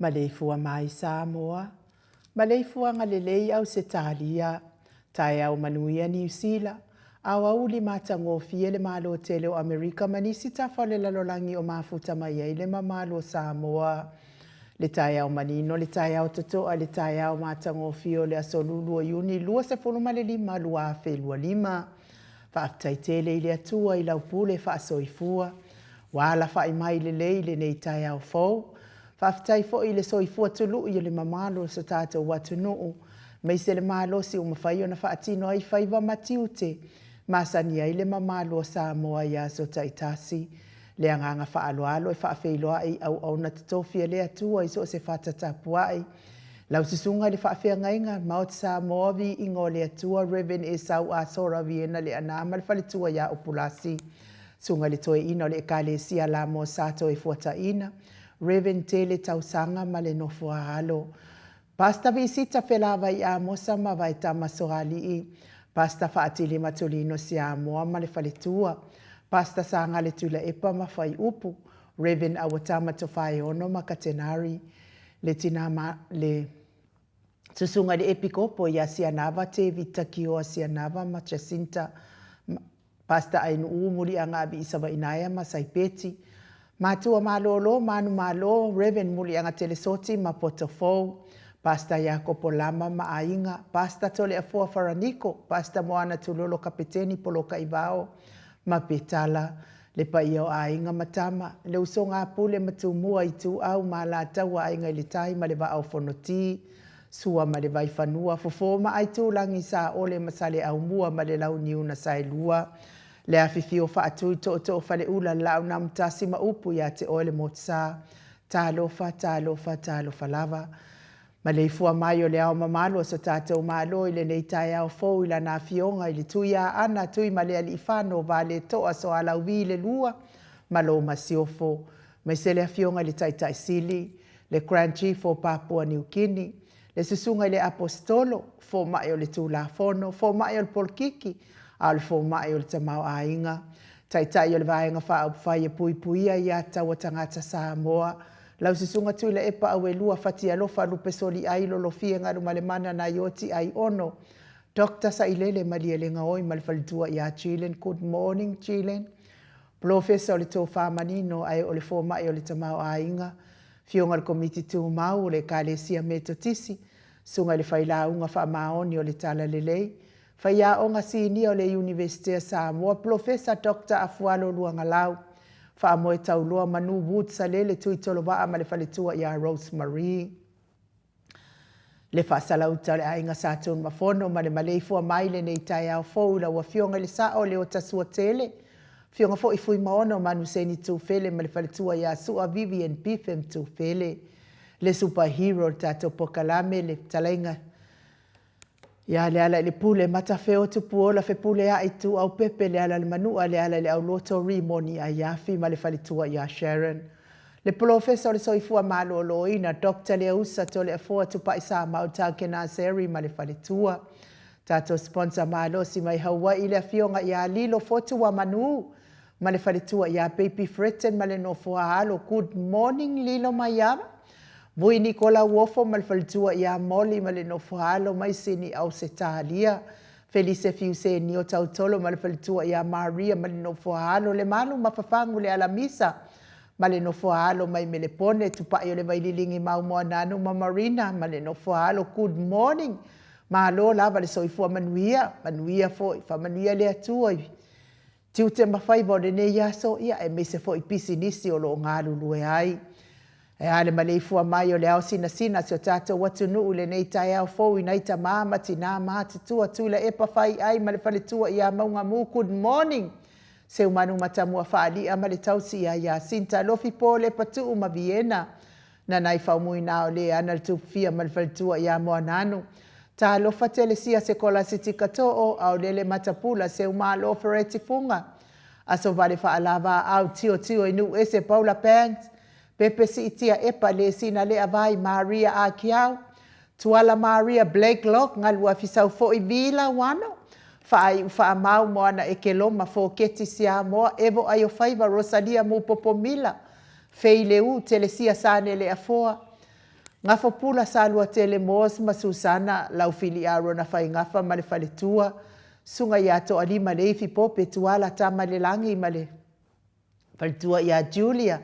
Maleifua mai Samoa, maleifuaga lelei Ausetalia, taeao manuia Niu Sila, aoauli matagofie le Malo tele o Amerika ma nisi tafa o le lalolagi o mafuta mai ai le mamalu o Samoa. Le taeao manino, le taeao totoa, le taeao matagofie o le aso Lulu o Iuni 25, 2025. Faafetai tele i le Atua i lau pule faasoifua, ua alafai mai lelei i lenei taeao fou. Faafetai foi i le soifua tului o le mamalu o so tatou atunuu, aemaise le malosi ua mafai ona faatino ai faiva ma tiute masani ai le mamalu o Samoa i aso taitasi. Le agaga faaaloalo e faafeiloai i auauna totofi a le Atua i so o se fata tapuai. Lau Susuga i le Faafeagaiga, Maoti Samoa, Viiga o le Atua, Rev. Esau Asora Viena Leaana ma le faletua ia Upulasi. Susuga i le Toeaina o le Ekalesia Lamo Sa Toefuataiina, Rev. Tele Tausaga ma le nofo a alo. Pastor Visita Felavai Amosa ma Vaetama Soalii, Pastor Faatili Matulino Siamoa ma le faletua, Pastor Sagale Tuilaepa ma Faiupu, Rev. Auatama Tofaeono ma Katenari, le tina ma le Susuga i le Epikopo ia Sianava Tevita Kioa Sianava ma Jacinta Pastor Ainuu Muliaga Aviisavainaea ma Saipeti, Matua Malolo Manumalo, Rev. Muliaga Telesoti ma Potofou, Pastor Iakopo Lama ma Aiga, Pastor Toleafoa Faraniko, Pastor Moana Tulolo Kapeteni Polokaivao ma Petala, le paia o aiga ma tama, le usoga a Pule ma Tumua, Ituau ma Alataua, Aiga i le Tai ma le Vaa o Fonoti, Sua ma le Vaifanua, Fofo ma Aitulagi, Saole ma Saleaaumua ma le Launiu na Saelua, le afifio Faatui, Tootoo Faleula, Laaunamutasi ma upu ia te oe le Motusa. Talofa, talofa, talofa lava. Maleifua mai o le ao mamalu o so tatou Malo i lenei taeao fou i lana Afioga i le Tui Aana, Tuimalealiifano, Valetoa, Soalauvi le Lua ma lou Masiofo, maise le Afioga i le Taitai Sili, le Grand Chief o Papua Niu Kini, Le Susuga i le Aposetolo, Fomai o le Tulafono, Fomai o le Polokiki, a o le Fomai o le Tamaoaiga, Taitai o le Vaega Faaupufai e Puipuia Aiatatau a Tagata Samoa, lau Susuga Tuilaepa Auelua Fatialofa Lupesoliai Lolofie Galumalemana Naioti Aiono Doctor Sailele Malielegaoi ma le faletua ia Jillian. Good morning Jillian. Polofesa o le Tofa Manino ae o le Fomai o le Tamaoaiga, Afioga i le Komiti Tumau o le Ekalesia Metotisi, Susuga i le Failauga Faamaoni o le Talalelei, Faiaoga Sinia o le Iunivesite a Samoa, Polofesa Doctor Afualo Luagalau, Faamoe Tauloa Manu Wood Salele Tuitolovaa ma le faletua ia Rose Marie. Le faasalauta o le aiga Sa Tunumafono ma le maleifua mai i lenei taeao fou i lau Afioga i le Sao o Leotasuatele, Afioga foi Fuimaono Manuseni Tufele ma le faletua ia Sua Vivian Bifem Tufele, le super hero o le tatou pokalame, le fetalaiga ia Lealailepule Matafeo Tupuola Fepuleai Ituau Pepe Lealailemanua Lealaileauloto Rimoni Aiafi ma le faletua ia Sharon. Le Polofesa o le Soifua Maloloina, Doctor Leausa Toleafoa Tupai Samau Takenaseri ma le faletua. Tatou sponsor malosi mai Hawaii le Afioga ia Lilo Fotuamanu ma le faletua ia Baby Fretton ma le nofo a alo. Good morning Lilo Maiava. Vui Nikola Uofo ma le faletua ia Molly ma le nofo a alo mai Sini Ausetalia. Felise Fiusenio Tautolo ma le faletua ia Maria ma le nofo a alo. Lemalu Mafafagu le Alamisa ma le nofo a alo mai Melepone, Tupai o le Vaililigi Mau Moananu ma Marina ma le nofo a alo. Good morning. Malo lava le soifua manuia, manuia foi, faamanuia le Atua i tiute ma faiva o lenei aso, ia aemaise foi pisinisi o lo o galulue ai. Ae a le maleifua mai o le ao sinasina a si o tatou atunuu i lenei taeao fou i nai tama ma tinā matutua Tuilaepa Faiai ma le faletua ia Maugamu. Good morning. Seumanu Matamua Faali'a ma le tausi ia Iasinta Lofi Po Lepatuu ma Viena Nanai Faumuina o le ana le Tupufia ma le faletua ia Moananu. Talofa Telesia Sekolasitika Too Aolele Matapula Seumalo Fereti Fuga Aso Vale Faalava Au Tiotio i Nuuese Paula Banks Pepe Siitia Epa Lesina Leavai Maria Akiau Tuala Maria Blake Lok Galuafisau foi Vi Lauano Faaiu Faamau Moana Ekeloma Foketi Siamoa Evo Aiofaiva Rosalia Mupopo Mila Fei Leu Telesia Sane Leafoa Gafopula Saluatele Moores ma Susana Laufili Arona Faigafa ma le faletua Susuga ia Toalima Leifi Pope Tuala Tamalelagi ma le Faletua ia Julia.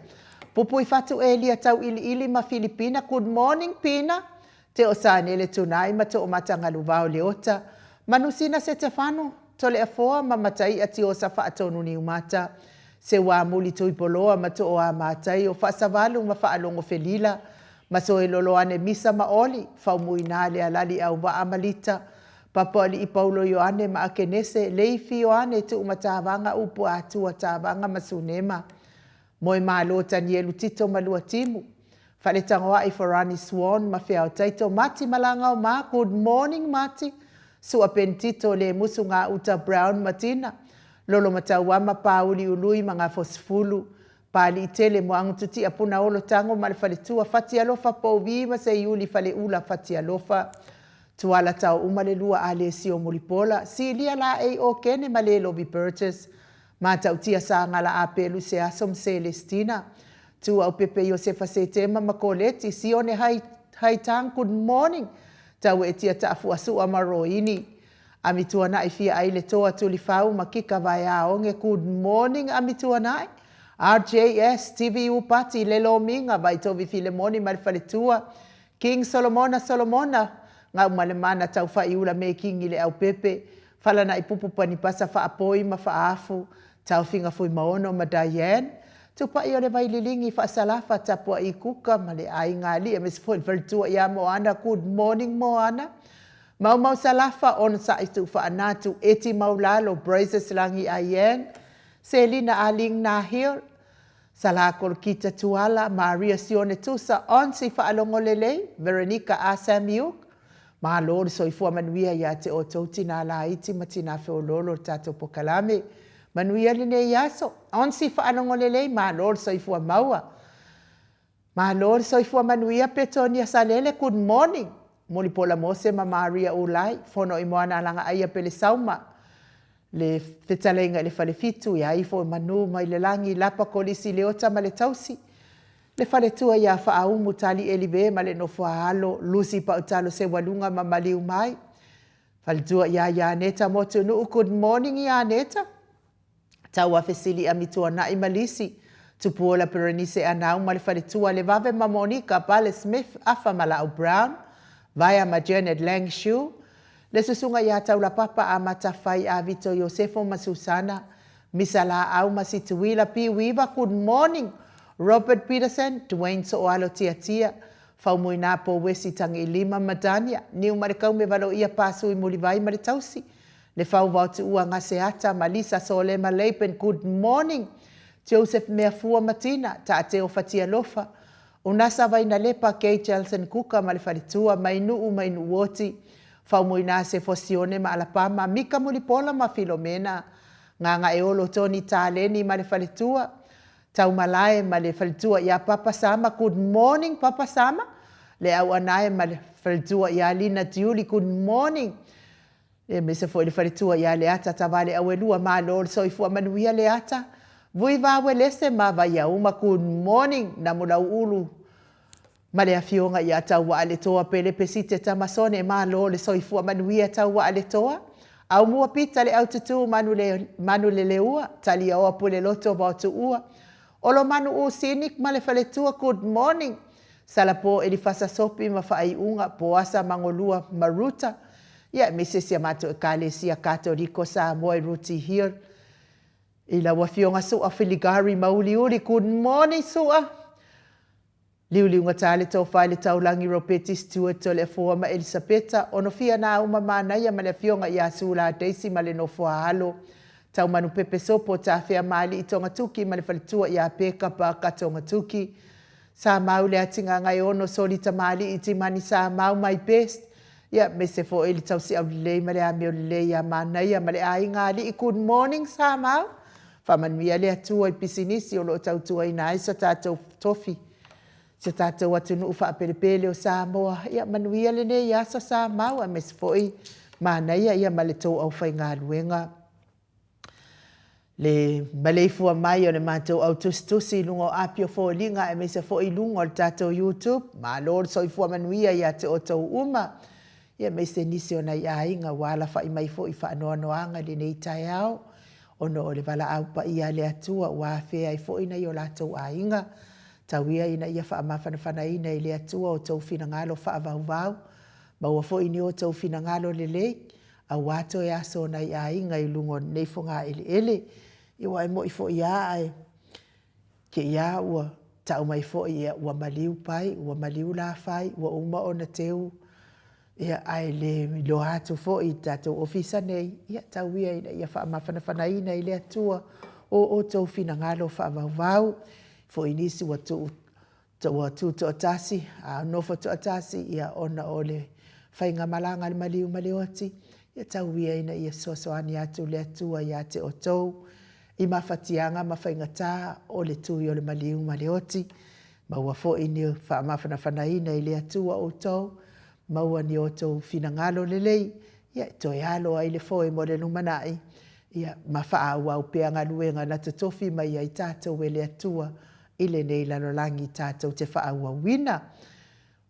Pupui Fatu Elia Tauiliili ma Filipina Good morning Pina Teo Sanele Tunai ma Toomata Galuvao Leota Manusina Setefano Toleafoa ma Mataia Tiosa Faatonu Niumata Seuamuli Tuipoloa ma Tooamatai o Faasavalu ma Faalogo Felila Masoeloloane Misa ma Oli Faumuina Lealali Auvaa ma Lita Papoalii Paulo Ioane ma Akenese, Leifi Ioane, Tuumatavaga, Upu Atua, Tavaga ma Sunema, Moemalo Tanielu Tito ma Luatimu, Faletagoai Forani Swan ma Feao Taito, Mati Malagaoma, Good morning Mati, Sua Ben Tito, Lemusu Gauta Brown ma Tina, Lolomatauama Pauli Ului ma Gafosifulu, Paaliitele Moagututia Punaolo Tago ma le Faletua, Fatialofa Pouvi ma Seiuli Faleula Fatialofa, Tuala tao uma le lua a Lesio Mulipola, Silia Laei Okene ma Lelovi Burgess, Matautia Sagala Apelu Seaso ma Selestina, Tuaupepe Iosefa Setema ma Koleti, Sione Hai Haitang Good morning, Tauetia Taafuasua ma Roini, Amituanai Fia Ai Le Toa Tulifau ma Kika Vaeaoge Good morning Amituanai, RJS, TVU Pati, Lelomiga, Vaitovi Filemoni ma le Faletua, King Solomona Solomona, Gaumalemana Taufaiula me Kingi Leaupepe, Falanaipupu Panipasa Faapoi ma Faaafu, Taofiga Fuimaono ma Diane, Tupai o le Vaililigi Faasalafa Tapuai Kuka ma le Aiga Alii aemaise foi le faletua ia Moana Good morning Moana Maumau Salafa Onosai Tuufaanatu Eti Maulalo Brazes Lagi Aiang Selina Aling Nahil Salakolokita Tuala, Maria Sione Tusa, Onsi Faalogo Lelei, Veronica A. Samiuk, Malo le soifua manuia ia te outou tinā laiti ma tinā feoloolo o le tatou pokalame. Manuia lenei aso. Onsi Faalogo Lelei, Malo le soifua maua. Malo le soifua manuia Petonia Salele, good morning. Mulipola Mose ma Maria Ulai, Fono i Moana Alagaaia Pele Sauma, le Fetalaiga i le Falefitu, ia ifo manu mai le lagi, Lapa Kolisi Leota ma le Tausi, le Faletua ia Faaumu Tali Elive ma le Nofo a Alo, Lusi Pautalo Seualuga ma Maliu Mai, Faletua ia Ianeta Motunuu, Good morning Ianeta. Tauafesili Amituanai ma Lisi, Tupuola Perenise Anau ma le Faletua, Levave ma Monica, Pale Smith, Afa ma Laau Brown, Vaea ma Janet Lang Shu, le Susuga ia Taulapapa Amata Fai Avito Iosefo ma Susana, Misa Laau ma Situila P. Weaver, Good morning Robert Peterson, Dwayne Sooalo Tiatia, Faumuina Powesi Tagiilima ma Dania, Niumalekau me Valoia Pasui Mulivai ma le Tausi, Le Fauvao Tuua Gaseata ma Lisa Solema Laban Good morning Joseph Meafua ma Tina Taateo Fatialofa Unasa Vainalepa Kay Jelson Kuka ma le Faletua Mainuu Mainuuoti Faumuina Sefo Sione ma Alapama Mika Mulipola ma Filomena Gagaeolo Tony Taleni ma le Faletua Taumalae ma le Faletua ia Papa Sama Good morning Papa Sama Le Auanae ma le Faletua ia Lina Tiuli Good morning Aemaise foi le faletua ia Leata Tavale Auelua Malo le soifua manuia Leata Vui Vawelese ma Vaiauma Good morning Namulauulu ma le afioga ia Tauaaletoa Pele Pesite Tamasone Malo le soifua manuia Tauaaletoa Aumua Pita le Aututu Manuleleua Taliaoa Puleloto Vaotuua Olomanu U Sinik ma le faletua Good morning Salapo Elifasa Sopi ma Faaiuga Poasa Magolua ma Ruta Ia, aemaise si a matou Ekalesia Katoliko Samoa i Rooty Hill, i lau Afioga Su'a Filigari Mauliuli, good morning Su'a! Liuliugata le tofa i le taulagi Ropeti Stewart Toleafoa ma Elisapeta, Onofia Nauma Manaia ma le Afioga ia Sula Daisy ma le nofo a alo, Taumanu Pepe Sopo Tafea Maali'i Togatuki ma le faletua ia Peka Parker Togatuki, Samau le Atigagaeono Soli Tamalii Timani Samau my best Ia aemaise foi le tausiau lelei ma le amio lelei ia Manaia ma le aiga alii Good morning Samau Faamanuia le Atua i pisinisi o lo o tautuaina ai so tatou tofi si o tatou atunuu faapelepele o Samoa Ia manuia lenei aso Samau aemaise foi Manaia ia ma le tou aufaigaluega. Le maleifua mai o le matou au tusitusi i luga o Apia Foliga aemaise foi i luga o le tatou YouTube. Malo le soifua manuia ia te outou uma, ia aemaise nisi o nai aiga ua alafai mai foi i faanoanoaga i lenei taeao ona o le valaau paia a le Atua ua afea ai foi nai o latou aiga. Tau ia ina ia faamafanafanaina e le Atua outou finagalo faavauvau, maua foi ni outou finagalo lelei, Aua toe aso o nai aiga i luga o lenei fogaeleele. Ia ua e moʻi foi lava ae te i lava ua tau mai foi ia ua maliu Pai, ua maliu Lafai, ua uma ona teu ia ae le iloa atu foi i le tatou ofisa nei, ia tau ia ina ia faamafanafanaina i le Atua o outou finagalo faavauvau. Foi nisi ua tuu Ua tu toatasi, a nofo toatasi, ia ona o le faigamalaga a le maliu ma le oti, ia tau ia ina ia fesoasoani atu le Atua ia te outou i mafatiaga ma faigata o le tui o le maliu ma le oti. Maua foi ni faamafanafanaina i le Atua outou, maua ni outou finagalo lelei, ia e toe alo ai le foe mo le lumanai, ia ma faaauau pea galuega na totofi mai ai tatou e le Atua i lenei lalolagi tatou te faaauauina.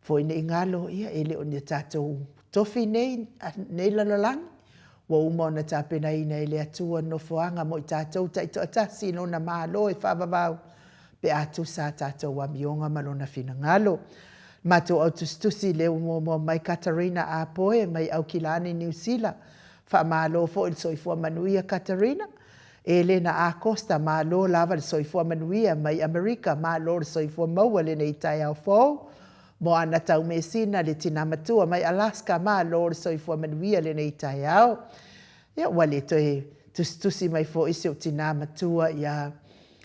Foi nei galo, ia e le o ni a tatou tofi nei, nei lalolagi, ua uma ona tapenaina e le Atua nofoaga mo i tatou taitoatasi i Lona Malo e faavavau pe a tusa a tatou amioga ma Lona finagalo. Matou au tusitusi lea ua muamua mai Katarina Apoe mai Aukilani, Niu Sila. Faamalo foi le soifua manuia Katarina. Elena Acosta, Malo lava le soifua manuia mai Amerika, malo le soifua maua lenei taeao fou. Moana Taumesina, le tina matua mai Alaska, malo le soifua manuia lenei taeao. Ia, ua le toe tusitusi mai foi si ou tina matua ia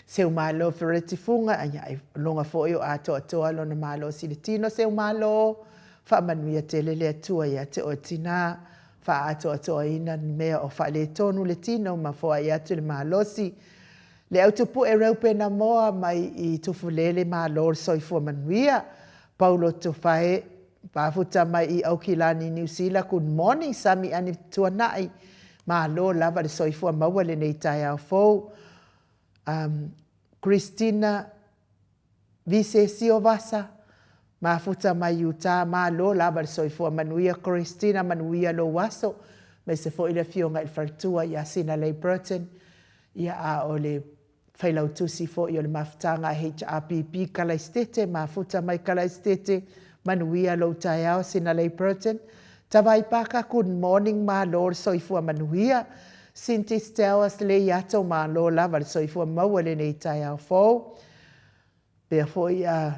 Seumalo Fereti Fuga, ia, e loga foi o atoatoa lona malosi i le tino Seumalo, faamanuia tele le Atua ia te oe tina. Faaatoatoaina ni mea o faaletonu le tino ma foai atu le malosi. Le au tupue Reupena Moa mai i Tufulele Malo le soifua manuia. Paulo Tufae. Mafuta mai i Aukilani Niu Sila, good morning Sami Ani Tuanai, malo lava le soifua maua i lenei taeao fou. Christina Visesio Vasa, mafuta mai Utah, malo lava le soifua manuia Christina, manuia lou aso, aemaise foi le afioga i le faletua ia Sinalei Burton, ia a o le Failautusi foi o le Mafutaga a HRPP Kalaisitete, mafuta mai Kalaisitete, manuia lou taeao Sinalei Burton. Tavai Paka, good morning, malo le soifua manuia. Cindy Stowers Leiato, malo lava le soifua maua i lenei taeao fou. Pea foi a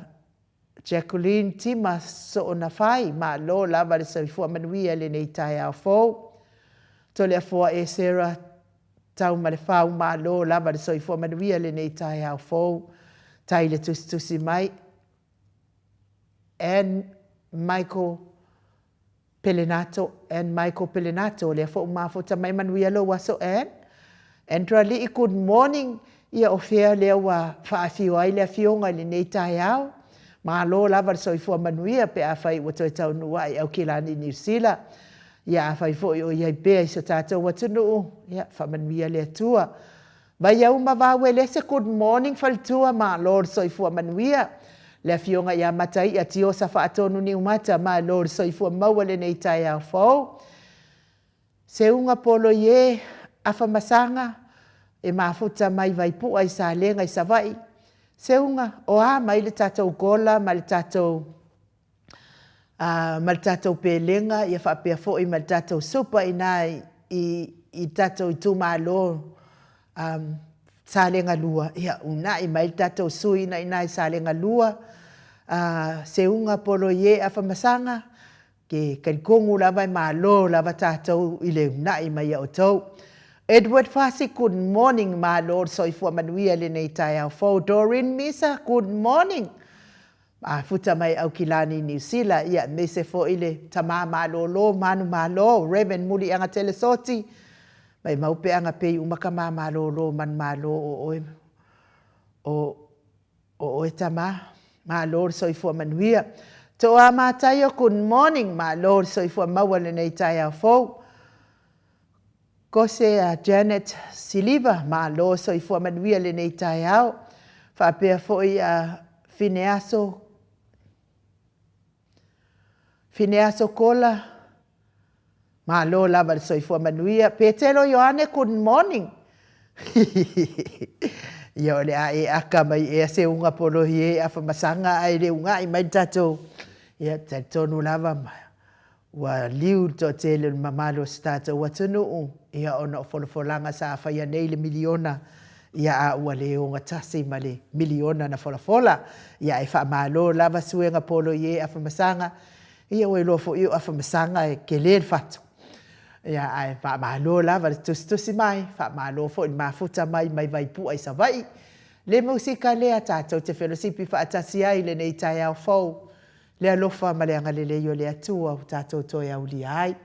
Jacqueline Tima Soonafai, malo lava le soifua manuia i lenei taeao fou. Toleafoa Esera Taumalefau, malo lava le soifua manuia i lenei taeao fou. Tai le tusitusi mai Ann Michael Pelenato, Ann Michael Pelenato, lea foi ua mafuta mai, manuia lou aso Ann. Andrew Alii, good morning. Ia o fea lea ua faafio ai le afioga i lenei taeao? Malo lava le soifua manuia pe afai ua toe taunuu ae i Aukilani Niu Sila. Ia afai foi o i ai pea i so tatou atunuu, ia faamanuia le Atua. Vaiauma Vauelese, good morning faletua, malo le soifua manuia. Le afioga ia Mataia Tiosa Faatonu Niumata, malo le soifua maua i lenei taeao fou. Seuga Poloie Afamasaga, e mafuta mai Vaipua i Salega i Savaii. Seuga, o a mai le tatou gola ma le tatou ma le tatou pelega ia faapea foi ma le tatou supa i ina i i tatou itumalo Salega 2, ia uunai mai le tatou sui i ina i Salega 2, Seuga Poloie Afamasaga, ke talitonu lava e malo lava tatou i le uunai mai a outou. Edward Fasi, good morning, malo le soifua manuia i lenei taeao fou. Doreen Misa, good morning. Mafuta mai Aukilani Niu Sila, ia aemaise foi le tama malolo manumalo Rev Muliaga Telesoti, maimau pe ana pei uma tama malolo manumalo o oe o oe tama. Malo le soifua manuia. Toa Mataio, good morning, malo le soifua maua i lenei taeao fou. Kose a Janet Siliva, malo soifua manuia i lenei taeao. Faapea foi a Fineaso Fineaso Kola, malo lava i le soifua manuia. Petelo Ioane, good morning. Ia o le a e aka mai ea Seuga Polohi e Afamasaga ae le ugai mai le tatou, ia talitonu lava Ua liu le toatele o le mamalu o si tatou atunuu, ia ona o folafolaga sa faia nei le miliona, ia a ua le ogatasi ma le miliona na folafola. Ia ae faamalo lava Suega Poloie Afamasaga, ia ua iloa foi o Afamasaga e tele le fatu. Ia ae faamalo lava le tusitusi mai, faamalo foi le mafuta mai mai Vaipua i Savaii. Le musika lea tatou te felosipi faatasi ai i lenei taeao fou. Le alofa ma le agalelei o le Atua ua tatou toe aulia ai.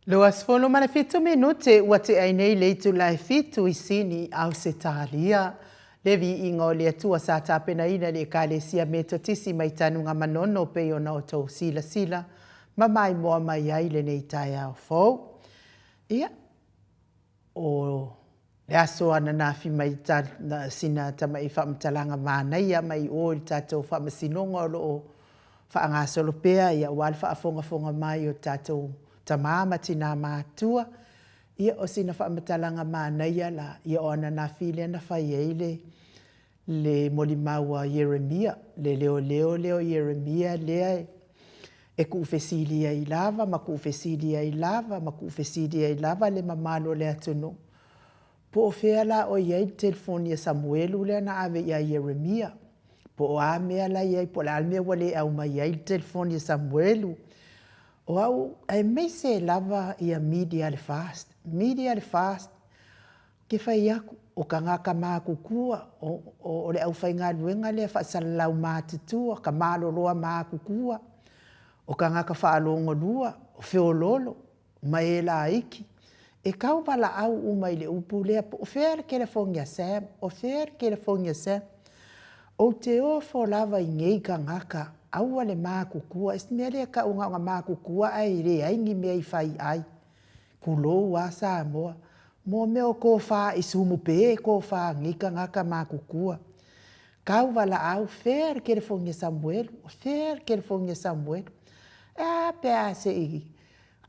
27 minute ua tea ai nei le itula e fitu i Sini, Ausetalia. Le viiga o le Atua sa tapenaina e le Ekalesia Metotisi mai Tanugamanono pei ona outou silasila ma maimoa mai ai i lenei taeao fou. Ia, o le aso ananafi mai sina tamai faamatalaga manaia mai o i le tatou faamasinoga o lo o faagasolo pea aua le faafogafoga mai o tatou tama ma tina matutua. Ia, o sina faamatalaga manaia la, ia o ananafi lea na fai ai le le molimau a Ieremia, le leoleo lea o Ieremia lea e tuufesili ai lava ma tuufesili ai lava ma tuufesili ai lava le mamalu o le atunuu, po o fea la o i ai le telefoni a Samuelu lea na ave ia Ieremia, po o a mea la e i ai, po o le a le mea ua le aumaia ai le telefoni a Samuelu. O au, aemaise lava ia media a le FAST, media a le FAST, Ou te fai atu, o tagata matutua, o le aufaigaluega lea faasalalau matutua, tamaloloa matutua, o tagata faalogolua, o feoloolo ma e laiti, e tauvalaau uma i le upu lea, po o fea le telefoni a Sam, o fea le telefoni a Sam. Ou te ofo lava i nei tagata, aua le matutua. O le mea lea e tau na ona matutua ae leai ni mea e fai ai, tulou lava Samoa. Mo mea o tofa is umupe tofa a nei tagata matutua. Tauvalaau, fea le telefoni a Samuelu, o fea le telefoni a Samuelu. E a pe a se i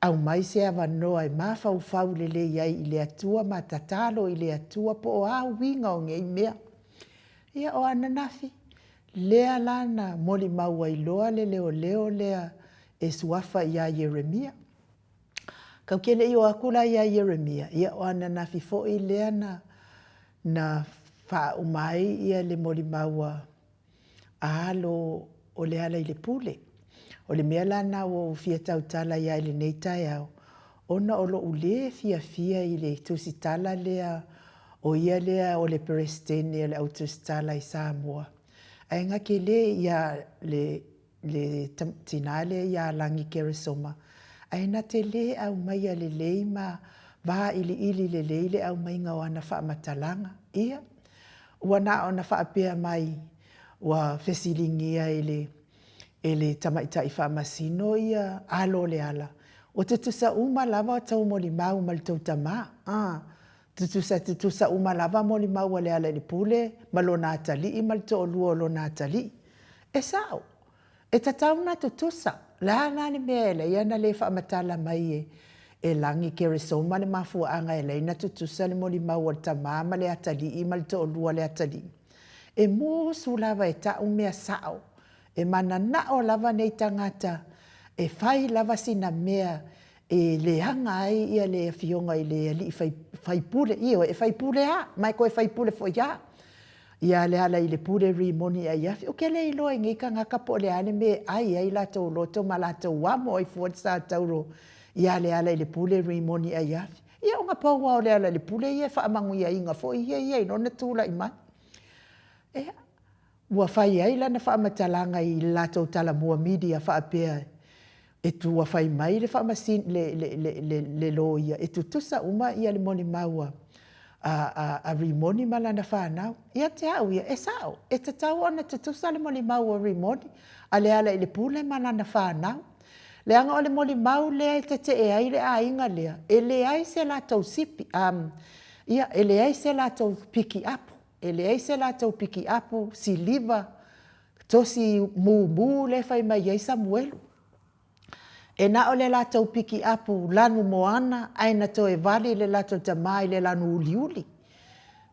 aumai se avanoa e mafaufau lelei ai i le Atua ma tatalo i le Atua po o a uiga o nei mea. Ia, o ananafi, lea la na molimau ai loa le leoleo lea e suafa ia Ieremia. Tatou te le i o atu la ia Ieremia, ia o ananafi foi lea na na faauma ai ia le molimau a alo o Lealailepule. O le mea la lena ua ou fia tautala ai lava i lenei taeao, ona o lou le fiafia i le tusitala lea o ia lea o le Peresetene o le Au Tusitala i Samoa, ae na te le ia le le tina lea ia Lagi Keresoma, ae na te le aumaia lelei ma vailiili lelei le aumaiga o ana faamatalaga. Ia, ua na ona faapea mai ua fesiligia e le e le Tamaitai Faamasino ia alo o Leala, ua tutusa uma lava a outou molimau ma le tou tama. A, tutusa tutusa uma lava molimau a Lealailepule ma lona atalii ma le toalua o lona atalii. E sao, e tatau ona tutusa. O le a la le mea e ala ai ona le faamatala mai e Lagi Keresoma le mafuaaga e ala ai ona tutusa le molimau a le tama ma le atalii ma le toalua o le atalii? E musu lava e tau mea sao. E mananao lava nei tagata e fai lava sina mea e leaga ai le afioga i le alii faipule. Ioe, e faipule lava, ma e toe faipule foi lava. Ia Lealailepule Rimoni Aiafi. Ou te le iloa i nei tagata po o le a le mea e ai ai latou loto ma latou amo ai fua le sa tauro ia Lealailepule Rimoni Aiafi. Ia ona pau lava o Lealailepule ia e faamanuiaina foi ia ia i lona tulai mai. Ia, ua fai ai lana faamatalaga i le latou Talamua Media faapea e ua fai mai le faamasin, le, le, le, le, le loia e tutusa uma ia le molimau a, a, a, a Rimoni ma lana fanau. Ia te au ia, e sao, e tatau ona tutusa le molimau a Rimoni, a Lealailepule ma lana fanau. Leaga o le molimau lea e tetee ai le aiga lea, e leai se latou sipi, um, ia, e leai se latou pikiapu. E leai se latou pikiapu, siliva, tosi mumu lea e fai mai ai Samuelu. E na o le latou pikiapu lanu moana ae na toe vali le latou tama i le lanu uliuli.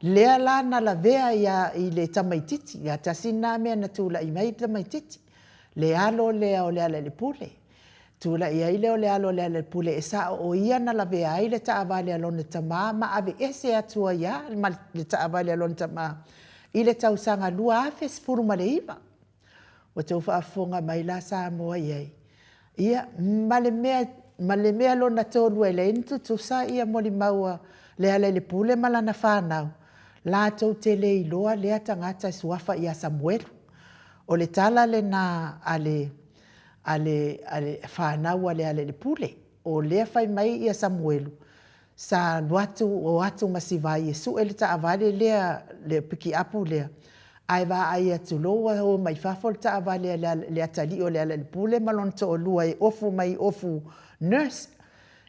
Lea la na lavea ia i le tamaititi, ia tasi lena mea na tulai mai le tamaititi, le alo lea o Lealailepule. Tulai ai lea o le alo o Lealailepule e sao o ia na lavea ai le taavale a lona tama ma aveese atu ai lava ma le taavale a lona tama i le tausaga 2019. Ua tou faafofoga mai la Samoa i ai. Ia, ma le mea, ma le mea lona tolu e leai ni tutusa ia molimau a Lealailepule ma lana fanau, latou te le iloa lea tagata e suafa ia Samuelu. O le tala lena a le, a le, a le fanau a Lealailepule. o lea fai mai ia Samuelu, sa alu atu o atu ma Sivai e sue le taavale lea, le pikiapu lea, ae vaai atu loa ua o mai fafo le taavale a le atalii o Lealailepule ma lona toalua e ofu mai ofu nurse.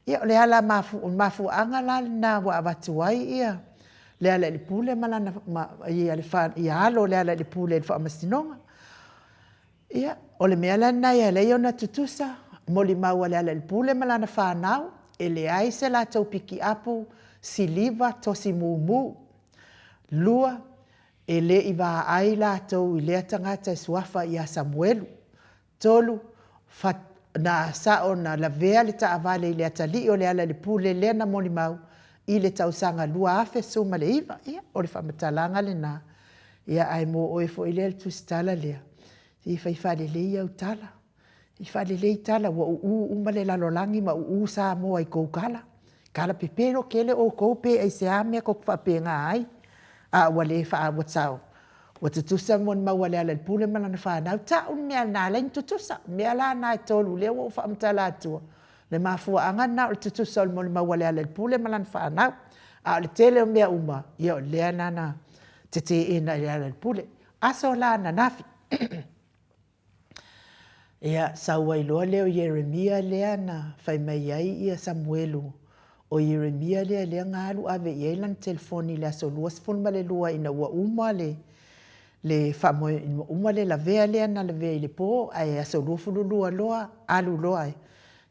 Ia o le ala o le mafuaaga la lena ua avatu ai ia Lealailepule ma lana, ia alo o Lealailepule i le faamasinoga. Ia, o le mea la lena e ala ai ona tutusa molimau a Lealailepule ma lana fanau, e leai se latou pikiapu siliva tosi mumu. 2, e le i vaai latou i lea tagata e suafa ia Samuelu. 3, na sao na lavea le taavale i le atalii o Lealailepule lea na molimau i le tausaga 2019. Ia, o le faamatalaga lena, ia ae mo oe foi lea le tusitala lea, se i fai faalelei au tala, fai faalelei tala ua uu uma le lalolagi ma uu Samoa i tou tala. Tala pepelo tele outou pe aisea mea tou te faapena ai, a ua le ua tutusa le molimau a Lealailepule ma lana fanau. Tau le mea na ala ai ona tutusa. O mea la na e 3 lea ua ou faamatala atua, o le mafuaaga lena o le tutusa o le molimau a Lealailepule ma lana fanau. A o le tele o mea uma, ia o lea la na teteena e Lealailepule. Aso la ananafi, ia sau ai loa lea o Ieremia lea na fai mai ai Samuelu, o Ieremia lea lea na alu ave i ai lana telefoni i le aso 22 ina ua uma le faamoe, uma le lavea lea na lavea i le po, ae aso 22 loa alu loa,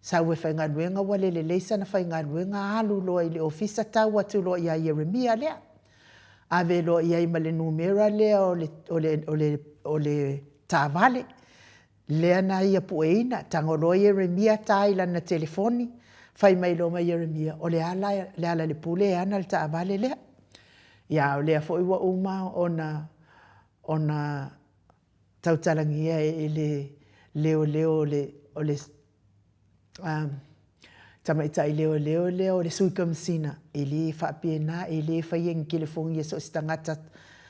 sau e faigaluega ua le lelei sana faigaluega alu loa i le ofisa tau atu loa ia Ieremia lea. Ave loa i ai ma le numera lea o le taavale lea na ia pueina. Tago loa Ieremia ta i lana telefoni, fai mai loa ma Ieremia, o Lealailepule e ana le taavale lea. Ia a o lea foi ua uma ona tautalagia e le leoleo o le tamaitai leoleo lea o le Sui Kamasina, e le faapena, e le faia i ni telefoni a so o se tagata,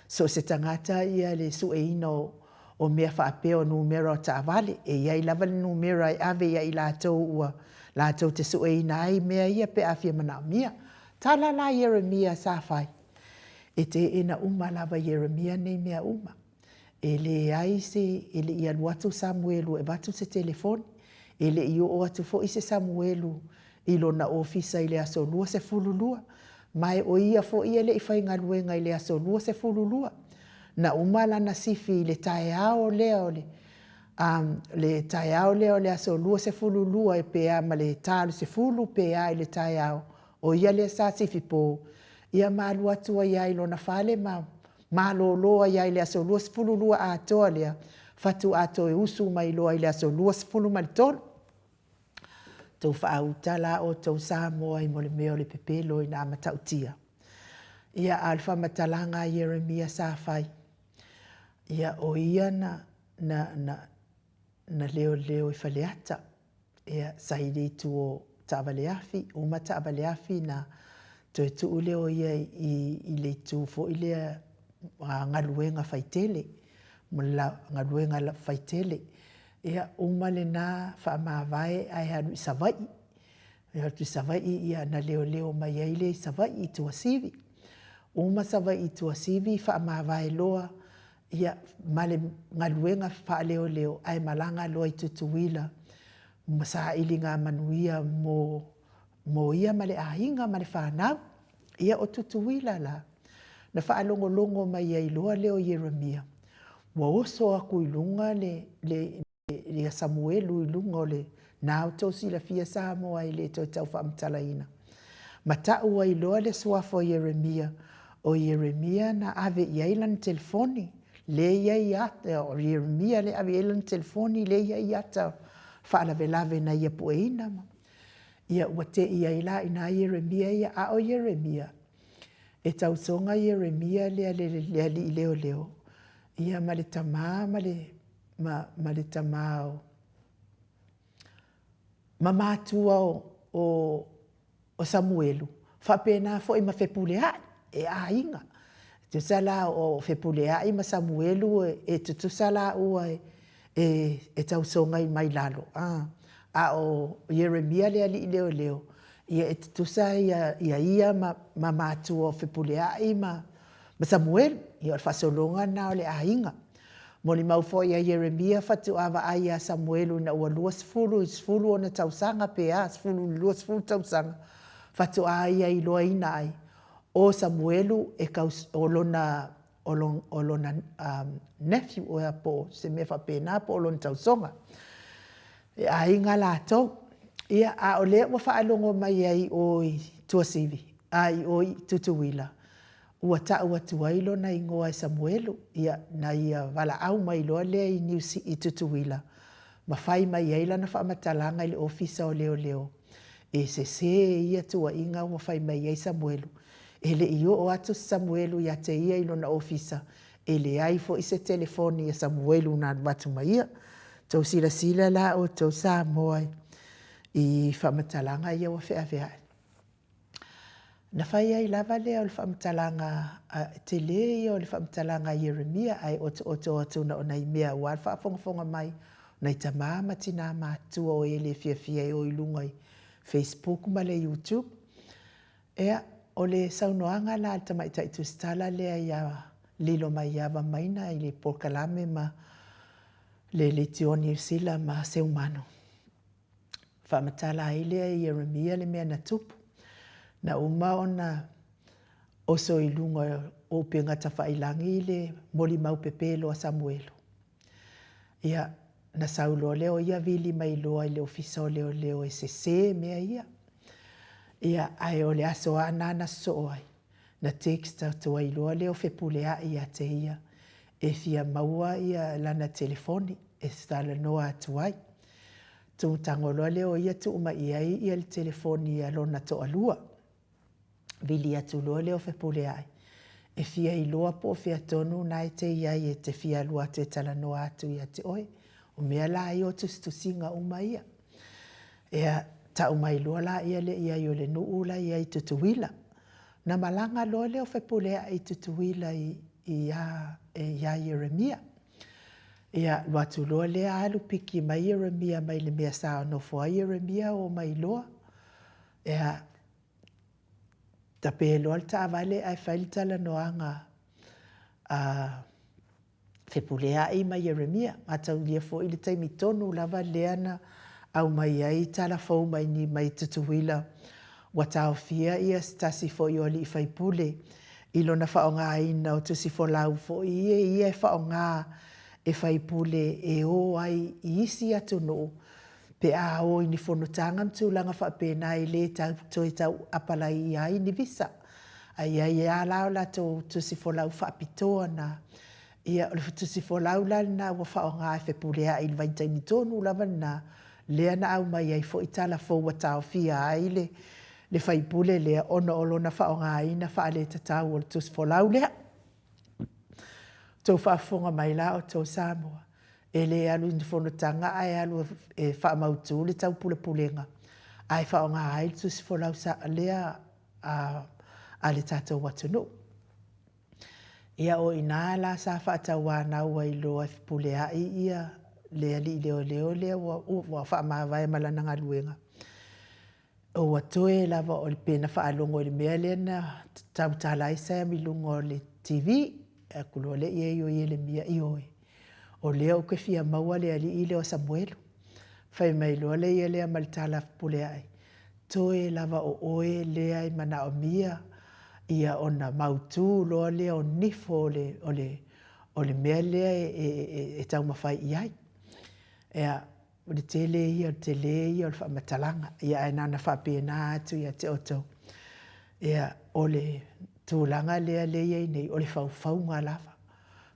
so o se tagata le sueina o mea faapea o numera o taavale. E i ai lava le numera e ave ia i latou ua latou te sueina ai mea ia pe a fia manaomia. Tala la Ieremia sa fai, e teena uma lava e Ieremia nei mea uma. E leai se, e le i alu atu Samuelu e avatu se telefoni, e le i oo atu foi se Samuelu i lona ofisa i le aso 22, ma o ia foi e le i faigaluega i le aso 22. Na uma lana sifi i le taeao lea o le, le taeao lea o le aso 22 pe a ma le ta o le 10 pe a i le taeao, o ia lea sa sifi po, ia ma alu atu ai lava i lona fale ma malolo ai lava i le aso 22 atoa lea, faatoa toe usu mai loa i le aso 23. Tou faauta la outou Samoa i mo le mea o le pepelo ina matautia. Ia, a o le faamatalaga a Ieremia sa fai, ia, o ia na, na, na, na leoleo i Faleata, ia, sa i le itu o taavaleafi, uma taavaleafi na toe tuu lea o ia i, i le itu foi lea a galuega faitele, mo le galuega faitele. Ia, uma lena faamavae ae alu i Savaii. E alu atu i Savaii, ia na leoleo mai ai lea i Savaii i Tuasivi. Uma Savaii i Tuasivi faamavae loa, ia, ma le galuega faaleoleo ae malaga loa i Tutuila ma sailiga manuia mo mo ia ma le aiga ma le fanau. Ia, o Tutuila la, na faalogologo mai ai loa lea o Ieremia, ua oso atu i luga le, le, ia Samuelu i luga o le na outou silafia Samoa e le toe tau faamatalaina. Ma tau ai loa le suafa o Ieremia, o Ieremia na ave i ai lana telefoni, lea e i ai ata, o Ieremia lea e ave i ai lana telefoni, lea e i ai ata faalavelave na ia pueina. Ia ua te i ai la i ina Ieremia ia, a o Ieremia, e tausoga Ieremia lea le alii leoleo, ia ma le tama ma le ma, ma le tama o, ma matua o, o, o Samuelu, faapena foi ma Fepuleai, e aiga. Tusa la o Fepuleai ma Samuelu e, e tutusa laua e, e, e tausoga mai lalo. A. A o Ieremia le alii leoleo, ia e tutusa ia ia ma matua o Fepuleai ma Samuelu. Ia o le faasologa lena o le aiga. Molimau foi a Ieremia faatoa vaai ia Samuelu ina ua 20 i le 10 ona tausaga pe a, 10 i le 20 tausaga, faatoa ia iloaina ai o Samuelu e o lona o lona nephew po o se mea faapena po o lona tausoga. E aiga latou. Ia, a o lea ua faalogo mai ai i o i Tuasivi, a i o i Tutuila, ua tau atu ai lona igoa e Samuelu, ia, na ia valaau mai loa lea i Niu i Tutuila, ma fai mai ai lana faamatalaga i le Ofisa o Leoleo, e sese ia tuuaiga ua fai mai ai Samuelu. E le i oo atu Samuelu ia te ia i lona ofisa, e leai foi se telefoni a Samuelu na alu atu ma ia. Tou silasila la outou Samoa i faamatalaga ia ua feaveai. Na fai ai lava lea o le faamatalaga tele ia o le faamatalaga a Ieremia, ae otooto atu na o nai mea aua le faafogafoga mai o nai tama ma tina matutua o e le fiafia e o i luga i Facebook ma le YouTube. Ea, o le saunoaga la a le Tamaitai Tusitala lea ia Lilomaiava Maina i le polokalame ma le Leitio Niu Sila ma Seumanu, faamatala ai lea e Ieremia le mea na tupu. Na uma ona oso i luga o upega tafailagi le molimau pepelo a Samuelu. Ia, na sau loa lea o ia vili mai loa i le Ofisa o Leoleo e sese mea ia. Ia, ae o le aso lava lena na sosoo ai, na text atu ai loa lea o Fepuleai ia te ia e fia maua ia lana telefoni e talanoa atu ai. Tutago loa lea o ia tuu mai i ai ia le telefoni a lona toalua. Vili atu loa lea o Fepuleai e fia iloa po o fea tonu na e te i ai e te fia alu atu e talanoa atu ia te oe. O mea la ia o tusitusiga uma ia. Ea, tau mai loa laia lea i ai o le nuu la i ai i Tutuila. Na malaga loa lea o Fepuleai i Tutuila ia Ieremia. Ia, alu atu loa lea alu piki mai Ieremia mai le mea sa nofo ai Ieremia oo mai loa. Ea, tape loa le taavale ae fai le talanoaga a Fepuleai ma Ieremia. Mataulia foi le taimi tonu lava lea na aumai ai tala fou mai ni mai Tutuila ua taofia ia se tasi foi o alii faipule i lona faaaogaina o tusi folau foi ia ia e faaaoga e faipule e o ai i isi atunuu pe a o i ni fonotaga ma tulaga faapena e le toe tau apalaia ai ni visa. Ae i ai lava la o latou tusi folau faapitoa na. Ia, o le tusi folau la lena ua faaaoga e Fepuleai i le vaitaimi tonu lava lena, lea na aumai ai foi tala fou ua taofia ai le le faipule lea ona o lona faaaogaina faaletatau o le tusi folau lea. Tou faafofoga mai la outou Samoa, e le alu i ni fonotaga ae alu e faamautu le taupulepulega ae faaaoga ai le tusi folau lea a le tatou atunuu. Ia o i ina la sa faatauanau ai loa e Fepuleai ia le alii leoleo lea ua faamavae ma lana galuega. Ua toe lava o le pe na faalogo i le mea lea na tautala ai Sam i luga o le TV. Fai atu loa lea i ai o Ieremia, Ioe, o lea ou te fia maua le alii lea o Samuelu. Fai mai loa le ia lea ma le tala fepuleai, Toe lava o oe lea e manaomia ia ona mautu loa lea o nifo o le, o le, o le mea lea e, e, e taumafai i ai. Ea, O le tele ia, o le tele ia o le faamatalaga, ia ae na ona faapena atu ia te outou. Ia, o le tulaga lea lea e i ai nei, o le faufauga lava.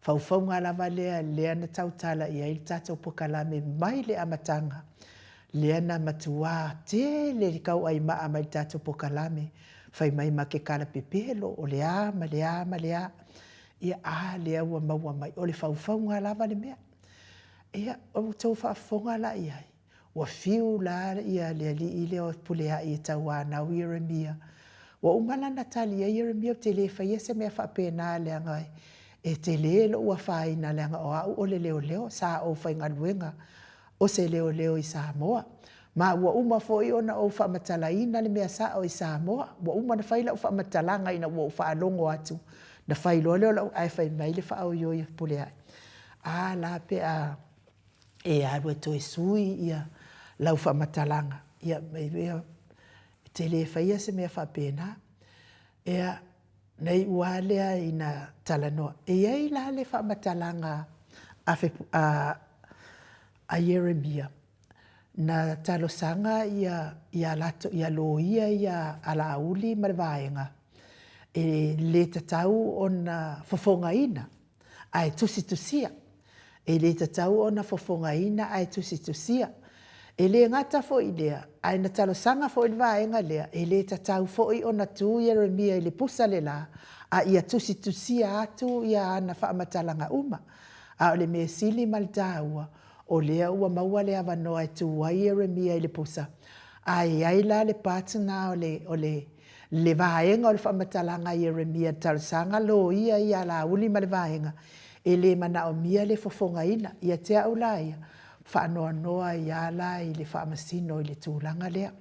Faufauga lava lea lea na tautala i ai le tatou polokalame mai le amataga, lea na matua tele le tauaimaa mai le tatou polokalame, fai mai ma te kalapepelo, o le a ma le a ma le a. Ia, a lea ua maua mai, o le faufauga lava le mea. Ia, ua outou faafofoga la i ai, ua fiu la ia le alii lea o Fepuleai e tauanau Ieremia. Ua uma lana tali ai Ieremia, ou te le faia se mea faapena leaga e tele lou afaina leaga o au o le leoleo, sa ou faigaluega o se leoleo i Samoa. Ma ua uma foi ona ou faamatalaina le mea sao i Samoa. Ua uma ona fai lau faamatalaga ina ua ou faalogo atu, na fai loa lea o lau, ae fai mai le faaoioi a Fepuleai, a la pe a e alu e toe sui ia lau faamatalaga, ia e te le faia se mea faapena. Ia, na iu lava lea ina talanoa. E i ai la le faamatalaga a a Ieremia, na talosaga ia ia latou ia loia ia a Laauli ma le vaega, e le tatau ona fofogaina ae tusitusia. E le tatau ona fofogaina ae tusitusia. E le gata foi i lea, ae na talosaga foi le vaega lea, e le tatau foi ona tu Ieremia i le pusa le la, a ia tusitusia atu ana faamatalaga uma. A o le mea sili ma le taua, o lea ua maua le avanoa e tu ai Ieremia i le pusa, a e i ai la le part lena o le, o le, le vaega o le faamatalaga a Ieremia i le talosaga loia ia a Laauli ma le vaega, e le manaomia le fofogaina. Ia te au la ia, faanoanoa ai lava la i le Faamasino i le tulaga lea.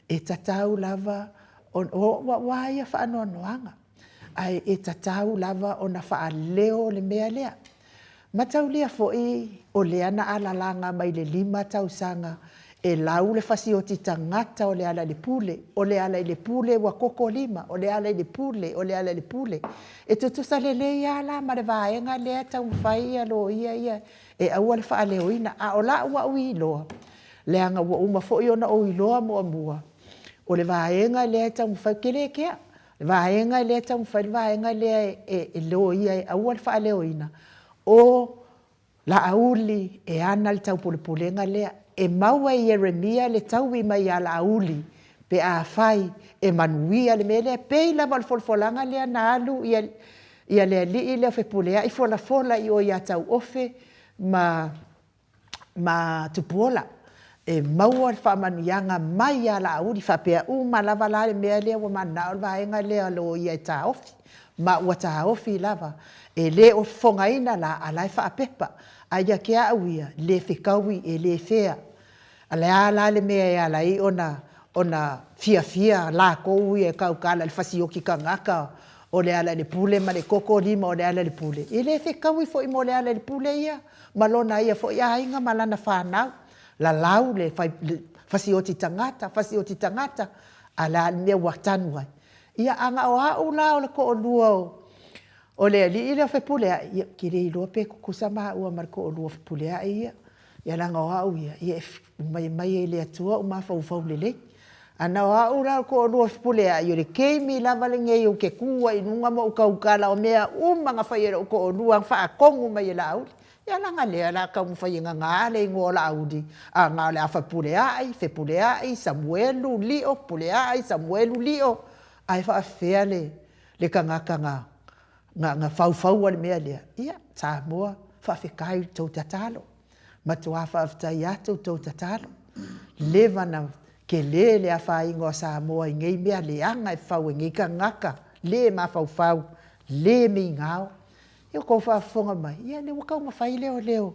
E tatau lava, o au lava ia faanoanoaga, ae e tatau lava ona faaleo le mea lea. Mataulia foi o lea na alalaga mai le 5 tausaga e lau le fasioti tagata o Lealailepule, o Lealailepule ua koko lima, o Lealailepule, o Lealailepule. E tutusa lelei lava la ma le vaega lea e taumafai ia loia ia e aua le faaleoina. A o lau au iloa, leaga ua uma foi ona ou iloa muamua, o le vaega lea e taumafai, ou te le kea, le vaega lea e taumafai le vaega lea e loia e aua le faaleoina, o Laauli e ana le taupulepulega lea. E maua e Ieremia le taui mai ia Laauli pe afai e manuia le mea lea. E pei lava o le folafolaga lea na alu le alii lea o Fepuleai folafola i o ia Tauofe ma ma Tupuola e maua le faamanuiaga mai ia Laauli. Faapea uma lava la le mea lea ua mananao le vaega lea o loia e taofi, ma ua taofi lava. E le o fofogaina la, a o la e faapepa. Ae ia te au ia, e le fetaui, e le fair. O le a la le mea e ala ai ona fiafia latou ia e tautala i le fasioti tagata o Lealailepule ma le koko lima o Lealailepule? E le fetaui foi mo Lealailepule ia ma lona ia foi aiga ma lana fanau. Lalau le fasioti tagata, fasioti tagata, a o le a le mea ua tanu ai? Ia a na o au la o le toalua o le alii lea o Fepuleai, ia ou te le iloa pe tutusa maua ma le toalua o Fepuleai ia. Ia leaga o au ia, ia e aumai e le Atua ou mafaufau lelei. A na o au la o le toalua o Fepuleai, o le taimi lava lenei ou te tu ai i luga ma ou tautala, o mea uma na fai e lou toalua na faatonu mai e Laauli. Ia leaga o lea o le a taumafai e nana le igoa o Laauli, a na o le a Fepuleai, Fepuleai, Samuelu, Lio, Fepuleai, Samuelu, Lio, ae faapefea le tagata na na faufaua le mea lea, ia Samoa, faafetai i le tou tatalo. Matua faafetai atu i le tou tatalo. Leva na tele le afaina o Samoa i nei mea leaga e fau e nei tagata le mafaufau, le migao. Ia ua tou faafofoga mai, ia lea ua taumafai leoleo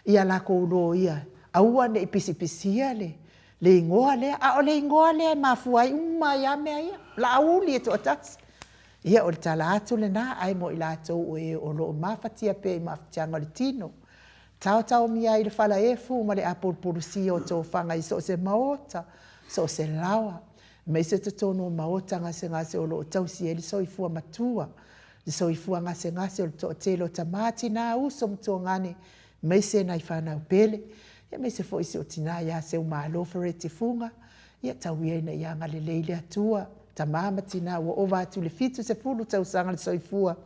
i a latou loia, aua ne i pisipisia le igoa lea. A o le igoa lea e mafua ai uma ai lava mea ia, Laauli e toatasi. Ia, o le tala atu lena, ae mo i latou o e o lo o mafatia pea i mafatiaga o le tino, taotaomia ai le falaefu ma le apulupulusia o tofaga i so o se maota, so o se laoa, aemaise totonu o maota gasegase o lo o tausi ai le soifua matua, le soifua gasegase o le toatele o tama, tina, uso ma tuagane, aemaise nai fanau pele, aemaise foi si ou tina ia Seumalo Fereti Fuga, Ia tau ia ina ia agalelei le Atua, tama ma tina ua ova atu i le 70 tausaga le soifua,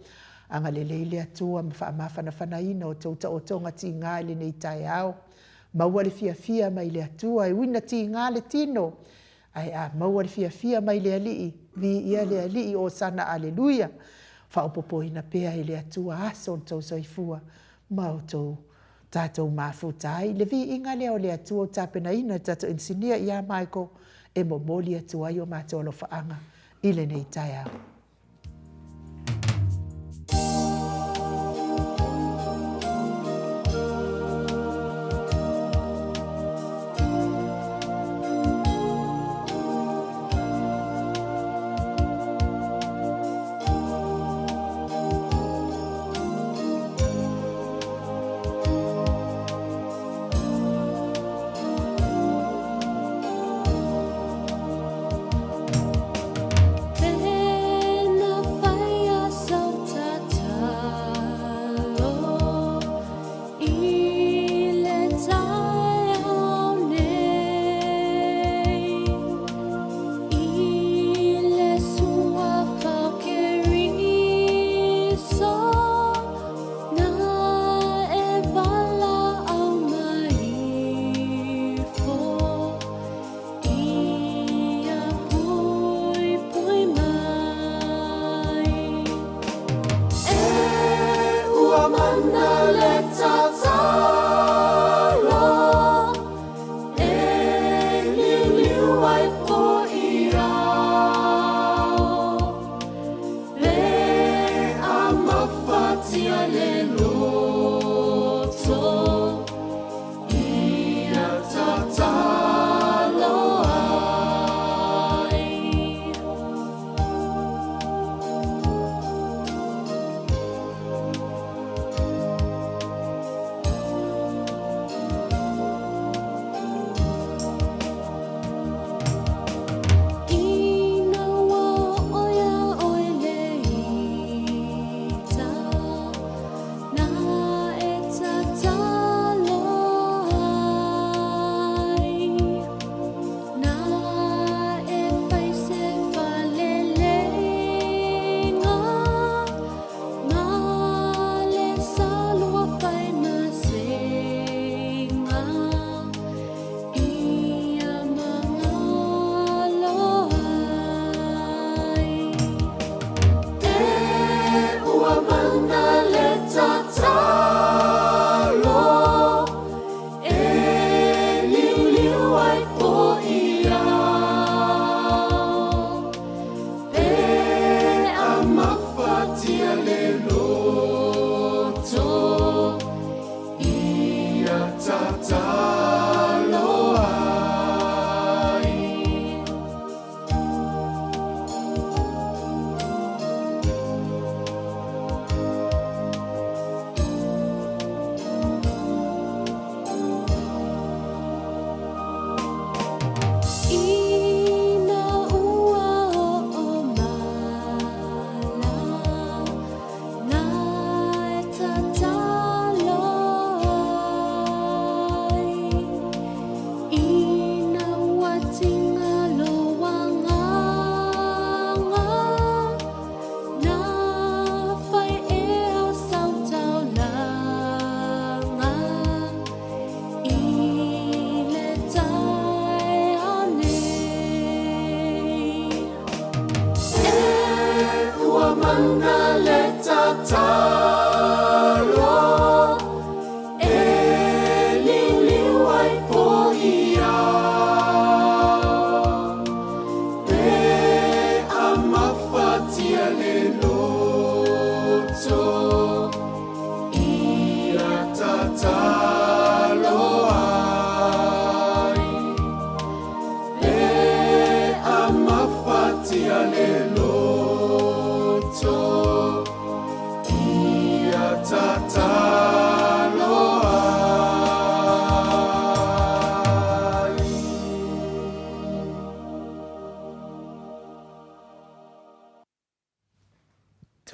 agalelei le Atua ma faamafanafanaina o tou taotoga tiga i lenei taeao. Maua le fiafia mai le Atua e ui ina tiga le tino, ae a maua le fiafia mai le Alii, viia le Alii, Osana Aleluia, faaopoopoina pea e le Atua aso o le tou soifua ma outou tatou mafuta ai le viiga lea o le Atua ua tapenaina e le tatou inisinia ia Michael e momoli atu ai o matou alofaaga i lenei taeao.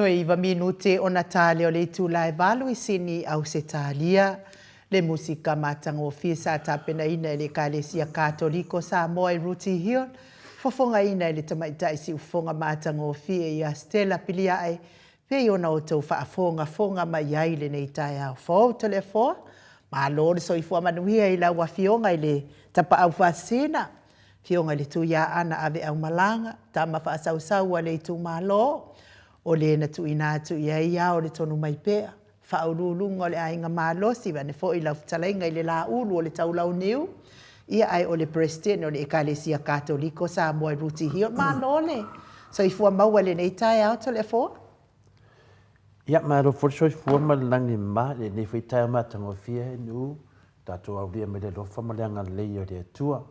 Toe iva minute ona ta lea o le itula e valu i Sini, Ausetalia. Le musika matagofie sa tapenaina e le Ekalesia Katoliko Samoa i Rooty Hill, fofogaina e le tamaitai siufofoga matagofie ia Stella Piliae, pei ona outou faafogafoga mai ai i lenei taeao fou. Toleafoa, malo le soifua manuia i lau Afioga i le Tapaau Faasisina, Afioga i le Tuiaana Aveaumalaga, tama faasausau a le itumalo, o le na tuuina atu i ai ao o le tonu mai pea, Faauluuluga o le Aiga Malosi, vaeane foi lau fetalaiga i le Laulu o le Taulauniu, ia ae o le Peresetene o le Ekalesia Katoliko Samoa i Rooty Hill. Malo le soifua maua i lenei taeao Toleafoa. Ia, malo foi le soifua ma le lagi e mama i lenei foi taeao matagofie e Nu'u, tatou aulia mai le alofa ma le agalelei o le Atua.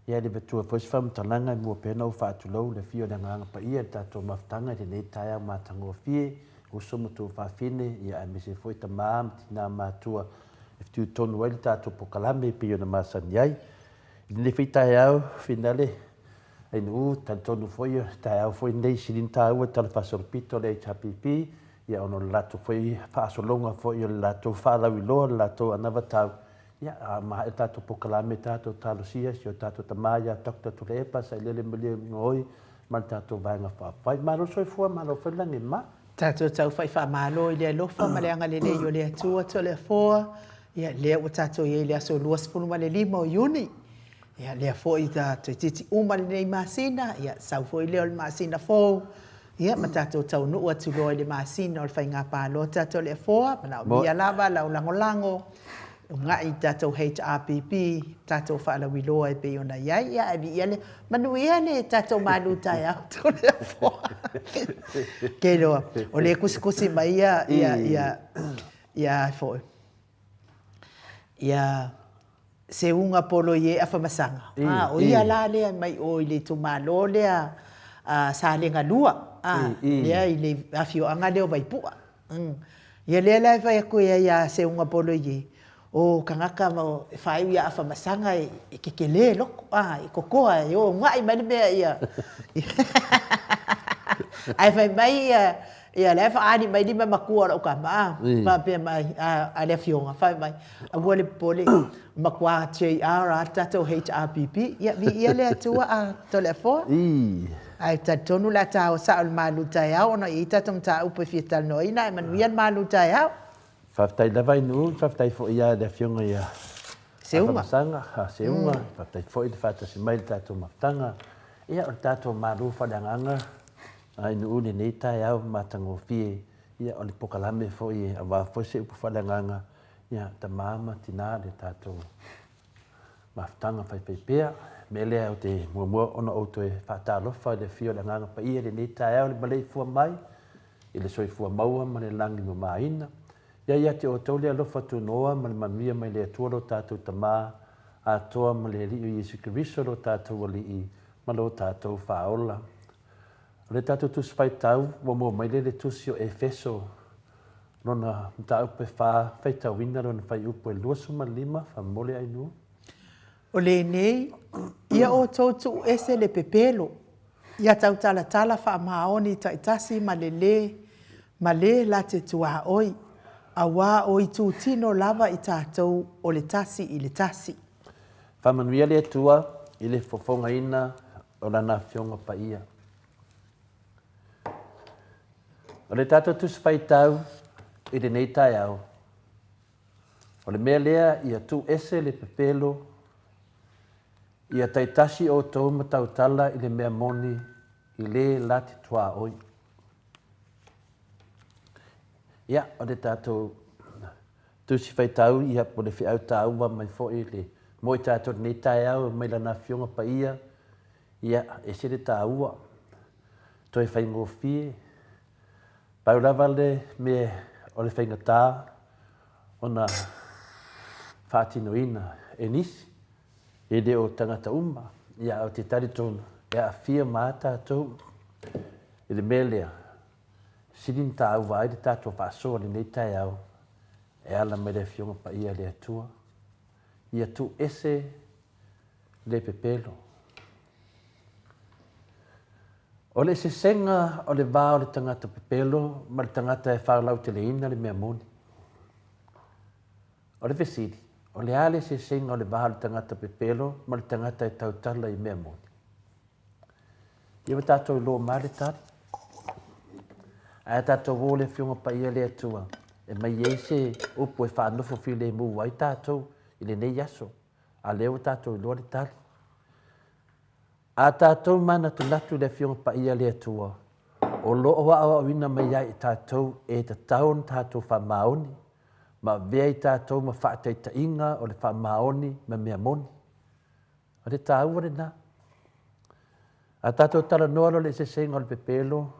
Ia e le matua foi se faamatalaga e mua pea ona ou faatulou le afio o le Agaga Paia i le tatou mafutaga i lenei taeao matagofie, uso ma tuafafine, ia aemaise foi tama ma tina matua e fitu tonu ai le tatou pokalame e pei ona masani ai. I lenei foi taeao, finale, Ainuu, talitonu foi o le taeao foi lenei sili ona taua i le Tala Faasolopito a le HRPP, ia ona o le latou foi faasologa foi o le latou faalauiloa o le latou anavatau, ia a maea le tatou pokalame tatou talosia si o tatou tama ia Doctor Tuilaepa Sailele Malielegaoi ma le tatou Vaega Faaupufai. Malo le soifua, malo foi le lagi e mama. Tatou tau faimalo i le alofa ma le agalelei o le Atua Toleafoa, ia lea ua tatou i ai i le aso 25 o Iuni, ia lea foi toeitiiti uma lenei masina, ia sau foi lea o le masina fou, ia ma tatou taunuu atu loa i le masina o le faiga palota Toleafoa, manaomia lava lau lagolago, uunai i tatou HRPP, tatou faalauiloa e pei ona i ai, ia ae viia le manuia le tatou malu taeao Toleafoa. Ke iloa, o lea e kusikusi mai ia, ia, ia, ia foi, ia Seuga Poloie Afamasaga, a, o ia la lea mai o i le itumalo lea a Salega 2, a, lea i le afioaga lea o Vaipua. Ia lea la e fai atu ai ia Seuga Poloie, o tagata e faaiu ia Afamasaga e kekele loto, a, e kokoa, e o e una'i mai le mea ia. Ae fai mai ia, ia la e faaali mai lima matua o lau tama, a, faapea mai, a le afioga, fai mai, Aua le popole, matua JR lava le tatou HRPP. Ia, viia le Atua a Toleafoa. Ae talitonu o le a taoa sao i le malu taeao ona e i ai tatou mataupu e fia talanoaina, ae manuia le malu taeao. Faafetai lava Ainuu, faafetai foi i le Afioga ia Seuga. Afamasaga, Seuga, faafetai foi le faatasi mai i le tatou mafutaga. Ia, o le tatou malu faaleagaga Ainuu i lenei taeao matagofie, ia o le pokalame foi aua foi se upu faaleagaga Ia, tama ma tina le tatou mafutaga faifaipea. O le mea lea ou te muamua ona ou toe faatalofa i le afio o le Agaga Paia i lenei taeao i le maleifua mai i le soifua maua ma le lagi mamaina. Ia ia te outou le alofa tunoa ma le manuia mai le Atua lo tatou Tama atoa ma le Alii o Iesu Keriso lo tatou Alii ma lo tatou Faaola. O le tatou Tusi Faitau ua maua mai lea i le Tusi o Efeso Lona mataupu e fa, faitauina lona fuaiupu e 25, faamolemole Ainuu. O lenei, ia outou tuu ese le pepelo, ia tautalatala faamaoni taitasi ma le lē, ma le la te tuaoi, auā o itutino lava i tatou o le tasi i le tasi. Faamanuia le Atua i le fofogaina o Lana Afioga Paia. O le tatou Tusi Faitau i lenei taeao, o le mea lea ia tuu ese le pepelo, ia taitasi outou ma tautala i le mea moni i le la te tuaoi. Ia, o le tatou Tusi Faitau, ia, po o le feau taua mai foi le mo i tatou i lenei taeao mai Lana Afioga Paia, Ia, ese le taua, toe faigofie, pau lava le mea o le faigata ona faatinoina e nisi, e le o tagata uma, ia ae ou te talitonu e aafia ma a tatou i le mea lea, sili ona taua ai le tatou faasoa i lenei taeao e ala mai le Afioga Paia a le Atua, ia tuu ese le pepelo. O le eseesega o le va o le tagata pepelo ma le tagata e faalauteleina le mea moni. O le fesili, o le a le eseesega o le va o le tagata pepelo ma le tagata e tautala i mea moni? Ia ua tatou iloa uma le tali. Ae a tatou o le Afioga Paia le Atua e mai ai se upu e faanofo filemu ai tatou i lenei aso, a lea ua tatou iloa le tali. A tatou manatunatu i le Afioga Paia a le Atua, o lo o aoaoina mai ai i tatou e tatau ona tatou faamaoni ma avea i tatou ma faataitaiga o le faamaoni ma mea moni. O le taua lena. A tatou talanoa loa i le eseesega o le pepelo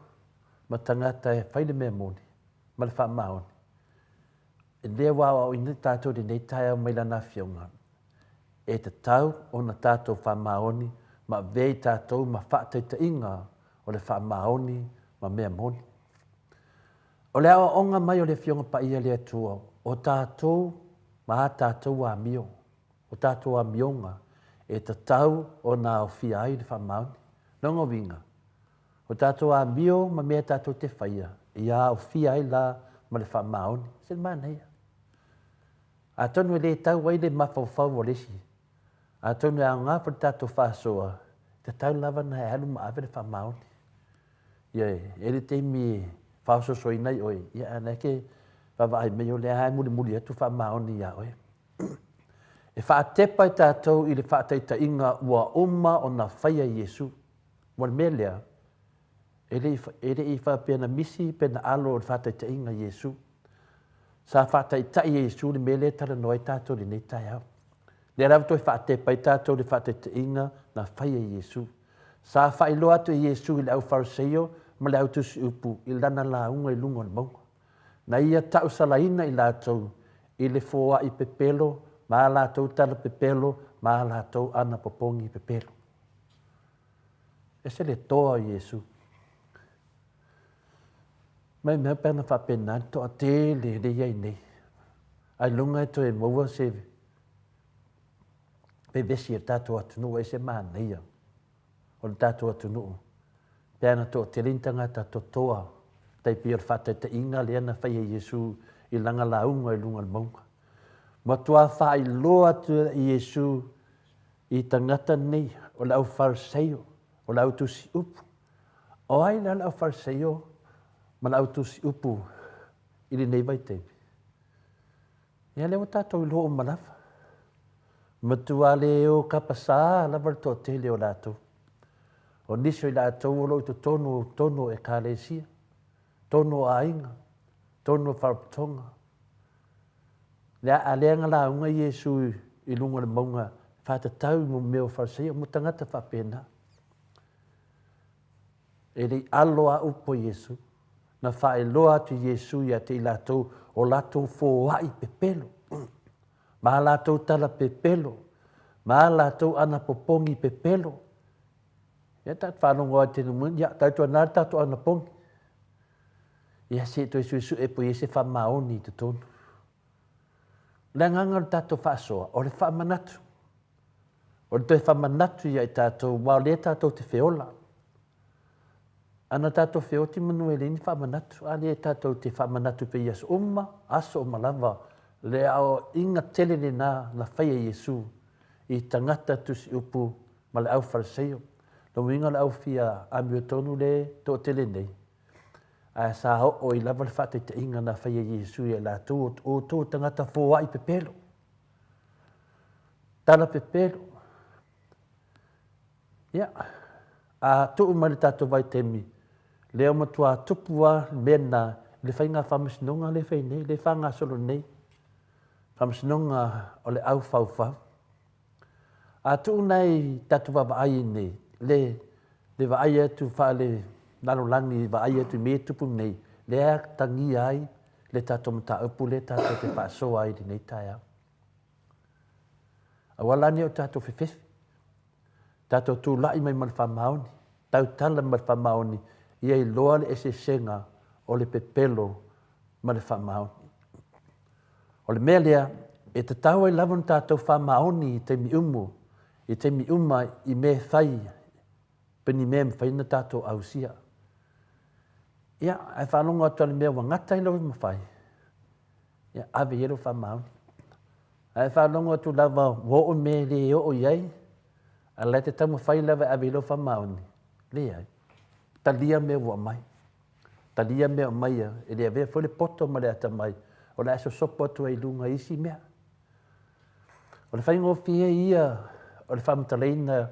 ma tagata e fai le mea moni ma le faamaoni, lea ua aoaoina tatou i lenei taeao mai Lana Afioga, e tatau ona tatou faamaoni ma avea i tatou ma faataitaiga o le faamaoni ma mea moni. O le aoaoga mai o le Afioga Paia a le Atua, o tatou ma a tatou amio, o tatou amioga e tatau ona aofia ai le faamaoni. Lona uiga, o tatou amio ma mea tatou te faia, ia aofia ai la ma le faamaoni. Se le manaia. Atonu e le tau ai le mafaufau o le isi, atonu e aoga foi le tatou faasoa, e tatau lava ona e alu ma ave le faamaoni. Ia, e i ai le taimi e faaosoosoina ai oe, ia a o la e te vaavaai mai o lea lava e mulimuli atu faamaoni ia oe. E faatepa i tatou i le faataitaiga ua uma ona faia e Iesu. Ua le mea lea, e le i, e le i faapea na misi pe na alo i le faataitaiga Iesu. Sa faataitai e Iesu le mea lea e talanoa ai tatou i lenei taeao. Lea lava toe faatepa ai tatou i le faataitaiga na faia e Iesu. Sa faailoa atu e Iesu i le au Fariseio ma le au tusiupu i lana lauga i luga o le mauga. Na ia tausalaina i latou i le foai pepelo ma a latou tala pepelo ma a latou anapopogi pepelo. Ese le toa o Iesu. Mai mea pe ana faapena le toatele le i ai nei. Ailoga e toe maua se vevesi e le tatou atunuu ai se manaia o le tatou atunuu pe ana toatele ni tagata totoa tai pei o le faataitaiga lea na fai e Iesu i lana lauga i luga o le mauga. Matua faailoa atu e Iesu i tagata nei o le au Fariseio, o le au tusi upu. O ai la le au Fariseio ma le au tusi upu i lenei vaitaimi? Ia lea ua tatou iloa uma lava. Matua le o kapasā lava le toatele o latou. O nisi o i latou o lo o i totonu o totonu o Ekalesia, totonu o aiga, totonu o faalapotopotoga. Lea, a lea na lauga Iesu i luga o le mauga faatatau i mea o Fariseio, mo tagata faapena. E le i alo a upu a Iesu. Na faailoa atu Iesu ia te i latou o latou foai pepelo, ma a latou tala pepelo, ma a latou anapopogi pepelo. Ia tatou faalogo lava i te mea, ia tautuana le tatou anapogi. Ia se i toe suesue po o i ai se faamaoni i totonu. O le agaga o le tatou faasoa, o le faamanatu. O le toe faamanatu ia i tatou, aua o lea tatou te feola. Ana tatou feoti manu e leai ni faamanatu, a lea tatou te faamanatu pea i aso uma, aso uma lava, le aoaiga tele lena na faia e Iesu i tagata tusiupu ma le au Fariseio. Lona uiga o le au fia amiotonu le toatele nei, ae sa oo ai lava le faataitaiga na faia e Iesu ia i latou, o outou o tagata foai pepelo, tala pepelo. Ia, a tuu mai le tatou vaitaimi, lea ua matua tupu lava le mea lena i le faiga faamasinoga lea e fai nei, lea e faagasolo nei, faamasinoga o le aufaufau. A tuu nai tatou vaavaai ai nei, le, le vaai atu faale-lalolagi, vaai atu i mea e tupu nei, lea e atagia ai le tatou mataupu lea tatou te faasoa ai i lenei taeao. Aua la ne i o tatou fefefe, tatou tulai mai ma le faamaoni, tautala ma le faamaoni, ia iloa le eseesega o le pepelo ma le faamaoni. O le mea lea, e tatau ai lava ona tatou faamaoni i taimi umu, i taimi uma i mea e fai. Pe ni mea e mafai ona tatou ausia. Ia, ae faalogo atu lava i le mea ua gata ai lou mafai, ia, ave i ai lou faamaoni. Ae faalogo atu lava ua oo i mea e le oo i ai, a o la e te taumafai lava e ave i ai lou faamaoni, leai. Talia mea ua aumai. Talia mea ua aumai ia, e le avea foi le poto ma le atamai, o le a e sosopo atu ai i luga i isi mea. O le faigofie ia o le faamatalaina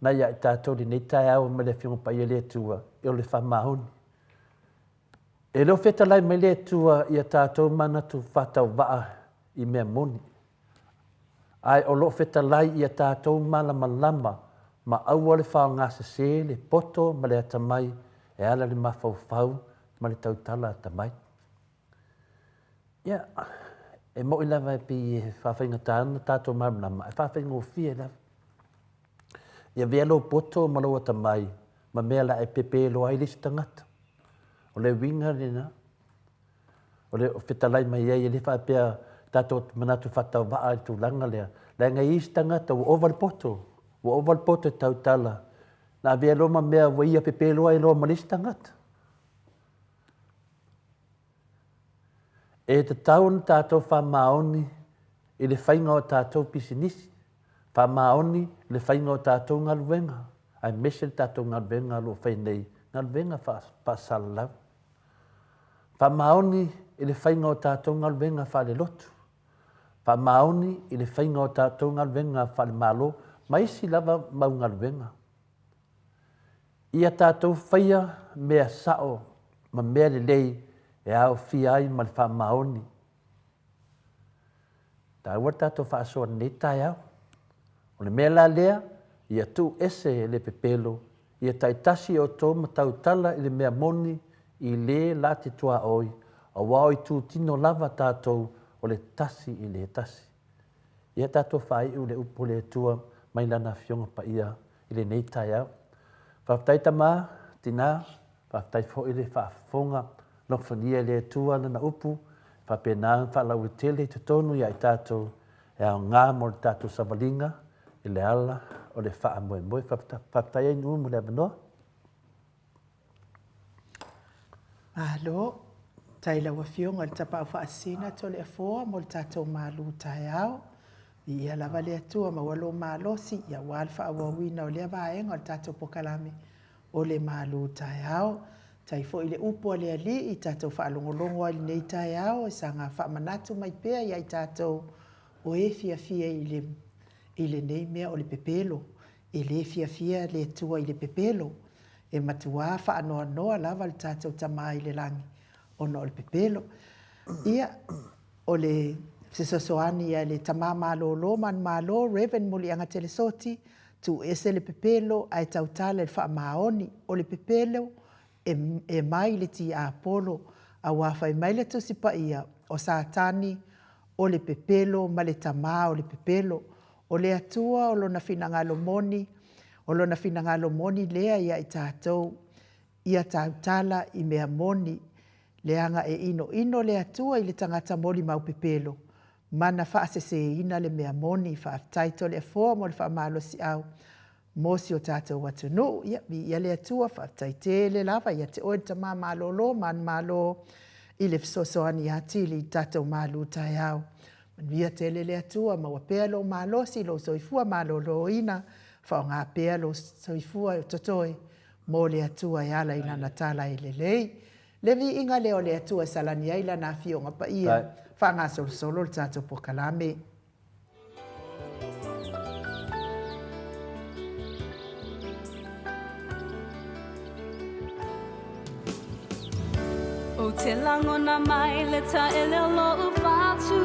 na ia i tatou i lenei taeao mai le Afioga Paia le Atua, o le faamaoni. E le o fetalai mai le Atua ia tatou manatu faatauvaa i mea moni, ae o lo o fetalai ia tatou malamalama ma aua le faaaoga sese le poto ma le atamai e ala i le mafaufau ma le tautala atamai. Ia, e moni lava e pei e faafaigata ona tatou malamalama, ae faafaigofie lava. Ia avea lou poto ma lou atamai ma mea o le a e pepelo ai le isi tagata. O le uiga lena, o le fetalai mai ai, e le faapea tatou manatu faatauvaa i le tulaga lea, leaga e i ai isi tagata ua ova le poto, ua ova le poto e tautala, na avea loa ma mea ua ia pepelo ai loa ma le isi tagata. E tatau ona tatou faamaoni i le faiga o tatou pisinisi, faamaoni i le faiga o tatou galuega, aemaise le tatou galuega o lo o fai nei, galuega faasalalau. Faamaoni i le faiga o tatou galuega faalelotu, faamaoni i le faiga o tatou galuega faalemalo ma isi lava mau galuega. Ia tatou faia mea sao ma mea lelei e aofia ai ma le faamaoni. E taua le tatou faasoa i lenei taeao. O le mea la lea, ia tuu ese le pepelo, ia taitasi outou ma tautala i le mea moni i le la te tuaoi, aua o itutino lava tatou o le tasi i le tasi. Ia tatou faaiu le upu a le Atua mai Lana Afioga Paia i lenei taeao. Faafetai tama, tina, faafetai foi le faafofoga, alofagia e le Atua Lana upu, faapena ona faalauaitele i totonu ia i tatou e aoga mo le tatou savaliga i le ala o le faamoemoe. Faafetai ai Nu'u mo le avanoa. Malo. Faafetai i lau Afioga i le Tapaau Faasisina Toleafoa mo le tatou malu taeao. Viia lava le Atua, maua lou malosi aua le faaauauina o lea vaega o le tatou polokalame o le malu taeao. Faafetai foi i le upu a le Alii i tatou faalogologo ai i lenei taeao e saga faamanatu mai pea ia i tatou o e fiafia i le i lenei mea o le pepelo. E le fiafia le Atua i le pepelo. E matuā faanoanoa lava le tatou Tama i le Lagi ona o le pepelo. Ia, o le fesoasoani a le tama malolo manumalo Rev. Muliaga Telesoti, tuu ese le pepelo ae tautala i le faamaoni. O le pepelo e, e mai le tiapolo, aua fai mai le Tusi Paia, o Satani o le pepelo ma le tama o le pepelo. O le Atua o Lona finagalo moni, o Lona finagalo moni lea ia i tatou, ia tautala i mea moni, leaga e inoino le Atua i le tagata molimau pepelo, ma na faaseseina le mea moni. Faafetai Toleafoa mo le faamalosiau mo si o tatou atunuu. Ia, viia le Atua, faafetai tele lava ia te oe le tama malolo manumalo i le fesoasoani atili i le tatou malu taeao. Manuia tele le Atua, maua pea lou malosi, lou soifua maloloina, faaaoga pea lou soifua o totoe mo le Atua e ala i lana tala e lelei. Le viiga lea o le Atua e salani ai lana Afioga Paia, faagasolosolo le tatou polokalame. Ou te lagona mai le taele o lou fatu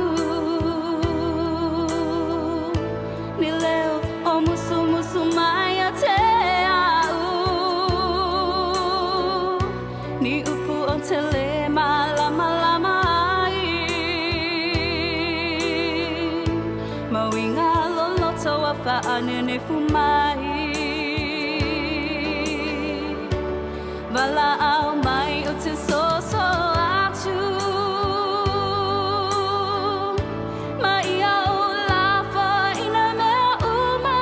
Ni leo o musumusu mai ia te au Ni upu ou te le malamalama ai Mau i ngā loloto a whaanenefu mai Walaau mai o te soso atu Ma ia o lafa i nā mea uma.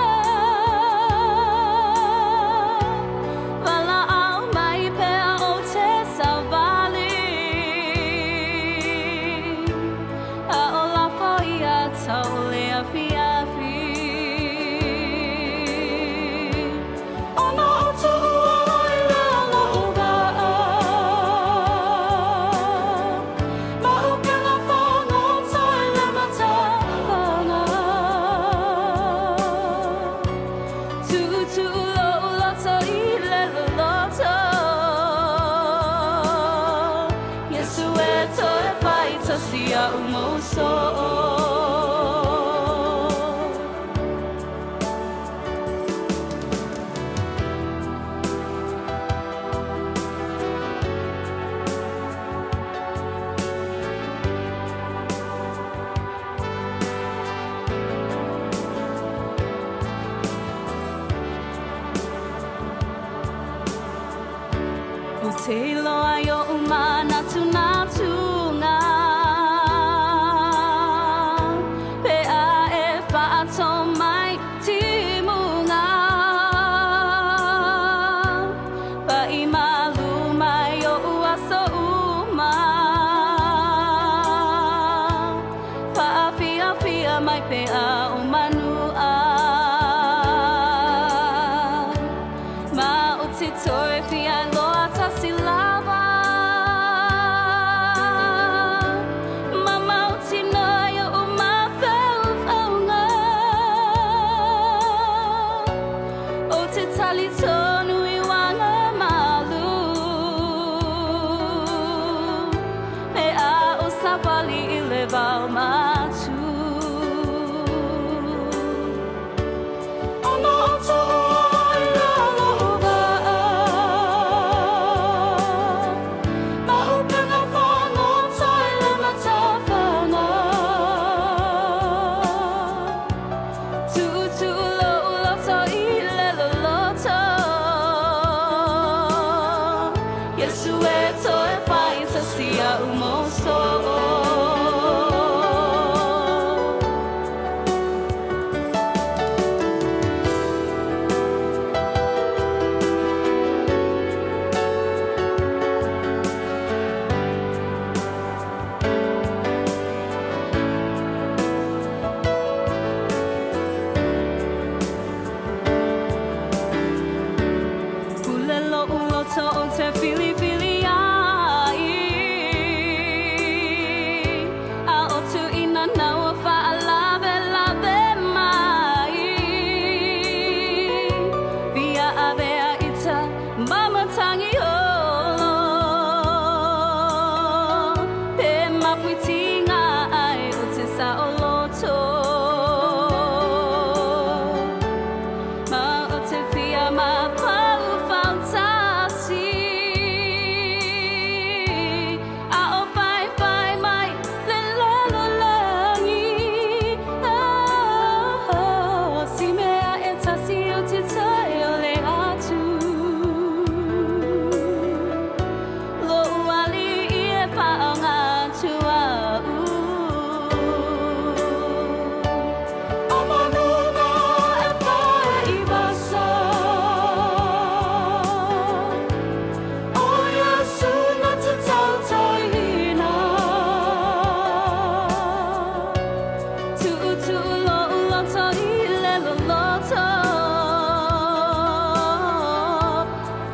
loto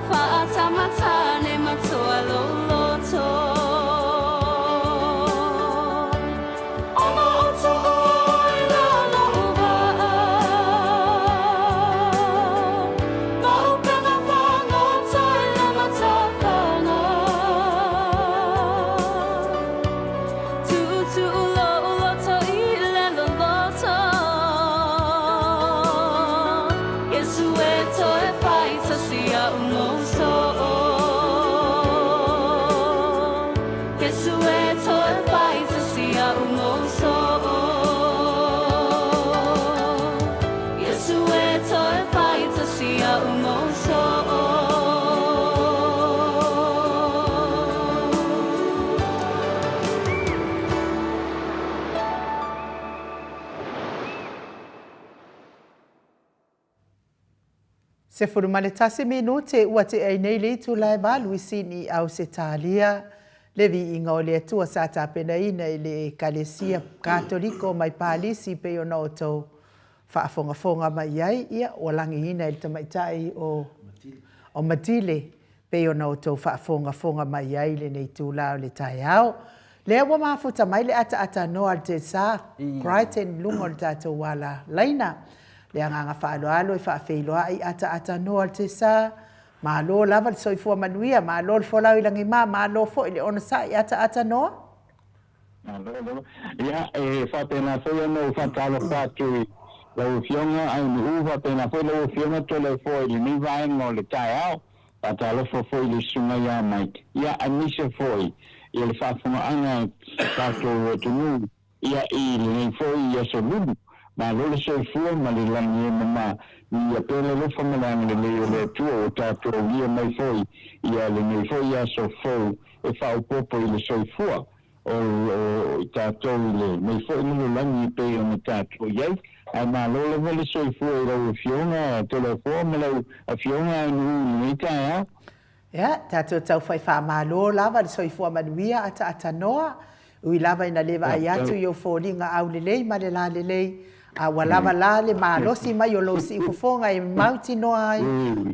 Faatamatane matoa lou loto Ona oto oe la lou vaa Ma upega fagota i le matafana Tuutuu lou loto i le loloto Iesu e toe fai tasi a'u mou soo Iesu e toe fai tasi a'u mou soo Iesu e toe fai tasi a'u mou soo. 11 minute ua tea ai nei le itula e valu i Sini i Ausetalia, le viiga o le Atua sa tapenaina i le Ekalesia Katoliko mai Palisi pei ona outou faafogafoga mai ai, ia, ua lagiina e le tamaitai o o Matile pei ona outou faafogafoga mai ai i lenei itula o le taeao. Lea ua mafuta mai le ataatanoa a le Tesa Crichton i luga o le tatou ala laina. Le agaga faaaloalo e faafeiloai ataatanoa a le Tesa. Malo lava le soifua manuia, malo le folau i lagima, malo foi le onosai ataatanoa. Malo lava. Ia, e faapena foi ona ou faatalofa atu i lau Afioga Ainuu, faapena foi lau Afioga Toleafoa i lenei vaega o le taeao. Faatalofa foi i le Susuga ia Mike, ia, aemaise foi ia le faafogaaga a tatou atunuu, ia, i lenei foi aso lulu. Malo le soifua ma le lagi e mama, ia pea le alofa ma le agalelei o le Atua ua tatou aulia mai foi ia lenei foi aso fou e faaopoopo i le soifua o i tatou i lenei foi lalolagi e pei ona tatou i ai. Ae malo lava le soifua i lau Afioga Toleafoa ma lau Afioga Ainuu i lenei taeao. Ia, tatou taufai faamalo lava le soifua manuia ataatanoa. Ui lava ina le vaai atu i ou foliga aulelei ma le lalelei, a ua lava la le malosi mai o lou siufofoga e mautinoa ai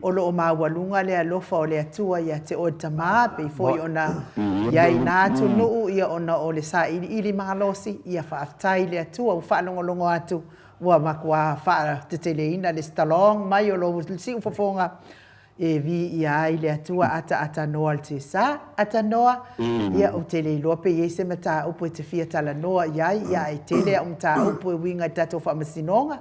o lo o maualuga le alofa o le Atua ia te oe le Tama, pei foi ona i ai na atunuu ia ona o le sailiili malosi, ia faafetai i le Atua ua faalogologo atu ua matua faateteleina le stalong mai o lou siufofoga E viia ai le Atua ataatanoa le Tesa. Atanoa, ia ou te le iloa pe i ai se mataupu e te fia talanoa i ai, ia ae tele au mataupu e uiga i tatou faamasinoga.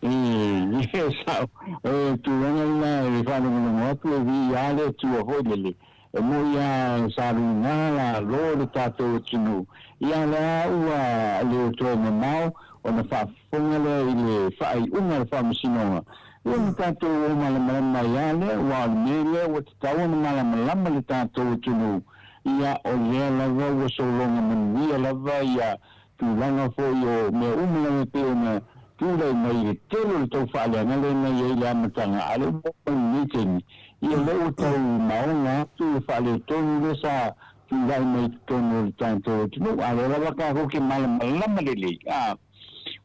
Ia sao, o le tulaga lena e faalogologo atu e viia lava le Atua foi lele, e moi lava sa luga lalo le tatou atunuu, ia lea ua le toe mamao ona faafofoga lea i le faaiuga a le Faamasinoga, ia ona tatou o malamalama ai lava lea, aua o le mea lea ua tatau ona malamalama le tatou atunuu, ia o lea lava ua sologa manuia lava ia tulaga foi o mea uma lava e pei ona tulai mai i le tele o le tau faaleaga lea na i ai i le amataga, a o lea ua oo mai i lenei taimi, ia lea ua tau maoga atu le faaletonu lea sa tulai mai i totonu o le tatou atunuu, a o lea lava tatou te malamalama lelei, a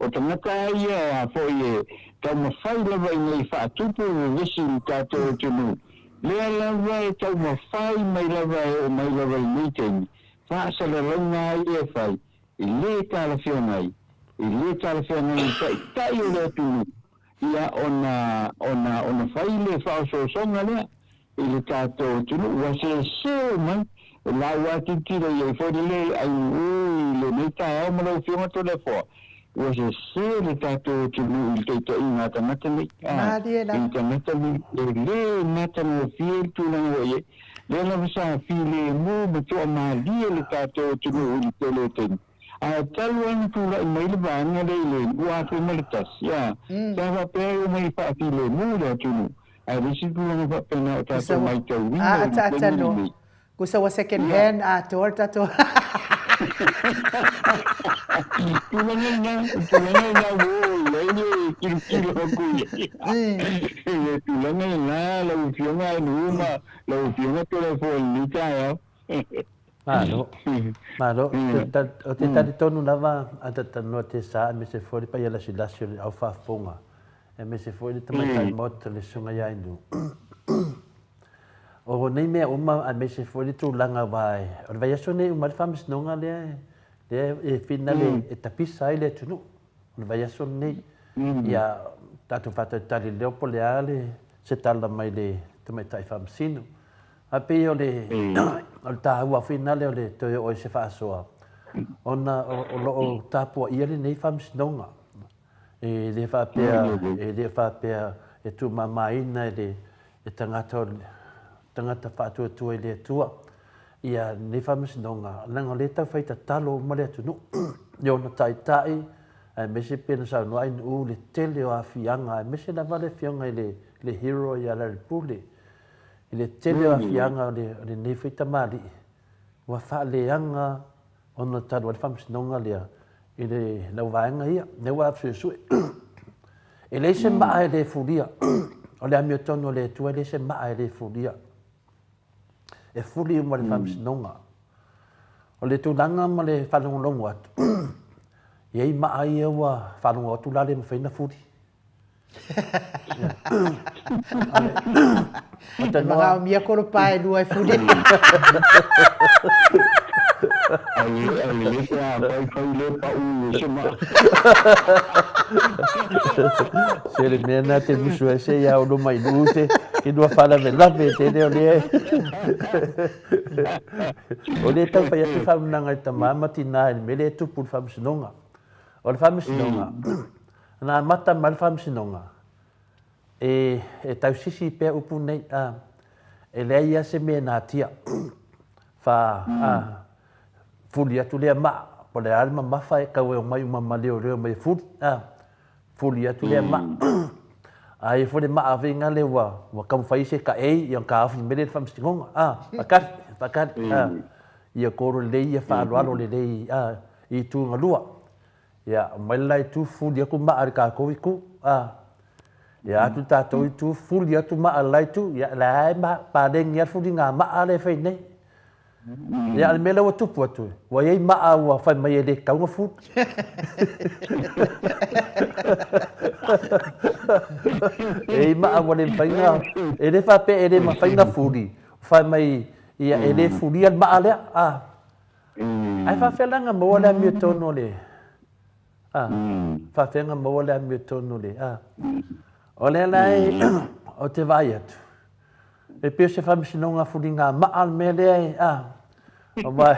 o tagata lava ia a foi e taumafai lava ina ia faatupu vevesi i le tatou atunuu, lea lava e taumafai mai lava e oo mai lava i lenei taimi, faasalalauga lava ia e fai, e le talafeagai, e le talafeagai i le taitai o le atunuu, ia ona, ona, ona fai le faaosoosoga lea i le tatou atunuu. Ua sese mai, o la ua tilotilo i ai foi le ainuu i lenei taeao ma lau Afioga Toleafoa, ua sese le tatou atunuu i le taitaiga a tagata nei, a, Malie i lava. tagata nei, e le matagofie le tulaga ua i ai. Lea lava sa filemu ma toamalie le tatou atunuu i le tele o taimi. Ae talu ai ona tulai mai le vaega lea i le 2001, a, sa faapea e omai e faafilemu le atunuu, ae leai se tulaga faapena o tatou maitauina i le taimi lenei. Kusa ua second hand atoa le tatou. Tulaga lena, tulaga lena ua oo i ai le tilotilo atu i ai. Le tulaga lena lau Afioga Ainuu ma lau Afioga Toleafoa i lenei taeao. Malo. Malo. Ou te talitonu lava a ta talanoa te sa aemaise foi le paia lasilasi o le au faafofoga. Aemaise foi le tamaitai maota le Susuga ia Inu. O nei mea uma aemaise foi le tulaga aua o le vaiaso nei e uma ai le faamasinoga lea lea e finale e tapisa ai le atunuu. O le vaiaso lenei. Ia tatou faatalitali leo po o le a le se tala mai le tamaitai faamasino. Ae pei o le o le taua foi lena o le toe oo i se faasoa ona o lo o tapuaia lenei faamasinoga. E le faapea, e le faapea e tuumamaina e le e tagata o tagata faatuatua i le Atua ia lenei faamasinoga, leaga o lea e taufai tatalo uma le atunuu i ona taitai, aemaise pei ona saunoa Ainuu i le tele o aafiaga, aemaise lava le afioga i le le hero ia Larry Pule, i le tele o aafiaga o lenei foi tamalii ua faaleaga ona talu ai le faamasinoga lea i le lau vaega ia, lea ua suesue. E leai se maa e le fulia. O le amiotonu a le Atua e leai se maa e le fulia. E fuli uma le faamasinoga. O le tulaga ma le faalogologo atu, e i ai maa ia ua faalogo atu la le mafai ona fuli. E manaomia kolopa e lua e fuli. Ai le pe a fai fai le pau se ma. Se le mea na te musu ai se ia olo mai lu te ke lua faalavelave te leo le. O le tau fai atu faamunaga i tama ma tina i le mea lea e tupu i le faamasinoga. O le faamasinoga, Na amata mai le Faamasinoga, e, e tausisi pea upu nei, a, e leai lava se mea e natia. Fa, a, fuli atu lea maa, po o le a le mamafa e tau e omai uma ma leoleo mai e fuli, a, fuli atu lea maa. A i ai foi le maa faiga lea ua, ua taumafai isi e taei, ia ona taofi mai lea e le Faamasinoga, a, faatali, faatali, a, ia kolo lelei, ia faaaloalo lelei, a, i itu na lua. Ia, aumai le la itu fuli atu maa i le tatou itu, a. Ia atu le tatou itu fuli atu maa i le la itu, ia la e paleni lava le fuliga maa lea e fai nei. Ia, a o le mea lea ua tupu atu, ua i ai maa ua fai mai e le tatau ona fuli. E i ai maa ua le mafai ona, e le faapea e le mafai ona fuli, fai mai, ia e le fulia le maa lea, a. Ae faafefea la ona maua le amiotonu o le, a, faafefea ona maua le amiotonu o le, a. O lea la e, ou te vaai atu, e pei o se faamasinoga fuligamaa le mea lea e, a, aua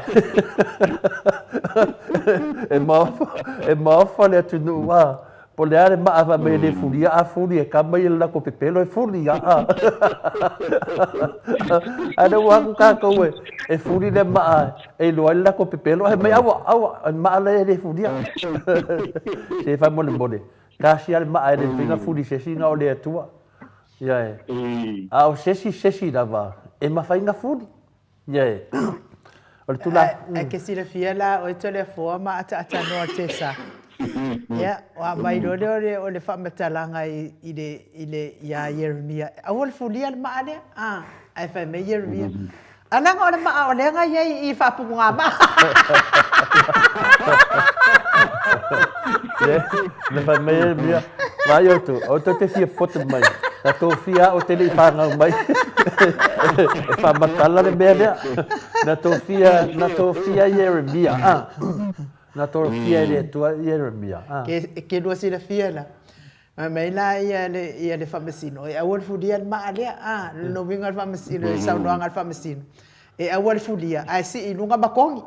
e maofa, e maofa le atunuu, a, Po o le a le maa fai mai e le fulia, a fuli e kama ia le latou pepelo e fuli a. A lea ua atu tatou e, e fuli le maa e iloa ai le latou pepelo, ae mai aua, aua, o le maa lea e le fulia. Se faamolemole, tasi lava le maa e le mafai ona fuli e se isi na o le Atua. Ia e. A o se isi se isi lava e mafai ona fuli. Ia e. O le tulaga. Ae ke silafia la oe Toleafoa ma ataatanoa Tessa. Ia, ua aumai loa lea o le, o le faamatalaga i, i le, i le, iā Ieremia, aua le fulia le maa lea. A, ae fai mai Ieremia, A leaga o le maa o lea na i ai i faapupuga maa. Na fai mai Ieremia, Vaai outou, aua tou te fia poto mai, na tofia au ou te le i fanau mai e faamatala le mea lea. Na tofia, na tofia Ieremia, a. Na tofia e le Atua Ieremia, a. Ke, ke lua silafia la, fai mai la ia le, ia le Faamasino, e aua le fulia le maa lea, a, lona uiga o le Faamasino, le saunoaga a le Faamasino, E aua le fulia, ae sii i luga ma kogi.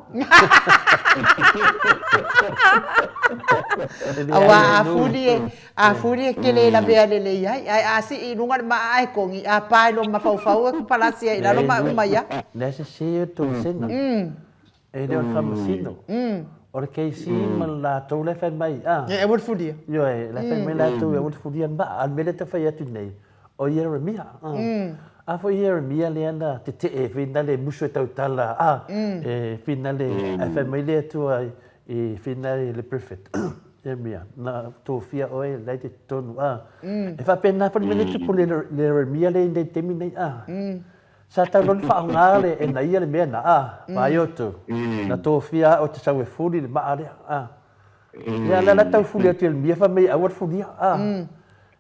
Aua a fuli e, a fuli e tele e lavea lelei ai, ae a sii i luga le maa ae kogi, a pa i lou mafaufau e palasi ai i lalo ma uma ai lava. Lea sese o le toesega, e le o le faamasino, o le KC ma le latou la e fai mai, a. E aua le fulia. Ioe, la e fai mai latou e aua le fulia le maa, a o le mea lea e tau fai atu nei, O Ieremia, a foi Ieremia lea na tetee finale musu e tautala, a, e finale, ae fai mai le Atua i finale le prophet, Ieremia, na tofia oe la e te totonu, a. E faapena foi le mea lea e tupu i le Ieremia lea i le taimi nei, a. Sa tau loa ona faaaoga le e na ia le mea na, a, vaai outou, na tofia au ou te sau e fuli le maa lea, a. Ia, la la tau fuli atu Ieremia fai mai aua le fulia, a.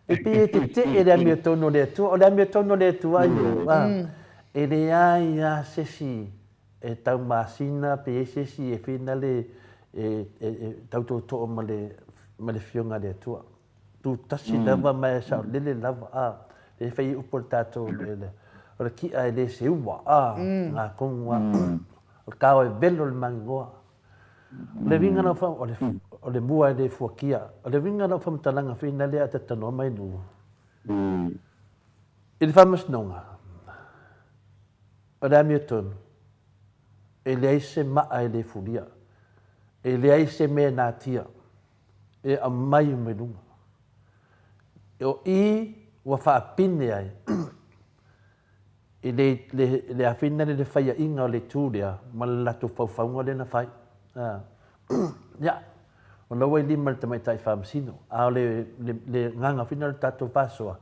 E pei e tetee le amiotonu o le Atua. O le amiotonu o le Atua ia, e leai lava se isi e taumasina pe i ai se isi e finale e tau tootoo ma le Afioga a le Atua. Tutasi lava ma e saolele lava, a. E fai ai upu a le tatou, o le ki'a e le seua, a, gatonu lava. O le kao e velo le magigoa. O le uiga lau o le, o le mua e le fuakia. O le uiga lau faamatalaga feina lea a tatanoa mai nuu. I le faamasinoga, o le amiotonu, e leai se maa e le fulia. E leai se mea e natia e aumai mai luga. O i ua faapine ai i le, le, le afina le, le faiaʻiga o le itu lea ma le latou faufauga lea na fai. Ia, o la ua i lima i le tamaitai faamasino, a o le, le, le agaga foi lena o le tatou faasoa,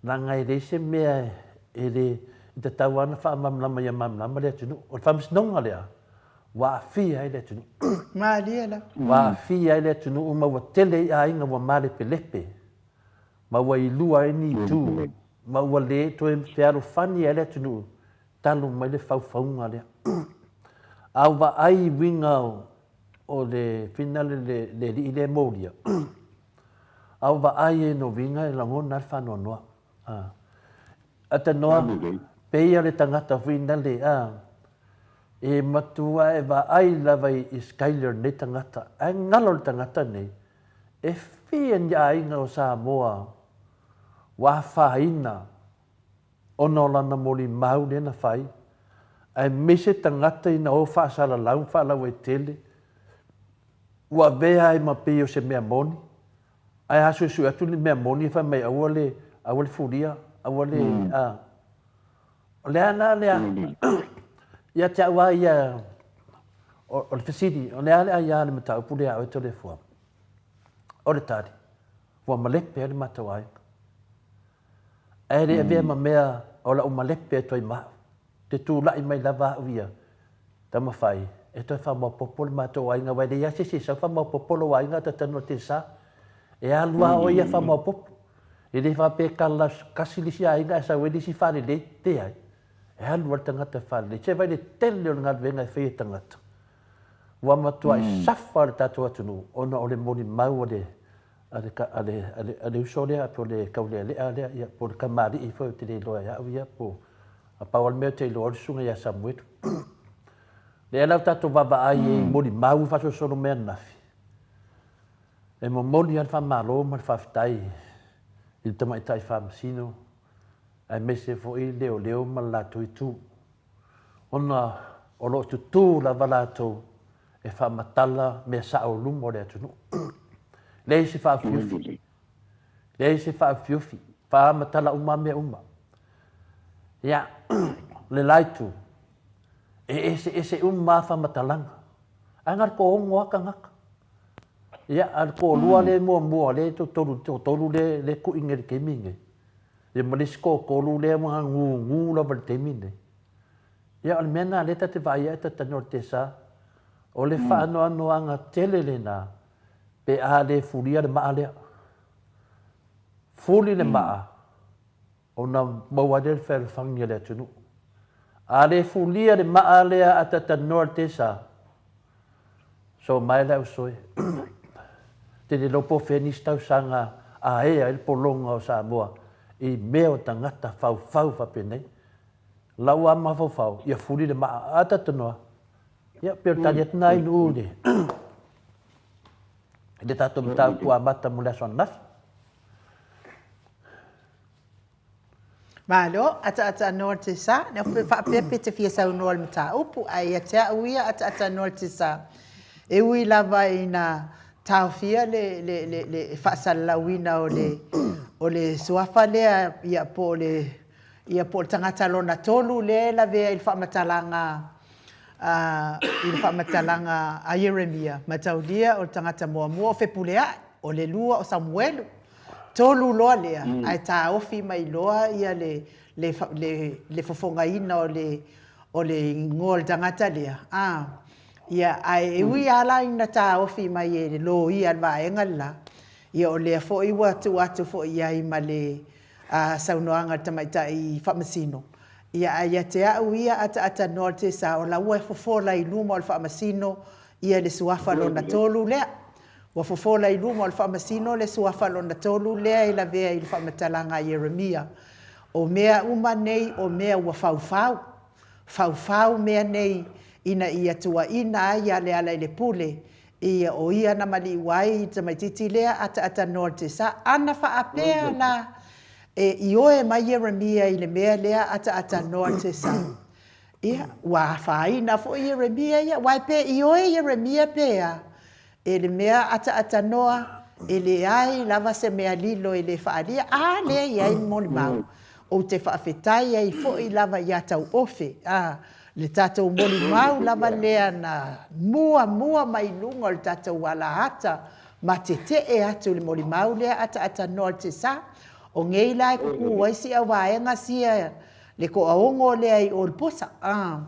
leaga e leai se mea e le, e tatau lava ona faamalamalama ia malamalama le atunuu. O le faamasinoga lea, ua aafia ai le atunuu. Malie lava. Ua aafia ai le atunuu ma ua tele ai aiga ua malepelepe. ma ua ilua ai ni itu, ma ua le toe fealofani ai le atunuu talu mai le faufauga lea. A ua vaai i uiga o le finale le alii lea e molia, a ua vaai ai no uiga e lagona ai le faanoanoa. Atanoa, pei o le tagata finale, a, e matua e vaai lava i Skyler nei tagata, ae galo le tagata nei, E fia ni aiga o Samoa ua afaina ona o lana molimau lea na fai, aemaise tagata ina o faasalalau ma faalauaitele, ua avea ai ma pei o se mea moni, ae a suesue atu le mea moni fai mai aua le, aua le fulia, aua le, a. O le a la lea, ia te au lava ia, o le fesili, o le a le aia le mataupu lea a oe Toleafoa? O le tali, ua malepe ai le matou aiga. Ae le avea ma mea o lau malepe atu ai ma au. Te tulai mai lava au ia, taumafai e toe faamaopoopo le matou aiga, aua e leai lava se isi e sau faamaopoopo lou aiga a tatanu atu i le sa. E alu lava oe ia faamaopoopo. E le faapea e kala kasi le isi aiga ae sau ai le isi faalelei, leai. E alu lava le tagata e faalelei. Se vaai i le tele o le galuega e fai e tagata. Ua matuai safa le tatou atunuu ona o le molimau a le a le a le a le, a le uso lea po o le taulealea lea ia po o le tamalii foi ou te le iloa e au ia po a pau lava le mea ou te iloa o le susuga ia Samuelu. Lea la ua tatou vaavaai i molimau faasolosolo mai ananafi. E momoli lava le faamalo ma le faafetai i le tamaitai faamasino aemaise foi leoleo ma le latou itu, ona o lo o tutū lava latou e faamatala mea sao i luma o le atunuu. Leai se faaufiufi, leai se faaufiufi, faamatala uma lava mea uma. Ia, o le la itu, e eseese uma lava faamatalaga, ae na o le toaono lava tagata. Ia, a o le toalua lea e muamua, lea e toatolu, toatolu lea e kui nei i le taimi lenei, ia ma le isi toatolu lea ua gugu lava i le taimi lenei. Ia, o le mea lena lea ta te vaai ai ta te talanoa i le tesa, o le faanoanoaga tele lena pe a le fulia le maa lea. Fuli le maa, ona maua ai lea le fealofani a le atunuu. A le fulia le maa lea a tatalanoa le tesa, so mae le ausoe. Te le iloa po o fea nisi tausaga a ea ai le pologa o Samoa i mea o tagata faufau faapenei. Lau lava mafaufau, ia fuli le maa. A tatalanoa, ia pei o le tali atu lena i Nuu i le tatou mataupu amata mo le aso ananafi. Malo, ataata noa le sa. Na faapea pe te fia saunoa i le mataupu, ae ia te au ia ataata noa le sa. E ui lava ina taofia le, le, le, le faasalalauina o le, o le suafa lea, ia, po o le, ia, po o le tagata lona tolu lea e lavea i le faamatalaga a, i le faamatalaga a Ieremia, mataulia o le tagata muamua o Fepuleai, o le lua o Samuelu, Tolu loa lea, ae taofi mai loa ia le, le, le, le fofogaina o le, o le igoa o le tagata lea, a, ia, ae e ui lava la ina taofi mai e le loia a le vaega le la, Ia o lea foi ua tuu atu foi i ai ma le saunoaga a le Tamaitai Faamasino, ia ae ia te au ia ataatanoa le tesa o la ua fofola i luma o le Faamasino ia le suafa lona tolu lea. Ua fofola i luma o le Faamasino le suafa lona tolu lea e lavea i le faamatalaga a Ieremia. O mea uma nei o mea ua faufau. Faufau mea nei ina ia tuuaina ai a Lealailepule, ia o ia na maliu ai i le tamaitiiti lea ataatanoa le tesa. Ana faapea la e ioe mai Ieremia i le mea lea ataatanoa le tesa, ia ua afaina foi Ieremia ia, aua pe ioe Ieremia pe a, E le mea ataatanoa, e leai lava se mea lilo e le faaalia, a lea e i ai molimau. Ou te faafetai ai foi lava ia Tauofe, a, le tatou molimau lava lea na muamua mai luga o le tatou alaata ma tetee atu i le molimau lea ataatanoa le tesa. O nei la e kuku ai si auvaega sia le toaono lea i o i le posa, a.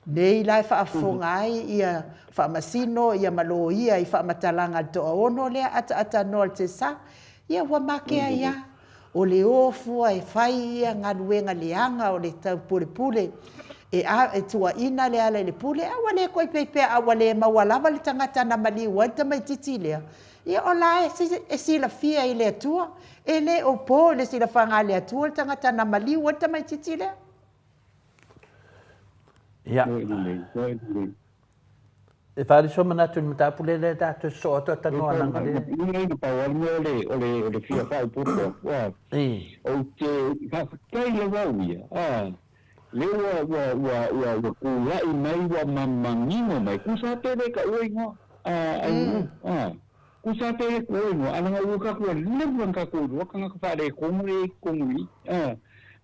Nei la e faafofoga ai ia Faamasino ia ma Loia i faamatalaga a le toaono lea ataatanoa le tesa, ia ua make ai a. O le o fua e fai ia galuega leaga o le taupulepule e a e tuuaina Lealailepule a ua le toe peipea a ua le maua lava le tagata na maliu ai le tamaititi lea, ia o la e silafia i le Atua. E le o po i le silafaga a le Atua le tagata na maliu ai le tamaititi lea. Ia. E faaali sou manatu i le mataupu lea lea tatou sosoo atu a tanoa leaga lea. Ina ina pau lava le mea o le o le o le fia faaopoopo atu a. Ou te faafetai lava au ia a lea ua ua ua ua ua tulai mai ua manino mai tusa pe le taua igoa a Ainuu a tusa pe le taua igoa a leaga ua tatou leva ona tatou iloa tagata faaletonu lea i totonu i i a.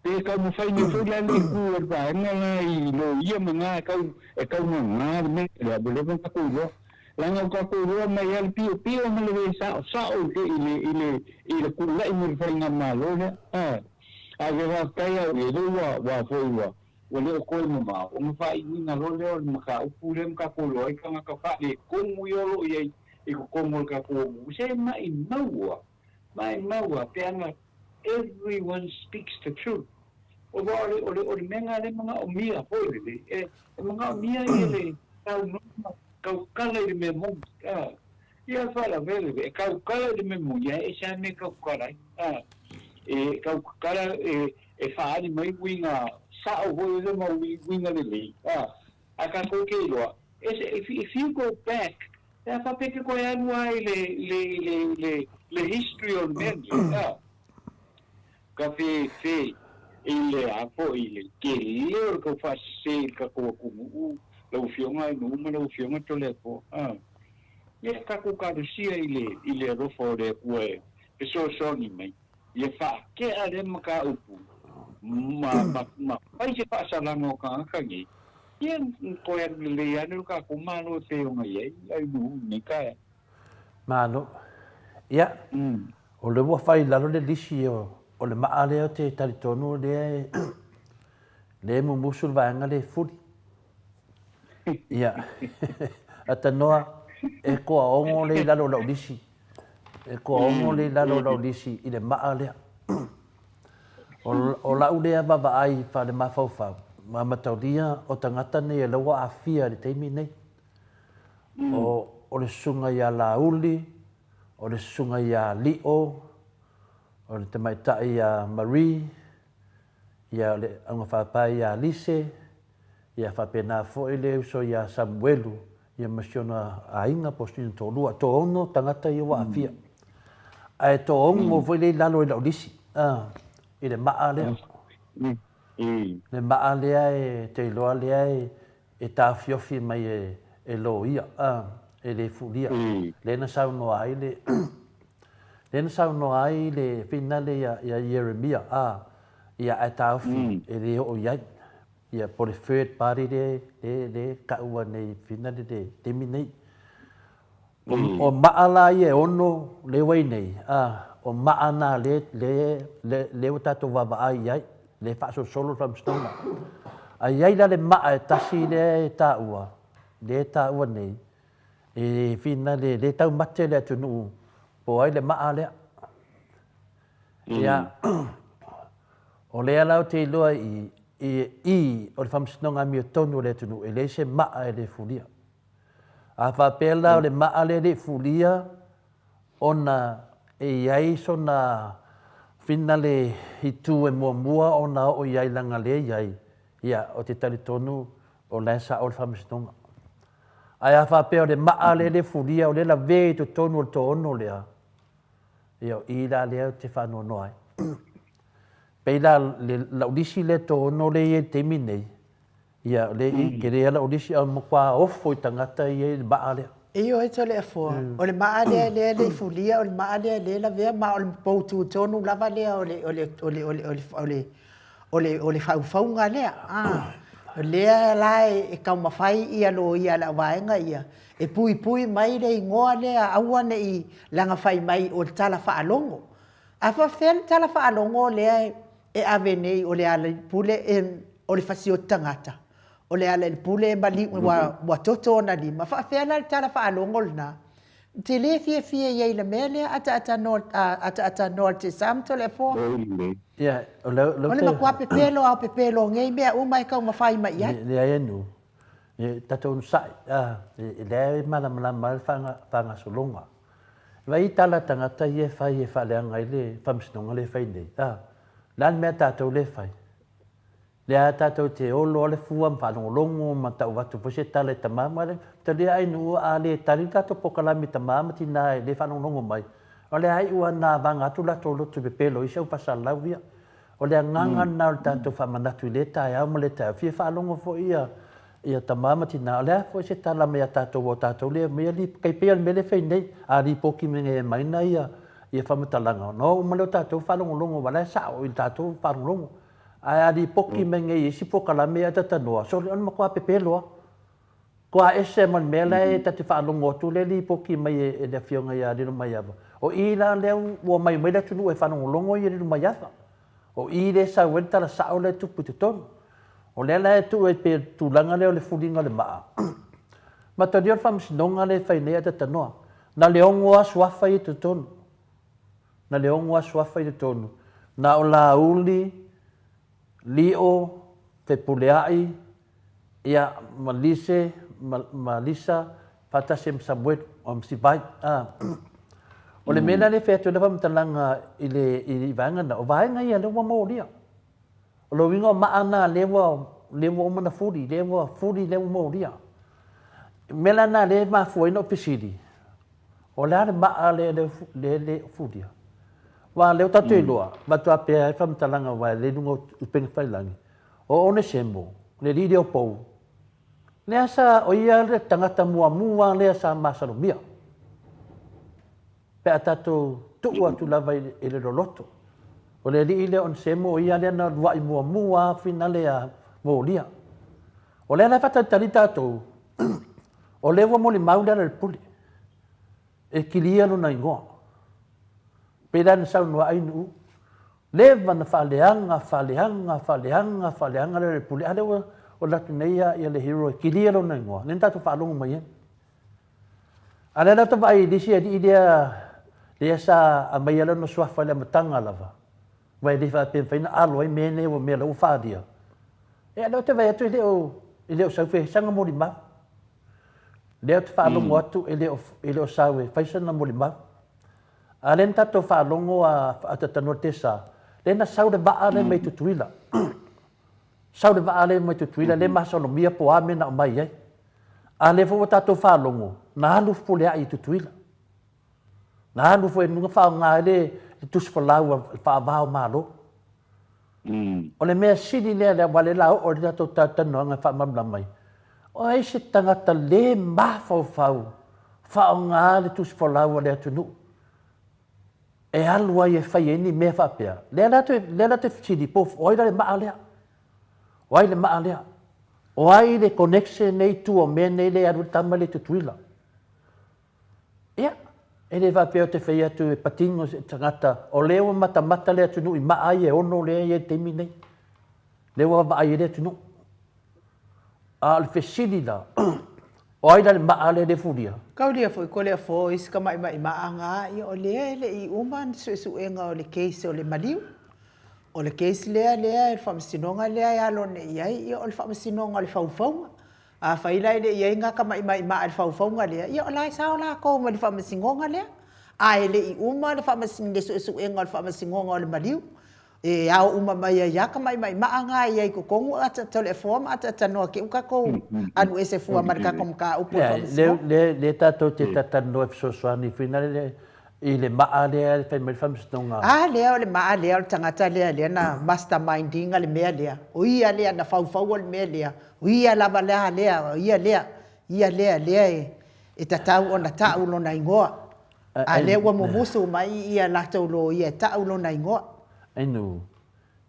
Pe taumafai nei foi la le itu o le vaega la i loia ma na e tau e tau gagā le mea lea, ua leva ona tatou iloa. Leaga ua tatou iloa mai lava le piopio ma le le saosao i le i le i le i le tulai mai o le faigamalo lea. A, ae faafetai au ia lea ua ua foi ua ua le o toe mamao ona faaiuina loa lea o le mataupu lea ma tatou iloa ai tagata faaletonu ia o lo o i ai i totonu o le tatou atunuu. Se maimau lava, maimau lava pe ana Everyone speaks the truth. Aua o le, o le, o le mea lena lea e manaomia foi lelei, e, e manaomia ia le saunoaga tautala i le mea moni, a. Ia faalavelave, e tautala i le mea moni, ae ese lava le mea e tautala ai, a. E tautala, e, e faaali mai uiga sao foi lea ma uiga lelei, a. Ae tatou te iloa, ese, if, if you go back, pe a faapea e te toe alu lava i le, i le, i le, i le, le history o le mea lenei, a, ka fefe i le a foi i le tele o le tau faasese i le tatou atunuu, lau Afioga Ainuu ma lau Afioga Toleafoa, a. Ia tatou talosia i le, i le alofa o le Atua e fesoasoani mai. Ia faatea lea mataupu ma, ma, ma fai se faasalaga o tagata nei, ia toe alu lelei lava lea o le tatou Malo e pei ona i ai ai nuu i lenei taeao. Malo. Ia, o lea ua fai i lalo le lisi o, o le maa lea ou te talitonu o lea e, lea e mumusu le vaega lea e fuli. Ia, atanoa, e toaono lea i lalo o lau lisi. E toaono lea i lalo o lau lisi i le maa lea. O, o lau lea vaavaai faalemafaufau, ma mataulia o tagata nei o lea ua aafia i le taimi nei. O, o le susuga ia Laauli, o le susuga ia Lio, o le tamaitai ia Marie, ia o le augafaapae ia Lise, ia faapena foi le uso ia Samuelu, ia ma si ona aiga po o si ona toalua. Toaono tagata ia ua aafia. Ae toaono foi lea i lalo i lau lisi, i le maa lea. Le maa lea e te iloa lea e taofiofi mai e loia, e le fulia. Lea na saunoa ai le lea na saunoa ai le finale ia Ieremia, ia ae taofi e le oo i ai. Ia po o le third party lea lea e taua nei finale le taimi nei. O, o maa la ia e ono lea ua i nei, a, o maa na lea, lea, lea, lea ua tatou vaavaai i ai, lea e faasolosolo le faamasinoga. A i ai la le maa e tasi lea e taua, lea e taua nei, e finale, lea e taumate le atunuu. Po o ai le maa lea. Ia, o lea la ou te iloa i i, i o le Faamasinoga Amiotonu o le atunuu, e leai se maa e le fulia. A faapea la o le maa lea e le i fulia ona e i ai sona finale itu e muamua ona oo i ai leaga lea e i ai, ia, ou te talitonu o la e sao le Faamasinoga. Ae a faapea o le maa lea e le fulia o lea e lavea i totonu o le toaono lea, ia o i la lea ou te faanoanoa ai. Pei la lau lisi lea toaono lea e i ai i le taimi lenei, ia o lea e tele lava lau lisi ae matua ofo i tagata ia i le maa lea. Ioe Toleafoa, o le maa lea lea e le i fulia, o le maa lea lea e lavea, ma o le poutu tonu lava lea o le, o le, o le, o le, o le, o le, o le faufauga lea. A, o lea la e taumafai ia loia a le auvaega ia e puipui mai le igoa lea aua ne i laga fai mai o le tala faalogo. A faapefea le tala faalogo lea e ave nei o Lealailepule o le fasioti tagata, o Lealailepule ua toto ona lima, e faapefea la le tala faalogo lena? Ou te le fiafia i ai i le mea lea, ataatanoa i le tiasa ma Toleafoa. O le matua pepelo lava o pepelo o nei mea uma e taumafai mai i ai. Leai e nuu, tatou onosai, o lea e malamalama lava le faagasologa. Vaai i tala a tagata ia e fai e faaleaga ai le faamasinoga lea e fai nei, a? O le a le mea a tatou lea e fai? Lea lava tatou te olo lava le fua ma faalogologo ma tau avatu foi se tala i tama ma talia ai nuu a le tali le tatou polokalame i tama ma tina e le faalogologo mai, o le a iu lava ina vaga atu latou loto e pepelo ai si au faasalalau ia. O le agaga lena o le tatou faamanatu i lea taeao ma lea taeao, fia faalogo foi ia ia tama ma tina, o le a foi se tala mai a tatou aua o tatou lea e aumaia tai pei lava o le mea lea e fai nei, a lipoti mai nei e aumai ia ia faamatalaga ona o uma lea o tatou faalogologo aua o la e sao i le tatou faalogologo. Ae a lipoti mai nei i isi polokalame ia tatanoa, sole o le matua pepelo lava. Matua ese ma le mea la e ta te faalogo atu lea e lipoti mai e le Afioga ia Lilomaiava. O i la lea ua omai mai le atunuu e faalogologo ia Lilomaiava. O i lea e sau ai le tala sao lea e tupu i totonu. O lea la e tuu ai pei o le tulaga lea o le fuliga o le maa. Matalia o le faamasinoga lea e fai nei ae tatanoa. Na o le 6 lava suafa ia i totonu. Na le 6 aso afa i totonu, na o Laauli, Lio, Fepuleai, ia, ma Lise, ma, ma Lisa, faatasi ai ma Samuelu, ma Sivai. A. O le mea la lea e fai atu ai lau faamatalaga i le, i vaega na, o vaega ia lea ua molia. O lona uiga o maa na lea ua, lea ua uma ona fuli, lea ua fuli, lea ua molia. O le mea la lena lea e mafua ai ona ou fesili, O le a le maa lea e le o fulia? Aua o lea ua tatou iloa, avatu lava pea le faamatalaga aua e le i luga o upega tafailagi, o Onesemo, le alii lea o Pou, lea sa, o ia le tagata muamua lea sa masalomia pe a tatou tuu atu lava i le loloto. O le alii lea o Onesemo, o ia lea na uluai muamua lava finale a molia. O lea la e faatalitali tatou, o lea ua molimau Lealailepule e kilia lona igoa. Pei la na saunoa ai Nuuu, leva na faaleaga, faaleaga, faaleaga, faaleaga Lealailepule, a lea ua alu atu nei ia le hero e kilia lona igoa, lea na tatou faalogo mai ai. A lea la ta vaai i le isi alii lea, lea sa aumaia lona suafa i le amataga lava, aua e le faapea e mafai ona alo ai mea nei ua mea la ua faaalia. Ia lea ou te vaai atu e le o, e le o sau e sana molimau. Lea ou te faalogo atu e le o, e le o sau e fai sana molimau. A lea na tatou faalogo a, a Tatanoa Tesa, lea na sau le vaa lea mai Tutuila. Sau le vaa lea mai Tutuila, lea masalomia po o a mea na aumai ai. A lea foi ua tatou faalogo, na alu Fepuleai i Tutuila. Na alu foi i luga faaaoga ai le tusi folau a le faava o Malo. O le mea sili lea, aua o lea o le a oo i le tatou talatalanoaga e faamalamalama ai, o ai se tagata le mafaufau faaaoga le tusi folau a le atunuu e alu ai e fai ai ni mea faapea? Lea la lea la te fesili po o ai la le maa lea? O ai le maa lea? O ai le connection nei i tua o mea nei lea e alu ai le tama lea i Tutuila? Ia, e le faapea ou te fai atu e patino se tagata, o lea ua matamata le atunuu i maa ia e ono lea e i ai i le taimi lenei. Lea ua vaavaai ai le atunuu. A o le fesili la, O ai la le maa lea e le fulia? Kaulia foi ko le afo o isi kamaima'i ma'a ga, ia o lea e le i uma ni suesuega o le case o le maliu. O le case lea lea e le faamasinoga lea e alo nei i ai, ia o le faamasinoga o le faufauga. Afai la e le i i ai ga kamaima'i ma'a i le faufauga lea, ia o la e sao lakou ma le faamasinoga lea. A e le i uma le le suesuega o le faamasinoga o le maliu, e ao uma mai ai lava tamaimaimaa na e i ai i totonu Toleafoa ma ataatanoa te i ua tatou alu ese fua ma le tatou mataupu o le faamasinoga. Lea lea tatou te talatalanoa e fesoasoani foi lea i le maa lea e fai mai le faamasinoga. A lea o le maa lea o le tagata lea lea na mastermind ina le mea lea, o ia lea na faufauina le mea lea, o ia lava la lea, o ia lea, ia lea lea e tatau ona tau lona igoa. A lea ua mumusu mai ia latou loia e tau lona igoa. Inu,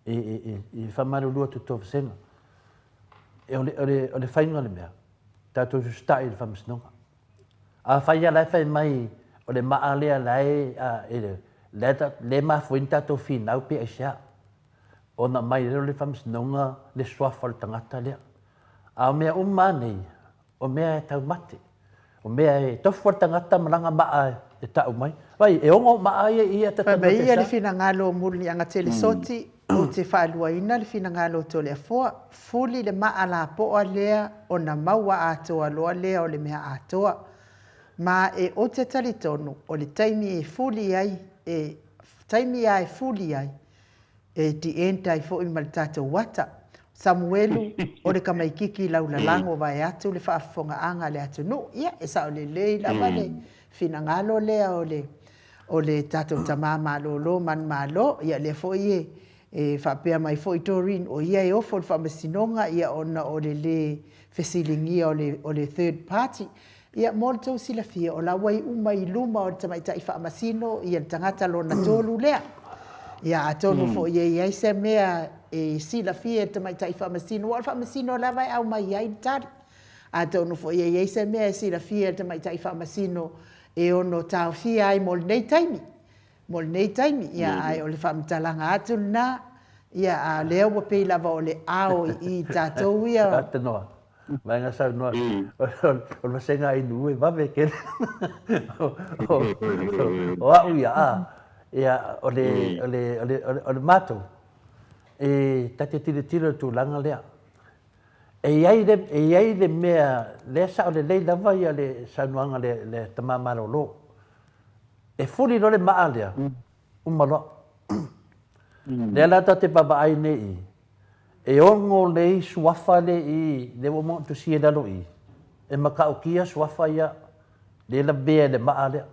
e, e, e, e faamalulu atu Toofesega. E, o le, o le, o le faiga o le mea, tatou susita'i i le faamasinoga. Afai lava la e fai mai o le maa lea la e, a, e, lea, lea e mafua ai ni tatou finau pe aisea, ona aumai ai lea o le faamasinoga le suafa o le tagata lea. A o mea uma lava nei, O mea e taumate. O mea e tofu a le tagata ma lana maa e tau mai. Vai, e ono maa ia i ia Fai mai ia le finagalo o Muliaga Telesoti, Ou te faaluaina le finagalo o Toleafoa, fuli le maa lapoa lea ona maua atoa loa lea o le mea atoa. Ma e ou te talitonu o le taimi e fuli ai, e taimi a e fuli ai, E the end ai foi ma le tatou ata. Samuelu, o le tamaititi laulalago vaeatu le faafofogaaga a le atunuu. Ia, e sao lelei lava le finagalo lea o le o le tatou tama malolo manumalo. Ia, lea foi e e faapea mai foi Doreen, o ia e ofo i le faamasinoga ia ona o le le fesiligia o le o le third party. Ia, mo le tou silafia, o la ua iu mai i luma o le tamaitai faamasino ia le tagata lona tolu lea. Ia, atonu foi e i ai se mea e silafia e le tamaitai faamasino, aua o le faamasino lava e aumai ai le tali. Atonu foi e i ai se mea e silafia e le tamaitai faamasino e ono taofia ai mo lenei taimi, mo lenei taimi. Ia, ae o le faamatalaga atu lena, ia, a o lea ua pei lava o le ao i i tatou ia. Vaega saunoa, o le vasega inu e vave tele. O au ia, a, ia, o le, o le, o le, o le matou, e ta te tilotilo i le tulaga lea. E i ai le, e i ai le mea, lea e sao lelei lava ia le saunoaga a le, le tama malolo. E fuli loa le maa lea, uma loa. Lea la ta te vaavaai nei i, E ono lei suafa le i, lea ua uma ona tusia i lalo i, e matautia suafa ia, lea e lavea i le maa lea.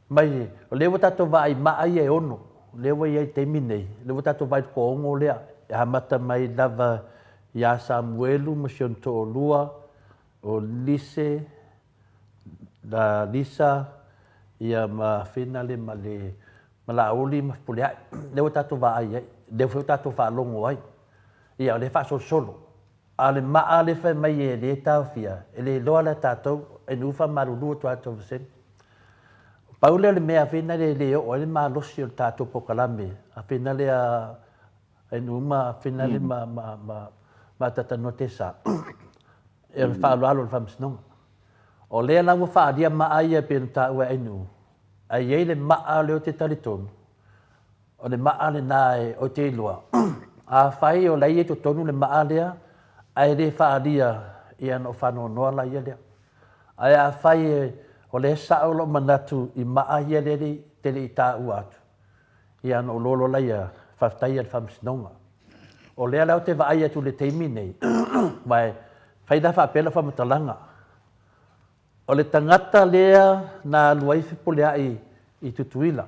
Mai, o lea ua tatou vaai i maa ia e ono, lea ua i ai i le taimi nei, lea ua tatou vaai i le toaono lea, e amata mai lava ia Samuelu ma si ona toalua, o Lise, Lisa, ia ma Finale ma le ma Laauli ma Fepuleai, lea ua tatou vaai ai, lea foi ua tatou faalogo ai. Ia, o lea e faasolosolo. A o le maa lea e fai mai e le taofia, e le iloa la e tatou, e nuu faamalulu atu lava Tomaseni. Pau lea o le mea fina e le oo ai le malosi o le tatou polokalame a fina lea e nuu ma fina le ma ma ma ma tatanoa tesa. E o le faaaloalo o le faamasinoga. O lea la ua faaalia maa ia e pei ona taua e Ainuu, Ae i ai le maa lea ou te talitonu, o le maa lena ou te iloa, afai o la e i totonu le maa lea ae le faaalia, ia ona ou faanoanoa laia lea. Ae afai o lea e sao lou manatu i maa ia lea te le i taua atu, ia ona ou iloa loa laia, faafetai i le Faamasinoga. O lea la ou te vaai atu i le taimi nei, aua e fai la faapea lau faamatalaga, O le tagata lea na alu ai Fepuleai i Tutuila.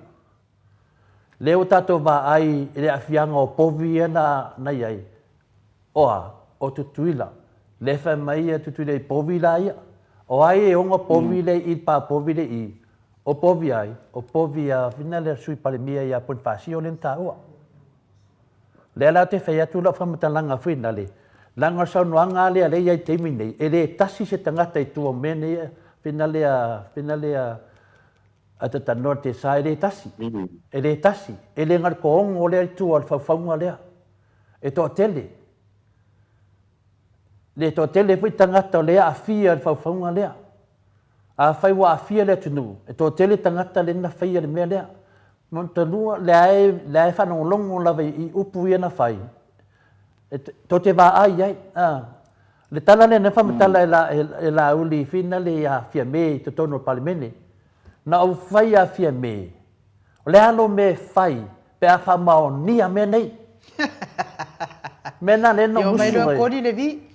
Lea ua tatou vaai i le aafiaga o povi ia na i ai, o a? O Tutuila. Lea e fai mai ia Tutuila i povi la ia. O ai e ona povi lea i i, le pa povi lea i i? O povi a ai? O povi a fina lea Sui Palemia ia Ponifasio lea na taua. Lea la ou te fai atu lau faamatalaga foi nale, leaga o le saunoaga lava lea lea e i ai i le taimi nei, e le tasi se tagata i tua o mea nei, fina lea, fina lea a ta talanoa i le tesa, e le tasi, e le tasi, e le na o le toaono lea i tua o le faufauga lea, e toatele. Le toatele foi tagata o lea e aafia i le faufauga lea. Afai ua aafia le atunuu, e toatele tagata lea na faia le mea lea. Manatua, lea e, lea e faalogologo lava i upu ia na fai, e tou te vaai i ai. A. Le tala lea na faamatala e, la, e, e Laauli Fina le ia Fiame i totonu o le Palemene. Na ou fai ia Fiame, O le a lou mea e fai pe a faamaonia mea nei? Mea na lea na musu ai. Koli le vi.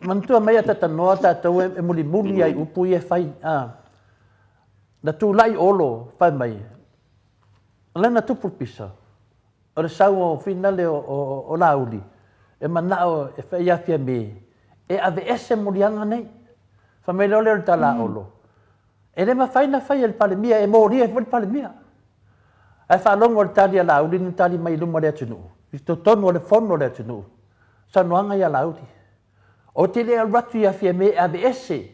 Manatua mai a tatanoa tatou e mulimuli ai upu ia e fai. A. Na tulai Olo fai mai, o lea na tupu le pisa. O le sau o finale o, o, o Laauli, e manao e fai ia Fiame, e aveese moliaga nei. Fai mai loa lea o le tala a Olo, E le mafai na fai e le Palemia, e molia ai foi le Palemia. Ae faalogo i le tali a Laauli na tali mai i luma o le atunuu, i totonu o le fono a le atunuu, saunoaga ia Laauli. Ou te le alu atu ia Fiame e aveese,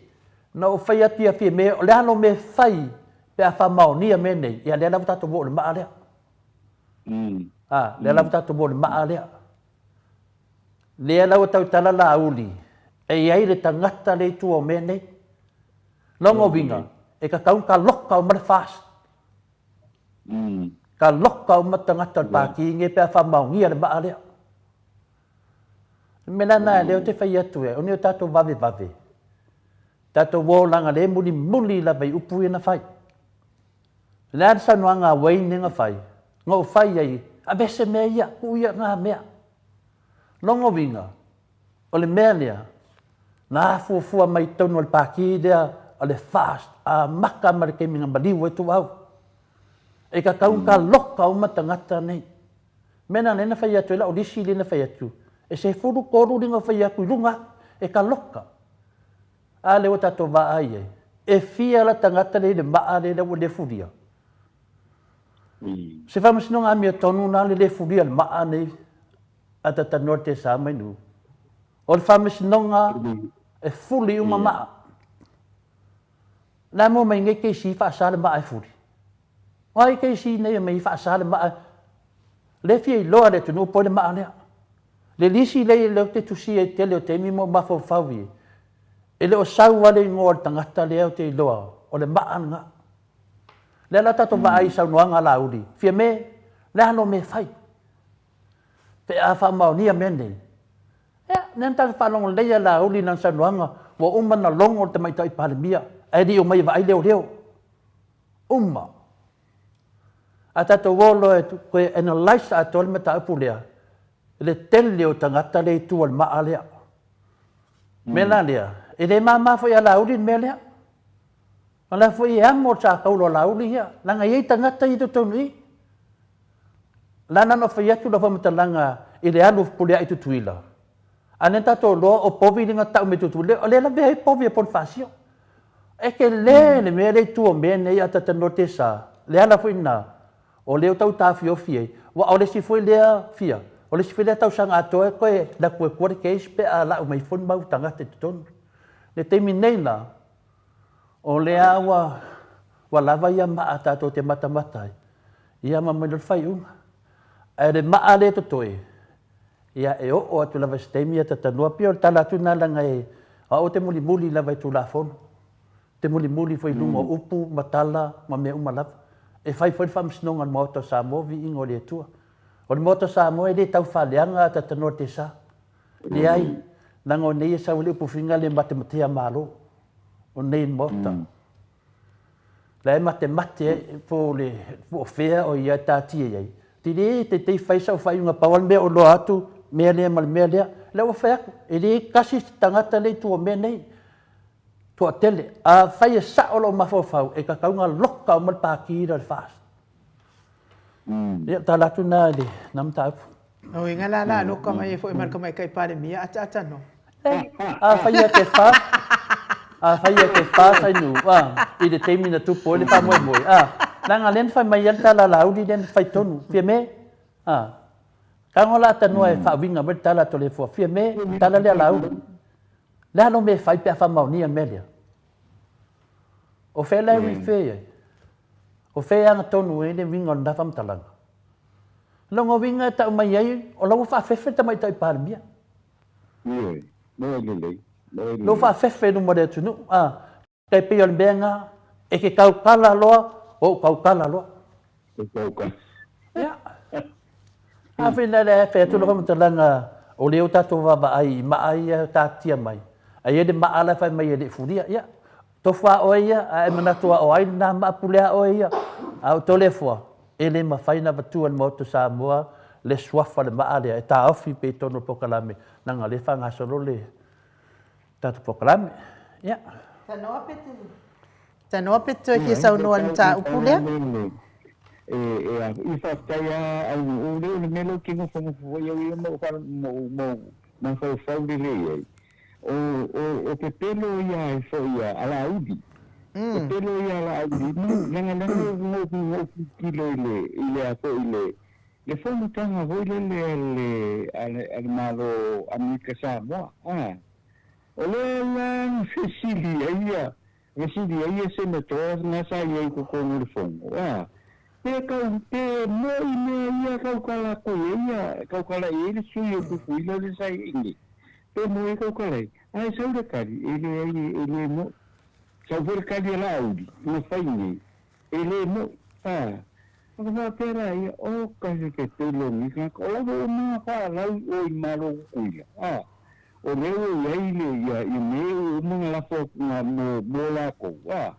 na ou fai atu ia Fiame, o le a lou mea e fai pe a faamaonia mea nei, ia lea lava tatou oo i le maa lea. A, lea lava tatou oo i le maa lea. Lea la ua tautala Laauli, e i ai le tagata lea i tua o mea nei. Lona uiga, e tatau ona taloka uma le FAST. Taloka uma tagata o le Pati nei pe a faamaonia le maa lea. O le mea la lena lea ou te fai atu ai, o ni o tatou vavevave, tatou o leaga lea e mulimuli lava i upu ia na fai. O le a le saunoaga a Wayne lea na fai, na ou fai ai, aveese mea ia, tuu ia na mea. Lona uiga, O le mea lea, na afuafua mai totonu o le Pati lea o le FAST, amata mai le taimi na maliu ai Tuuau. E tatau ona taloka uma tagata nei. Mea na lea na fai atu ai lau lisi lea na fai atu, e 13 lea na fai atu i luga atu, e taloka. A lea ua tatou vaai ai, e fia la tagata lea i le maa lea ua le fulia. Se faamasinoga amiotonu na le le fulia le maa nei a ta talanoa le tesa mai nuu. O le faamasinoga e fuli uma maa. La mo mai nei keisi faasa le maa e fuli. O ai keisi nei e mai faasa le maa. Le fia iloa le atunuu po le maa lea. Le lisi lea lea ou te tusia i tele o taimi ma ou mafaufau i ai. E le o sau lava le igoa o le tagata lea ou te iloa o le maa lena. Lea la tatou vaai i saunoaga a Laauli, Fiame, le a lou mea e fai? Pe a faamaonia mea nei, ia, lea na tatou faalogo lelei ia Laauli i lana saunoaga, ua uma ona logo le Tamaitai Palemia, ae le i omai e vaai leoleo. Uma. A tatou o loa e toe analyse atoa le mataupu lea, le tele o tagata lea i tua o le maa lea. O le mea la lea, e le mama foi ia Laauli le mea lea. O la foi e amo le satauro a Laauli ia, leaga e i ai tagata ia i totonu i i. La na ona fai atu lau faamatalaga i le alu o Fepuleai i Tutuila, a lea na tatou iloa o povi lea na tau mai Tutuila, o lea e lavea ai povi a Ponifasio. E tele le mea lea i tua o mea nei a talanoa Tesa, le ala foi lena o lea ua tau taofiofi ai, aua o le isi foi lea fia, o le isi foi lea tausaga atoa e toe alu atu e tua le case pe a lau mai foi ni mau tagata i totonu. I le taimi nei la, O lea ua, ua lava ia maa tatou te matamata ai, ia ma mai loa le faaiuga. Ae le maa lea e totoe, ia e oo atu lava i se taimi ia tatanua, pei o le tala atu lena leaga e, o au ou te mulimuli lava i Tulafono. Ou te mulimuli foi i luga o upu ma tala ma mea uma lava. E fai foi le faamasinoga a le Maota o Samoa, viiga o le Atua. O le Maota o Samoa e le tau faaleaga a tatanua le tesa. Leai, leaga o nei e sau ai le upu finga le matematea Malo o nei Maota. La e matemate ai po o le po o fea o ia e taatia i ai. Tele te te fai sau faaiuga pau lava le mea o iloa atu mea lea ma le mea lea. Lea ua fai atu, e le tasi se tagata lea i tua o mea nei. Toatele. Afai e sao lou mafaufau, e tatau ona loka uma le Pati lea o le FAST. Ia, tala atu na i lena mataupu. O uiga la la loka mai ai foi ma le Tamaitai Palemia ataata no. A fai ia te fa, a fai ia te fa sai nu, a, i le taimi na tupu ai le faamoemoe, a, leaga lea na fai mai ai le tala a Laauli lea na fai tonu, Fiame, a, tago la tanoa e faauiga mai le tala a Toleafoa, Fiame, le tala lea a Laauli, le a lou mea e fai pe a faamaonia le mea lea? O fea la e refer ai? O fea e agatonu ai le uiga o lena faamatalaga? Lona uiga e tau mai ai, o la ua faafefe le Tamaitai Palemia. Ioe, mea lelei, mea lelei. Lou faafefe i luma o le atunuu, a, tai pei o le mea lena, e te tautala loa, ou tautala loa. E tautala. Ia. A fai la lea fai atu le faamatalaga o lea ua tatou vaavaai i maa ia e taatia mai, ae i ai le maa la e fai mai e le i fulia. Ia, tofu lava oe ia, a e manatu lava o ai lena maa pule lava oe ia. A o Toleafoa, e le mafai ona avatua e le Maota o Samoa le suafa o le maa lea e taofi pea i totonu o le polokalame, leaga o lea e faagasolo le tatou polokalame. Ia. Tanoa pe te Tanoa pe te toe fia saunoa i le mataupu lea. E i faafetai a au o le o le mea lea ou te nofonofo foi au ia ma ou mafaufau lelei ai o o o pepelo ia e foi a Laauli pepelo ia a Laauli leaga leaga na ou tilotilo i le i le a foi i le le fonotaga foi lele a le a le Malo Amerika Samoa a o lea la na fesili ai ia Fesili ai ia Senator na sa i ai i totonu o le fono, a, pe kau, pe moi mea ia kaukala aku i ai ia, kaukala i ai le sui o Tutuila lea sa i ai nei, pe moi ai kaukala ai, ae sau le kali, e leai, e le moi. Sau foi le kali a Laauli, na fai nei, e le moi, a. Ona faapea laia, o ka se pepelo o lenei tagata, o la ua uma ona faalau i o i Malo o Tutuila, a. O lea ua i ai le, ia, ia mea ua uma ona lafo atu na mo, mo lakou, a.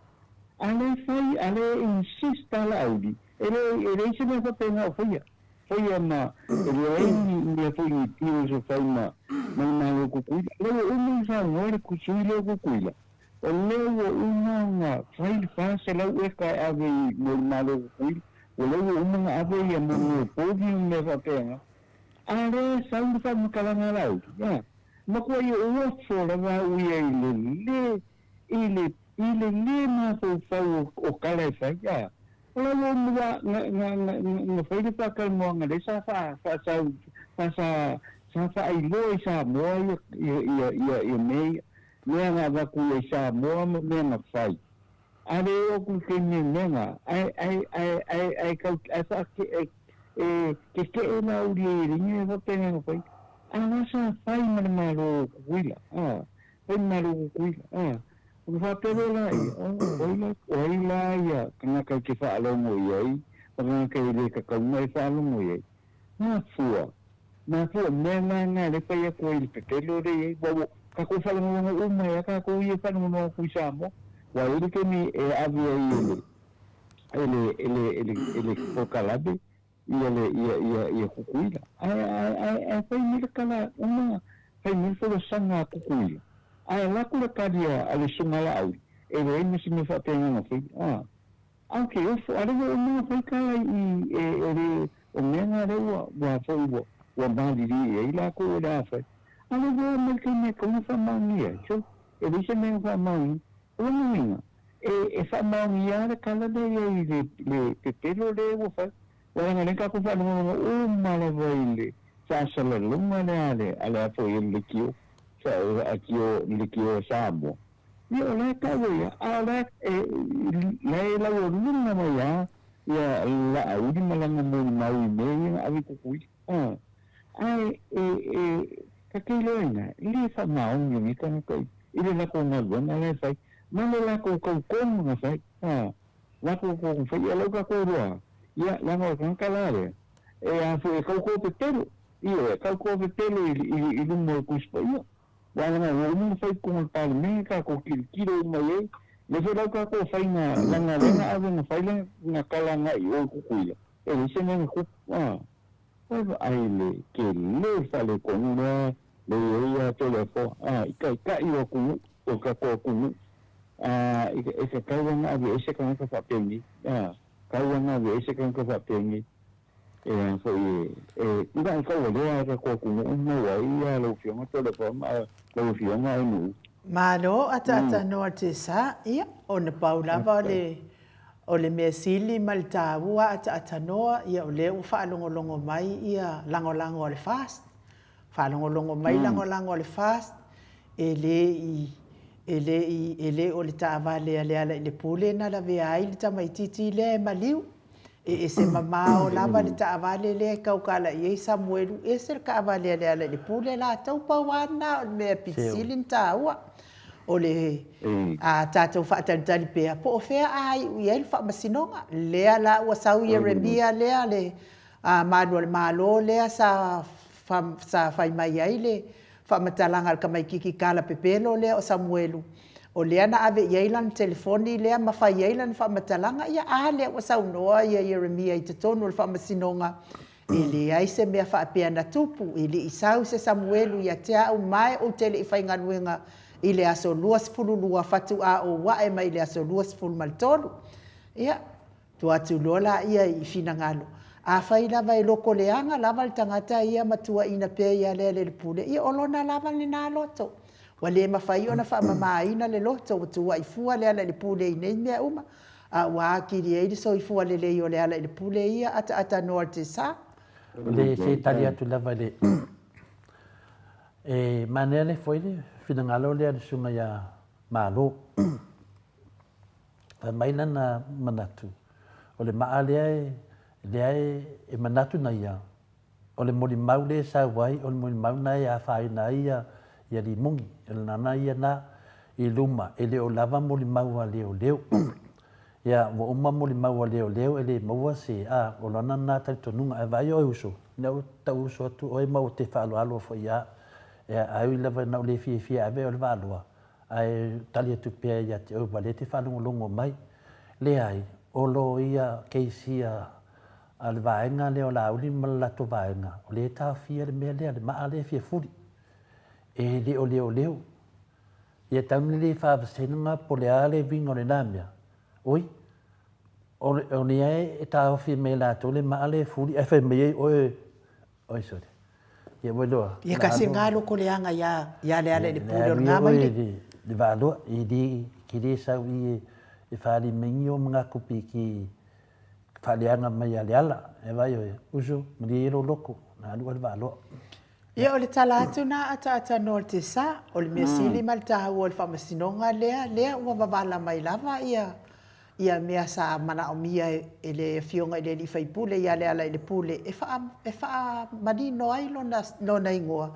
A lea fai, a lea insist a Laauli, e le, e leai se mea faapena o faia, faia ma, e leai ni mea foi ni deals o fai ma, ma le Malo o Tutuila. O lea ua uma ona saunoa le sui lea o Tutuila, o lea ua uma ona fai le 400 eka e ave i, mo le Malo o Tutuila, o lea ua uma ona ave ia mo mea o povi ma mea faapena. A lea e sau le faamatalaga a Laauli, a, matuai ou ofo lava au ia i le le, i le, i le le mafaufau o tala e fai, a. O la ua uma na, na, na, na fai le faatalanoaga lea sa faa, faasau, sa, sa, sa faailoa i Samoa ia, ia, ia, ia, ia mea ia, mea na avatu i Samoa ma mea na fai. A le oo atu i le taimi o mea na, ae, ae, ae, ae, ae tau, ae faa, e, e kekeʻe Laauli ai e leai ni mea faapena na fai. A la sa fai ma le Malo o Tutuila, a, fai ma le Malo o Tutuila, a. Ona faapea loa laia, o, o ai la, o ai la ia tagata e te faalogo i ai, ma tagata e le tatau ona e faalogo i ai. Mafua, mafua, mea la na lea e fai atu ai i le pepelo lea e i ai, ua, ua tatou faalogologo uma ai lava tatou ia e faalogologo atu i Samoa, ua i ai le taimi e ave ai e le, e le, e le, e le, e le polokalame ia le, ia, ia, ia Tutuila. Ae, ae, ae, ae fai mai le tala uma, fai mai le folasaga a Tutuila, ae alu atu le tali a, a le Susuga Laauli, e leai ma se mea faapena na faia. A. A o ke ofo, a lea ua uma ona fai tala i, e, e le, o mea na lea ua, ua foi ua, ua malilie i ai lakou o le a fai. A lea ua oo mai le taimi e tatau ona faamaonia ai. So, e leai se mea na faamaonia. O lona uiga, e, e faamaonia lava le tala lea i ai i le, le pepelo lea ua fai. Ua leaga lea tatou faalogologo uma lava i le faasalalauga lea a le, a le a foi a le leitio, sa, a tio, le leitio a Samoa. Ia o la e tau ia, a o la e, la e laualuga mai lava ia Laauli ma lana molimau i mea ia na ave i Tutuila. A, ae e, e, ta te iloa ina, e le faamaoni o nei tagata i, i le latou galuega la e fai, ma le latou tautoga na fai. A, latou tautoga fai, ia lau tatou iloa, ia, leaga o le tagata la lea, e a foi e tauto pepelo, ioe, e tauto pepelo i, i, i luma o le Tusi Paia. Aua leaga ua uma ona fai i totonu o le Palemene tatou tilotilo uma i ai, lea foi la ua tatou fai na leaga lea na ave na fai lana tala agai i o i Tutuila, e leai se mea na tupu a. Ua vaai i le tele o le faaletonu lea lea i ai ia Toleafoa a, i taitai o atunuu, o le tatou atunuu a, e tatau lava ona aveese tagata faapenei a, tatau lava ona aveese tagata faapenei. E a foi e na o taualea a tatou atunuu maua ai ia lau afioga Toleafoa ma lau afioga Ainuu. Malo ataatanoa te sa, ia, ona pau lava o le, o le mea sili ma le taua ataatanoa, ia o lea ua faalogologo mai ia lagolago a le FAST, faalogologo mai lagolago a le FAST, e le i, e le i, e le o le taavale a Lealailepule na lavea ai le tamaitiiti lea e maliu. E ese mamao lava le taavale lea e taukala i ai Samuelu, ese le taavale a Lealailepule latou, pau lava lena o le mea e pito sili ona taua. O le a tatou faatalitali pea po o fea a iu i ai le faamasinoga. Lea la ua sau Ieremia lea le malu o le Malo lea sa sa fai mai ai le faamatalaga a le tamaititi talapepelo lea o Samuelu, o lea na ave i ai lana telefoni lea ma fai ai lana faamatalaga. Ia a lea ua saunoa Ieremia i totonu o le faamasinoga, e leai se mea faapea na tupu, e le i sau se Samuelu ia te au ma e ou te le i faigaluega i le aso 22 faatoa ou ae mai i le aso 23. Ia, tuu atu loa laia i finagalo. Afai lava e lotoleaga lava le tagata ia ma tuuaina pea ia Lealailepule, ia o lona lava lena loto. Ua le mafai ona faamamaina le loto, ua tuuai fua Lealailepule i nei mea uma, a ua atili ai le soifua lelei o Lealailepule ia ataaatanoa i le tiasa. O le se tali atu lava i le E manaia le foi le finagalo lea le susuga ia Malo. Fai mai lana manatu, o le maa lea lea e manatu na ia, o le molimau lea e sau ai, o le molimau lena e afaina ai ia, ia Limoni. O le lana ia na i luma, e le o lava molimau a leoleo. Ia, ua uma molimau a leoleo e le maua se, a, o lana lena talitonuga. Ae vaai oe uso, ina ua tau uso atu oe ma ou te faaaloalo foi ia, ia ae ui lava ina ou le fiafia e ave oe i le Vaaloa, ae tali atu pea ia te oe aua o lea e te faalogologo mai. Leai, o loia case ia a le vaega lea o Laauli ma le latou vaega, o lea e taofia le mea lea, le maa lea e fia fuli. E le o leoleo. Ia tau ina le faavasega po o le a le uiga o lena mea. Oi, o lea e taofi mai e latou le maa lea e fuli ae fai mai ai oe, oi sorry. Ia ua iloa. Ia kasi nga loko leaga ia ia Lealailepule o lena mai le. Le Vaaloa, e le, ke le sau i e faaalimaingi o manatu pi ki faaleaga mai ia Leala. E vaai oe, uso, malie ia lou loto, na alu oe le Vaaloa. Ia o le tala atu na ataatanoa o le tesa, o le mea sili ma le taua o le faamasinoga lea, lea ua wavala mai lava ia ia mea sa manaomia e le Afioga i le alii faipule ia Lealailepule e faa e faamanino ai lona lona igoa,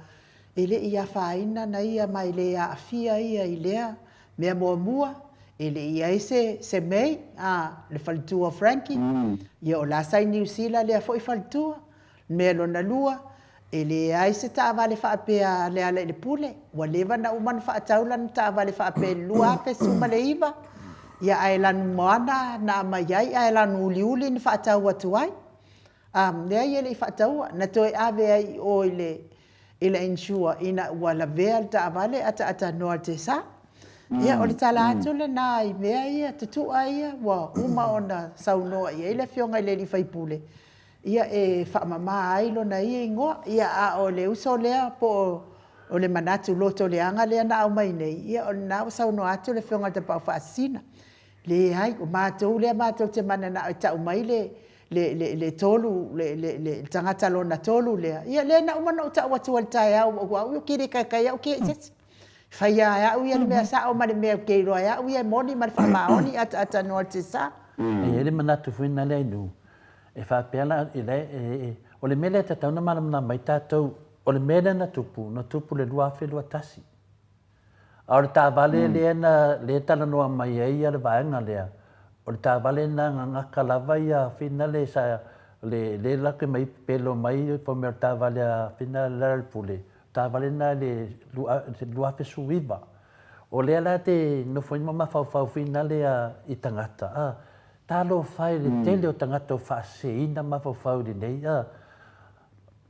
e le i afaina na ia ma e le aafia ia i lea mea muamua, e le i i ai se se mei a le faletua o Frankie, ia o la sa i Niu Sila lea foi faletua. Mea lona lua, e leai se taavale faapea a Lealailepule, ua leva ona uma ona faatau lana taavale faapea i le 2019, ia ae lanu moana na aumai ai ae lanu uliuli na faatau atu ai. A, leai e le i faataua, na toe ave ai i o i le i le insure ina ua lavea le taavale ataaatanoa i le tesa. Ia, o le tala atu lena i mea ia, tutua ia ua uma ona saunoa i ai le Afioga i le sui usufono, ia e faamama ai lona ia igoa. Ia a o le uso lea po o le manatu lotoleaga lea na aumai nei, ia o lena ua saunoa atu le Afioga i le Tapaau Faasisina. Leai, o matou lea matou te mananao e tau mai le le le le tolu le le le tagata lona tolu lea, ia lea na uma ona ou tau atu i le taeao o au ou te le taetae au te i se isi. E fai lava e au ia le mea sao ma le mea ou te iloa e au ia e moni ma le faamaoni ataaatanoa i le tiasa. E i ai le manatu foi lena lea i Nuu, e faapea la, e le, e, o le mea lea e tatau ona malamalama ai tatou, o le mea lea na tupu, na tupu i le 2021. A o le taavale lea na, lea e talanoa mai ai le vaega lea, o le taavale na gagata lava ia finale sa, le, lea latou te mai pepelo mai fai mai o le taavale a finale Lealailepule, o taavale na i le 2019. O lea la te nofo ai ma mafaufau finale a i tagata, a, talofa e le tele o tagata ua faaseseina mafaufau i lenei, a.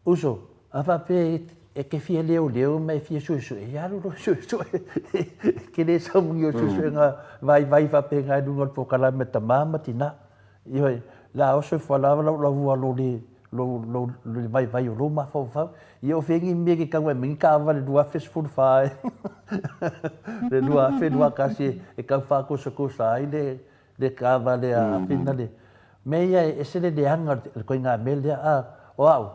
Uso, a faapea e te fia leoleo ma e fia suesue, ia alu loa e suesue. E te le sau i o suesuega vaivai faapena i luga o le polokalame a tama ma tina. Ioe, la oso ifo lava lau lavua lo le lo lo le vaivai o lou mafaufau. Ia o fea ni mea ke tau ai mai ni taavale 2014 e le 2021 e tau faakosakosa ai le le taavale a Fina le mea ia e ese le leaga o le ituaiga mea lea a o au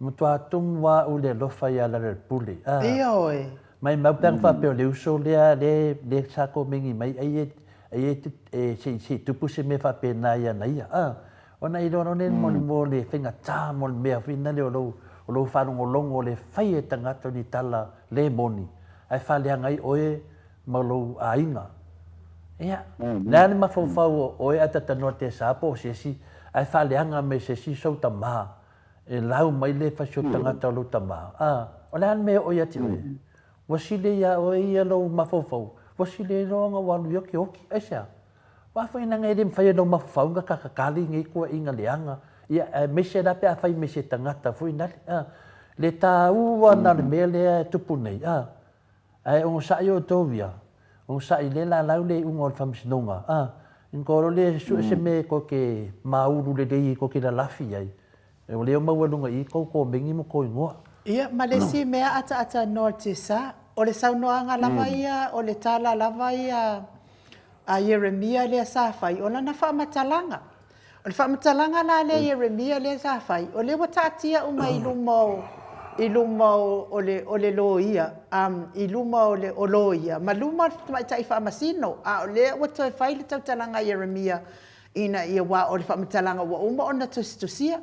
matua tumu lava au i le alofa ia Lealailepule a Ioe. Maimau pe ana faapea o le uso lea le le sa komeni mai ai e ai e se i tupu se mea faapena ia na ia a. Ona e iloa loa lea mo le faigata mo le mea foi lea o lou, o lou faalogologo le fai e tagata o ni tala le moni, ae faaleaga ai oe ma lou aiga. Ia, le a le mafaufau o oe a tatanoa te sa po o se isi, ae faaleaga mai se isi sou tama, e lau mai le fasi o tagata o lou tama, a, o le a le mea e oo ia te oe? Ua sili ia oe ia lou mafaufau, ua sili ai loa ona ua alu i oki oki. Aisea? Aua foi leaga e le mafai e lou mafaufau ona kakakali nei tuuaiga leaga, ia aemaise la pe a fai mai se tagata foi nale, a. Le taua na o le mea lea e tupu nei, a. Ae onosai outou ia, onosai lea lalau le iuga o le faamasinoga, a. Ona tou alu lea e sue se mea tou te maulu lelei ai tou te lalafi ai, o lea ua maua i luga i i tou komeni ma tou igoa. Ia, ma le isi mea ataatanoa o le tesa, o le saunoaga lava ia, o le tala lava ia a Ieremia lea sa fai, o lana faamatalaga. O le faamatalaga la lea a Ieremia lea sa fai, o lea ua taatia uma i luma o, i luma o, o le, o le loia, um, i luma o le, o loia, ma luma o le tamaitai faamasino, a o lea ua toe fai le tautalaga a Ieremia ina ia, aua o le faamatalaga ua uma ona tusitusia.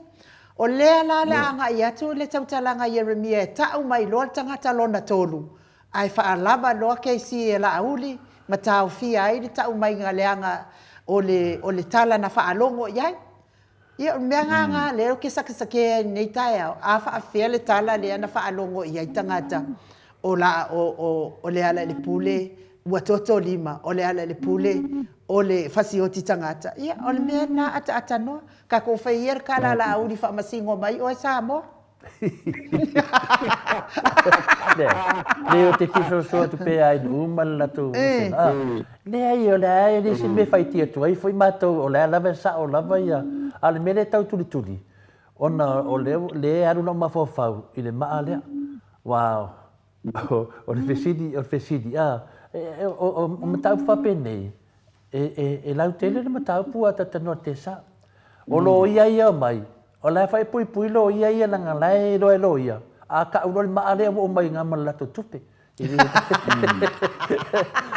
O lea la o le a agai atu le tautalaga a Ieremia e ta'u mai loa le tagata lona tolu, ae faalava loa kesi e Laauli ma taofia ai le ta'u maiga leaga o le o le tala na faalogo i ai. Ia o le mea lena lea ou te sakesakea ai i lenei taeao, a faafefea le tala lea na faalogo i ai tagata o la o o o Lealailepule ua toto lima, o Lealailepule o le fasioti tagata. Ia o le mea lena ataatanoa. Tatou fai ia le tala a Laauli faamasino mai oe Samoa. Leai, ou te fia soasoa atu pea ai uma le latou vasega. Leai, o le a e le se mea e faiti atu ai foi matou, o lea lava e sao lava ia, a o le mea lea e tau tulituli, ona o lea e alu lou mafaufau i le maa lea. Aua o le fesili, o le fesili, a, o mataupu faapenei, E lautele le mataupu a Tatanoa Tesa. O loia ia omai, o la e foi e puipui loia ia leaga la e iloa e loia, a tau loa le maa lea ua omai i ina ma le latou tupe.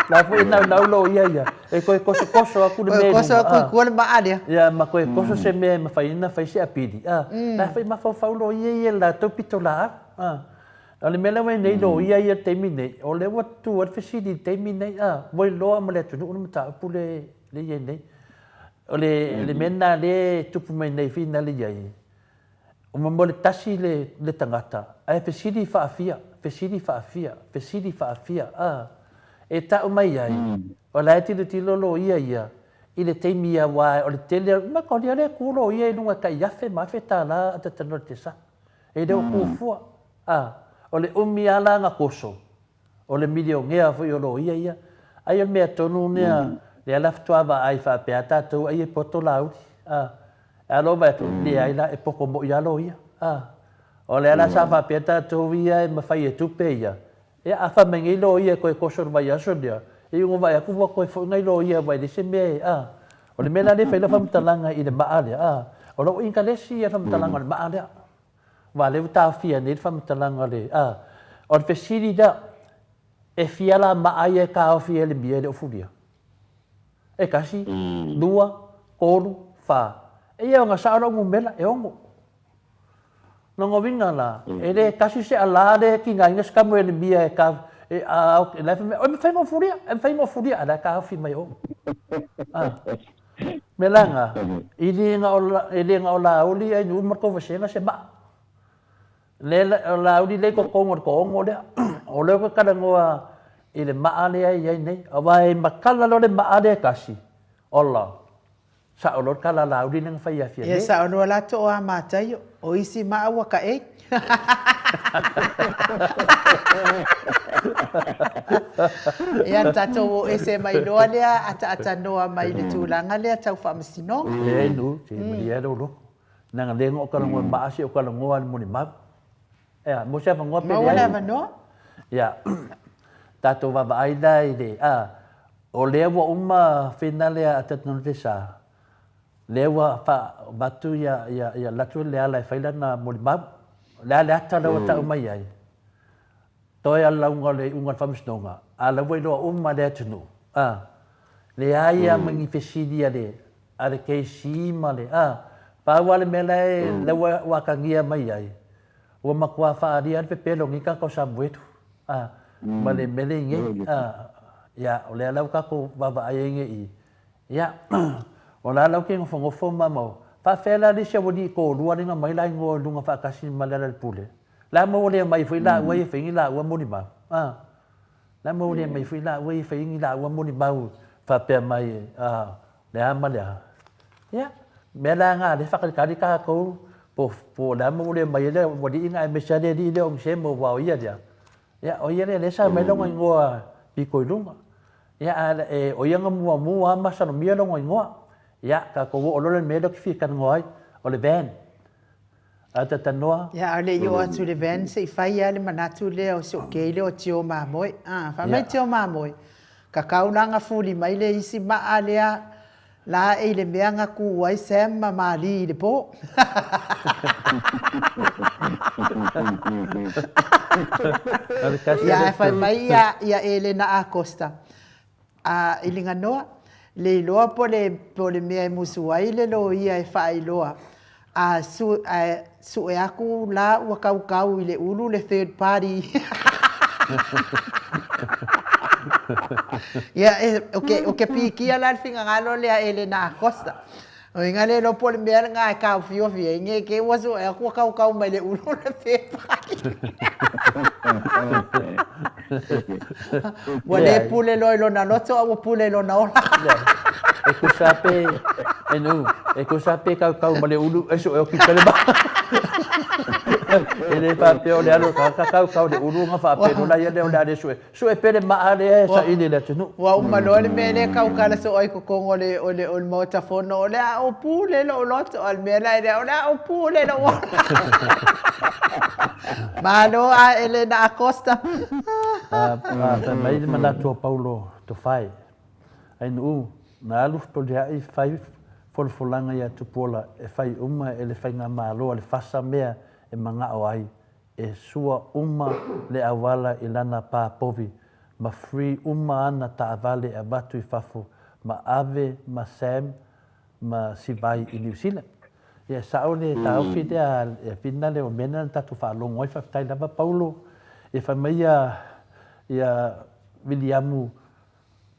La foi e naunau loia ia e toe tosotoso atu le mea i luga. Toso atu i tua le maa lea. Ia ma toe toso se mea e mafai ai ona fai se apili. La foi e mafaufau loia ia i le latou pitolaau. O le mea lea ua i ai nei loia ia i le taimi nei, o lea ua tu ai le fesili i le taimi nei, a, ua iloa ma le atunuu le mataupu lea e i ai nei. O le, le mea lena lea e tupu mai nei finale i ai, ua mo le tasi le, le tagata, ae fesili faafia, fesili faafia, fesili faafia, a, e tau mai ai, o la e tilotilo loia ia i le taimi ia aua o le tele, ma o lea e tu loia i luga e tai afe ma afe tala a tatanoa i le tesa. E le o fuafua, a, o le umi lava la na koso, o le milionea foi o loia ia. Ai o le mea tonu lea, lea la faatoa vaai faapea tatou ai e poto Laauli, a. A loa vaai atu, leai la, e poto moi lava loia, a. O lea la sa faapea tatou ia e mafai e tupe ia, ia a fai mai nei loia e toe koso i le vaiaso lea, e iu ina vaai atu ua toe foi nai loia aua e leai se mea e, a. O le mea la lea e fai ai lau faamatalaga i le maa lea, a, o lou inkalesi ia le faamatalaga o le maa lea. Aua o lea ua taofia nei le faamatalaga o le, a. O le fesili lea, e fia la maa ia e taofi ai e le mia e le o fulia? E tasi, lua, tolu, fa. Eia ona sao lau numera, e ono. Lona uiga la, e le tasi se alā lea e tigaina se tama elemia e ka, e a, e la e fai mai, e mafai ona ou fulia, e mafai ona ou fulia, a o la e taofi mai e oe. A. Mea la lena, e le na o, e le na o Laauli ai nuu ma le tou vasega se maa. Le, o Laauli lea i totonu o le toaono lea. O lea ou te talanoa i le maa lea e i ai nei. Aua e matala loa le maa lea e tasi, ola, Sao loa le tala a Laauli lea na fai ia Fiame. Ia sao loa la too a Mataio, o isi maa ua kaei. Ia tatou o ese mai loa lea ataatanoa mai le tulaga lea tau faamasinoga. Leai nu, se malie lou loto. Leaga lea na ou talanoa maa se i ou talanoa i le molimau. Ea, mo se avanoa pe leai. Maua le avanoa. Ia, tatou vaavaai la i le, a, o lea ua uma finale a Tetanute sa, lea ua faavatu ia, ia, ia latu Leala e fai lana molimau. O le a le ata lea ua tau mai ai? Toe a le lauga o le iuga o le faamasinoga, a la ua iloa uma le atunuu, a, leai lava ma ni fesili a le, a le KC ma le, a, Pau lava le mea la e, la ua atagia mai ai, ua matua faaalia le pepelo o nei tagata o Samuelu, a, ma le mea lea i nei, a, ia, o lea la ua tatou vaavaai ai nei i i. Ia, o la la ou te nofonofo ma mau, faafefea la le isi aualii toalua lea na aumai la igoa i luga faatasi ma Lealailepule? La maua le aumai foi laua ia e fai ni laua molimau, a. La maua le aumai foi laua ia e fai ni laua molimau faapea mai, a, le a ma le a. Ia, mea la na lea e faatalitali tatou po, po o le a maua le aumai ai le aualii na aemaise lava le alii lea o Onesemo aua o ia lea, ia, o ia lea lea sa aumai lona igoa pito i luga. Ia, a, e, o ia na muamua lava masalomia lona igoa. Ia, tatou oo loa i le mea lea ou te fia talanoa ai, o le van. A talanoa. Ia, a o le i oo atu i le van, se i fai lava le manatu lea o si ou kei lea o Tio Mamoe. A, fai mai Tio Mamoe, kakau la na fuli mai le isi maa lea la e i le mea na ku ai Sam ma Mali i le po. Ia, ae fai mai ia Elena Acosta, A i Liganoa, le iloa po le po le mea e musu ai le loia e faailoa, a su ae sue aku la ua kaukau i le ulu le third party. Ia, e, o ke, o ke pikia la le finagalo lea Elena Acosta. O inga le iloa po o le mea lena e taofiofi ai, ne i te i ua sue aku ua kaukau mai le ulu le third party. Ua le pule loa i lona loto a ua pule i lona ola. E tusa pe, e nu, e tusa pe kaukau ma le ulu e sue o ki pele ma. E le faapea o le alu ka ka kaukau le ulu nga faapea la ia le o le ale sue. Sue pele maa lea e saili i le atunuu. Ua uma loa le mea lea e kaukala soo ai totonu o le, o le, o le Maota Fono, o le a ou pule lou loto, a o le mea la e lea, o le a ou pule lou ola. Malo a Elena Acosta. Fai mai le manatu o Paulo Tofae, Ainuu, na alu fepolia'i fai folafolaga ia Tupuola e fai uma e le faigamalo a le FASA mea e mana'o ai e sua uma le auala i lana pā povi ma free uma ana taavale e avatu i fafo ma ave ma Sam ma Sivai i New Zealand. Ia e sao le taofi lea a Vina lea o mea na tatou faalogo ai faafetai lava Paulo ia fai mai ia ia Viliamu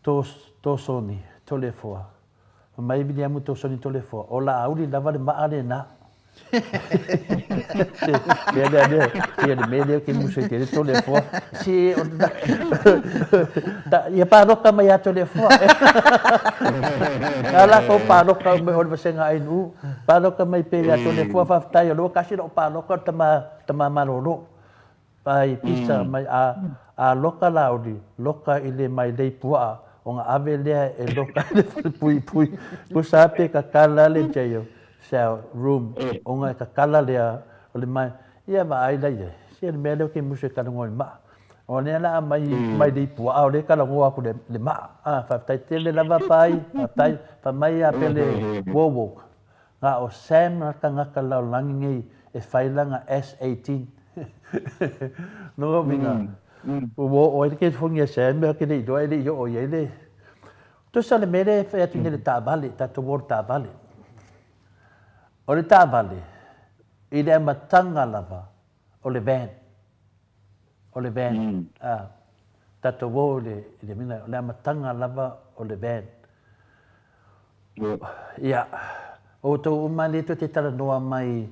Tosoni Toleafoa Fai mai Viliamu Tosoni Toleafoa, o Laauli lava le maa lena. Lea, lea, lea, sia le mea lea ke musu i te Toleafoa. Si, o ta, ia pāloka mai ia Toleafoa. Nā lākou pāloka mai o le vasega ANU, pāloka mai pe ia Toleafoa, faafetai o lea ua kasi la'u pāloka o le tama, tama malolo. Pai pisa mai a a loka lauli loka i le mai lei puaa ona ave lea e loka i le fale puipui kusa pe kakala le jail cell room ona e kakala lea o le mai ia vaai la iai sia le mea lea ke musu e kalagoa i le maa o lea la mai mai lei puaa o lea kalagoa aku le maa a faafetai tele lava pai faafetai fai mai ia pele wowo Na o Sam na tagata lalolagi nei e fai lana S-18. No uiga, ua oo ai le telefoni a Sam ke le iloa e le i oo i ai le... Tusa le mea lea e fai atu nei le taavale, tatou o le taavale. O le taavale, i le amataga lava o le van, o le van, a, tatou o i le, i le mea, o le amataga lava o le van. Ia, outou uma lea tou te talanoa mai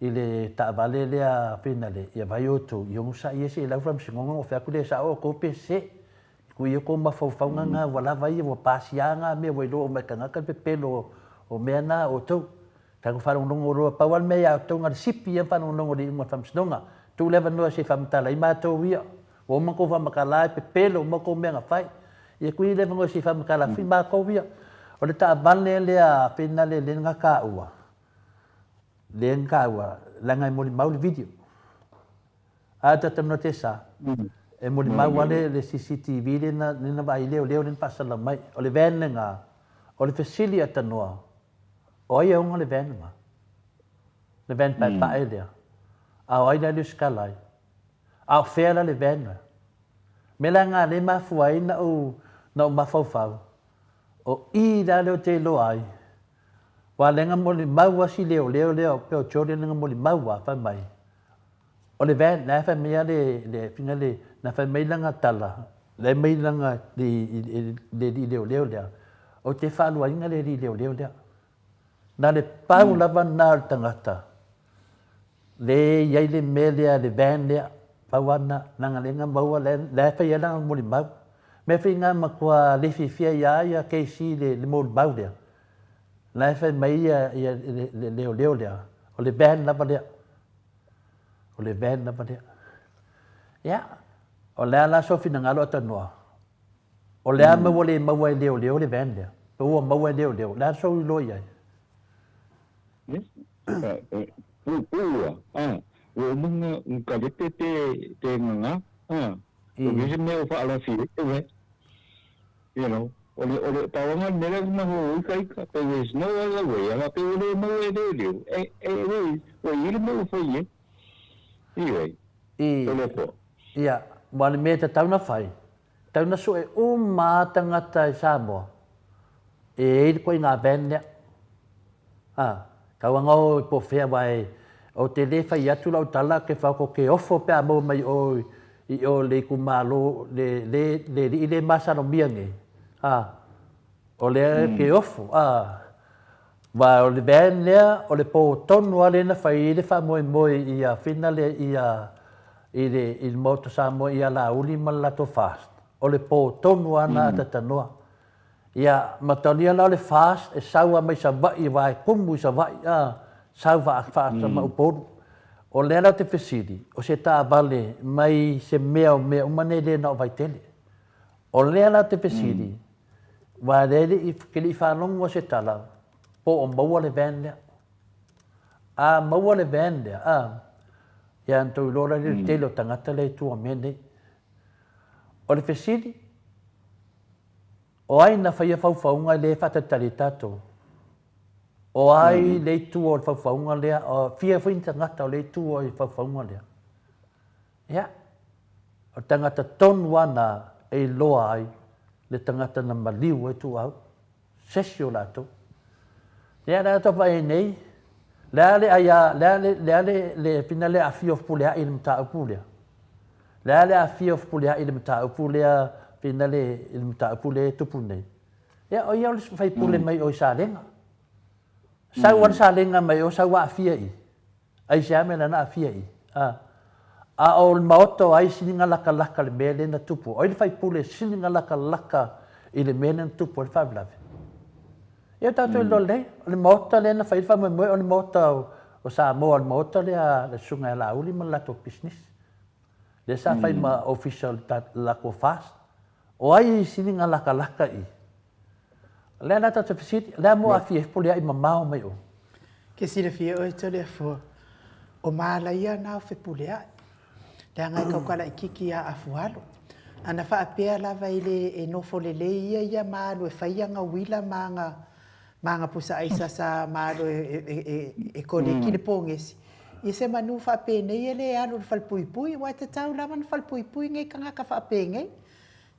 i le taavale lea finale, ia vai outou i onosai ia se i lau faamasinoga ona fai atu lea e sao outou pe sese. Tuu ia outou mafaufauga na ua lava ia, ua pasia na mea ua iloa uma e tagata le pepelo o mea na a outou. Tatou faalogologo loa, pau lava le mea ia outou na o le sipi ia ma faalogologo i le iuga o le faamasinoga. Tuu le avanoa se i faamatala ai matou ia. Ua uma tou faamatala e pepelo uma tou mea na fai. Ia kui le avanoa se i faamatala fui matou ia. O le taavale lea finale lea na taua, lea na taua, leaga e molimau le video. A ta talanoa te sa, e molimau lava le CCTV lea na, lea na vaai leoleo lea na faasalalau mai. O le van lena, o le fesili a tanoa, o ai e ona le van lena? Le van paepae lea. A o ai la e lusitala ai? A o fea la le van lea? Mea la na lea e mafua ai na ou, na ou mafaufau, o i la lea ou te iloa ai, Aua lea na molimau a si leoleo lea o pei o Jordan lea na molimau a fai mai, o le van la e fai mai a le le fina le na fai mai lana tala la e mai lana le le alii leoleo lea, ou te faaluaina le alii leoleo lea. Na le pau lava lena o le tagata le i ai le mea lea le van lea, pau lava lena, leaga lea na maua la e fai ai lana molimau. Mea foi na matua le fiafia ai lava ia KC i le molimau lea, la e fai mai ia le leoleo lea, o le van lava lea. O le van lava lea. Ia, o le a la sou finagalo Atanoa? O le a mea ua le maua e leoleo le van lea? Pe ua maua e leoleo, o le a sou iloa i ai? Puupuu a, ua uma ona kalepe pe pe nganga, a, o se mea o faalafi ai te wē. You know, o le o le pau lava le mea lea na maua ikaika, there is no other way, a faapea ua le maua e leoleo, e e ua i ai le mea ua fai ai. Ioe, o le apoa. Ia, aua o le mea e tatau ona fai, Tau na sue uma a tagata i Samoa e i ai le ituaiga van lea. A, tau anga o i po o fea aua e, ou te le fai atu lau tala ke whaoko ke ofo pe a maua mai o i o le itumalo le, le, le alii le masalomia nei. A, o lea ke ofo, a, aua o le van lea o le po tonu lava lea na fai ai le faamoemoe ia finale ia i le i le Maota Samoa ia Laauli ma le latou FAST, o le po tonu lava na atatanoa. Ia, matalia la o le FAST e sau lava mai Savaii aua e tumu i Savaii a, sau faata ma Upolu. O lea la ou te fesili, o se taavale mai se mea o mea uma nei le na o Vaitele. O lea la ou te fesili, aua lea e le i, ke le i faalogo lava se tala po o maua le van lea. A maua le van lea, a, ia na tou iloa la le tele o tagata lea i tua o mea nei. O le fesili, o ai na faia faufauga lea e faatalitali ai tatou? O ai le i tua o le faufauga lea? O fia foi ni tagata o lea i tua i faufauga lea? Ia, o le tagata tonu lava na e iloa ai le tagata na maliu ai Tuuau. Se isi o latou. Ia, le a tau vaai ai nei, le a le aia, le a le, le a le, le fina le aafia o Fepuleai i le mataupu lea? Le a le aafia o Fepuleai i le mataupu lea, fina le, i le mataupu lea e tupu nei? Ia, o ia o le faipule mai o i Salega. Sau lava le Salega mai o, sau aafia i i. Aisea mea lana aafia i i? A. A o le maota o ai siliga lakalaka i le mea lea na tupu? O ai le faipule e siliga lakalaka i le mea lea na tupu ai le faalavelave? Ia tatou iloa lelei, o le maota lea na fai ai le faamoemoe o le maota o Samoa, o le maota lea a le Susuga ia Laauli ma le latou pisinisi. Lea sa fai ma ofisa o le latou FAST. O ai e siliga lakalaka i i? O le a la tatou fesili, o le a mo aafia ai Fepuleai mamao mai o? Ke silafia oe Toleafoa, o Malaia na o Fepuleai, leaga e kauka laititi ia Afualo. Ana faapea lava e le e nofo lelei ia ia ma alu e fai ana uila ma ana ma ana pusa aisa sa ma alu e e e e koleki le pogesi, ia semanu faapenei e le alu i le falepuipui, aua e tatau lava ona falepuipui nei tagata faapenei.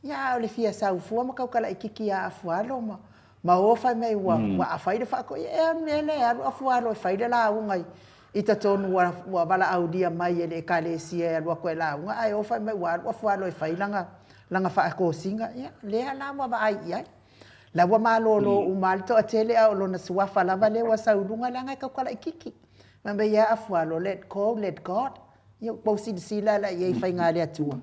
Ia a o le fia sau fua ma kauka laititi ia Afualo ma ma o fai mai ua ua a fai le faatoia ea o le mea lea e alu Afualo e fai le lauga i i totonu ua ua valaaulia mai e le Ekalesia e alu atu e lauga ae o fai mai ua alu Afualo e fai lana lana faatosina. Ia lea la ua vaai i ai. La ua malolo uma lava le toatele a o lona suafa lava lea ua sau i luga leaga e kauka laititi. Fai mai e a Afualo, let go, let God. Ia ua silasila la i ai i faiga a le Atua.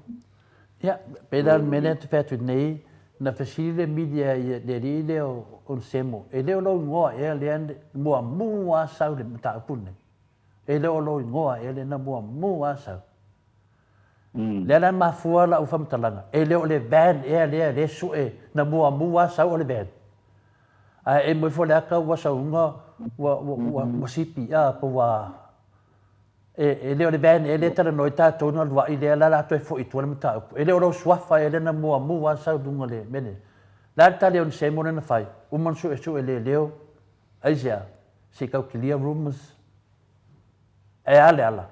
Ia, pei la o le mea lea ou te fai atu nei, na fesili le media i le alii lea o Onesemo, e le o lou igoa ea lea na muamua lava sau i le mataupu lenei? E le o lou igoa ea lea na muamua lava sau? Lea la e mafua lau faamatalaga, e le o le van ea lea lea e sue na muamua lava sau o le van? Ae emo ifo le ata ua sauga ua, ua, ua, ua sipi, a, po ua E, e le o le van ea lea e talanoa ai tatou na lua'i lea la la toe fo'i i tua le mataupu. E le o lou suafa ea lea na muamua lava sau i luga o le mea lea. Le a le tali a Onesemo lea na fai? Uma ona suesue leoleo, aisea? Se i tau kilia rumours. Ae a le ala?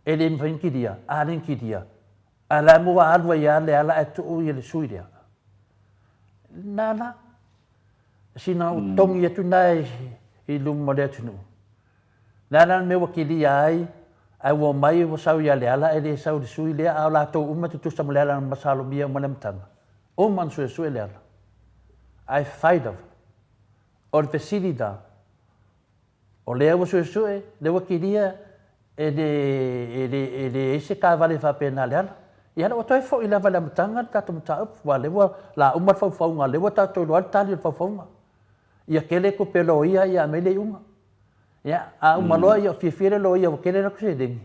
E le mafai ona kilia, a le na kilia. A la e mua alu ai lava le ala ae tuu ia le sui lea. Na la. Sina ou togi atu na e i luma o le atunuu. Le a la le mea ua kilia ai, ae ua omai ua sau ia Leala ae le sau i le sui lea, a o latou uma e tutusa ma Leala na masalomia uma le amataga. Uma ona suesue Leala. Ae fai lava. O le fesili la, o lea ua suesue, lea ua kilia, e le, e le, e leai se taavale faapena a Leala. Ia ua toe foi lava i le amataga le tatou mataupu, aua o lea ua la uma le faufauga, o lea ua tatou iloa le tali o le faufauga. Ia tele tupe a loia ia aumai le iuga. Ia, a uma loa ia fiafia le loia ua tele latou seleni,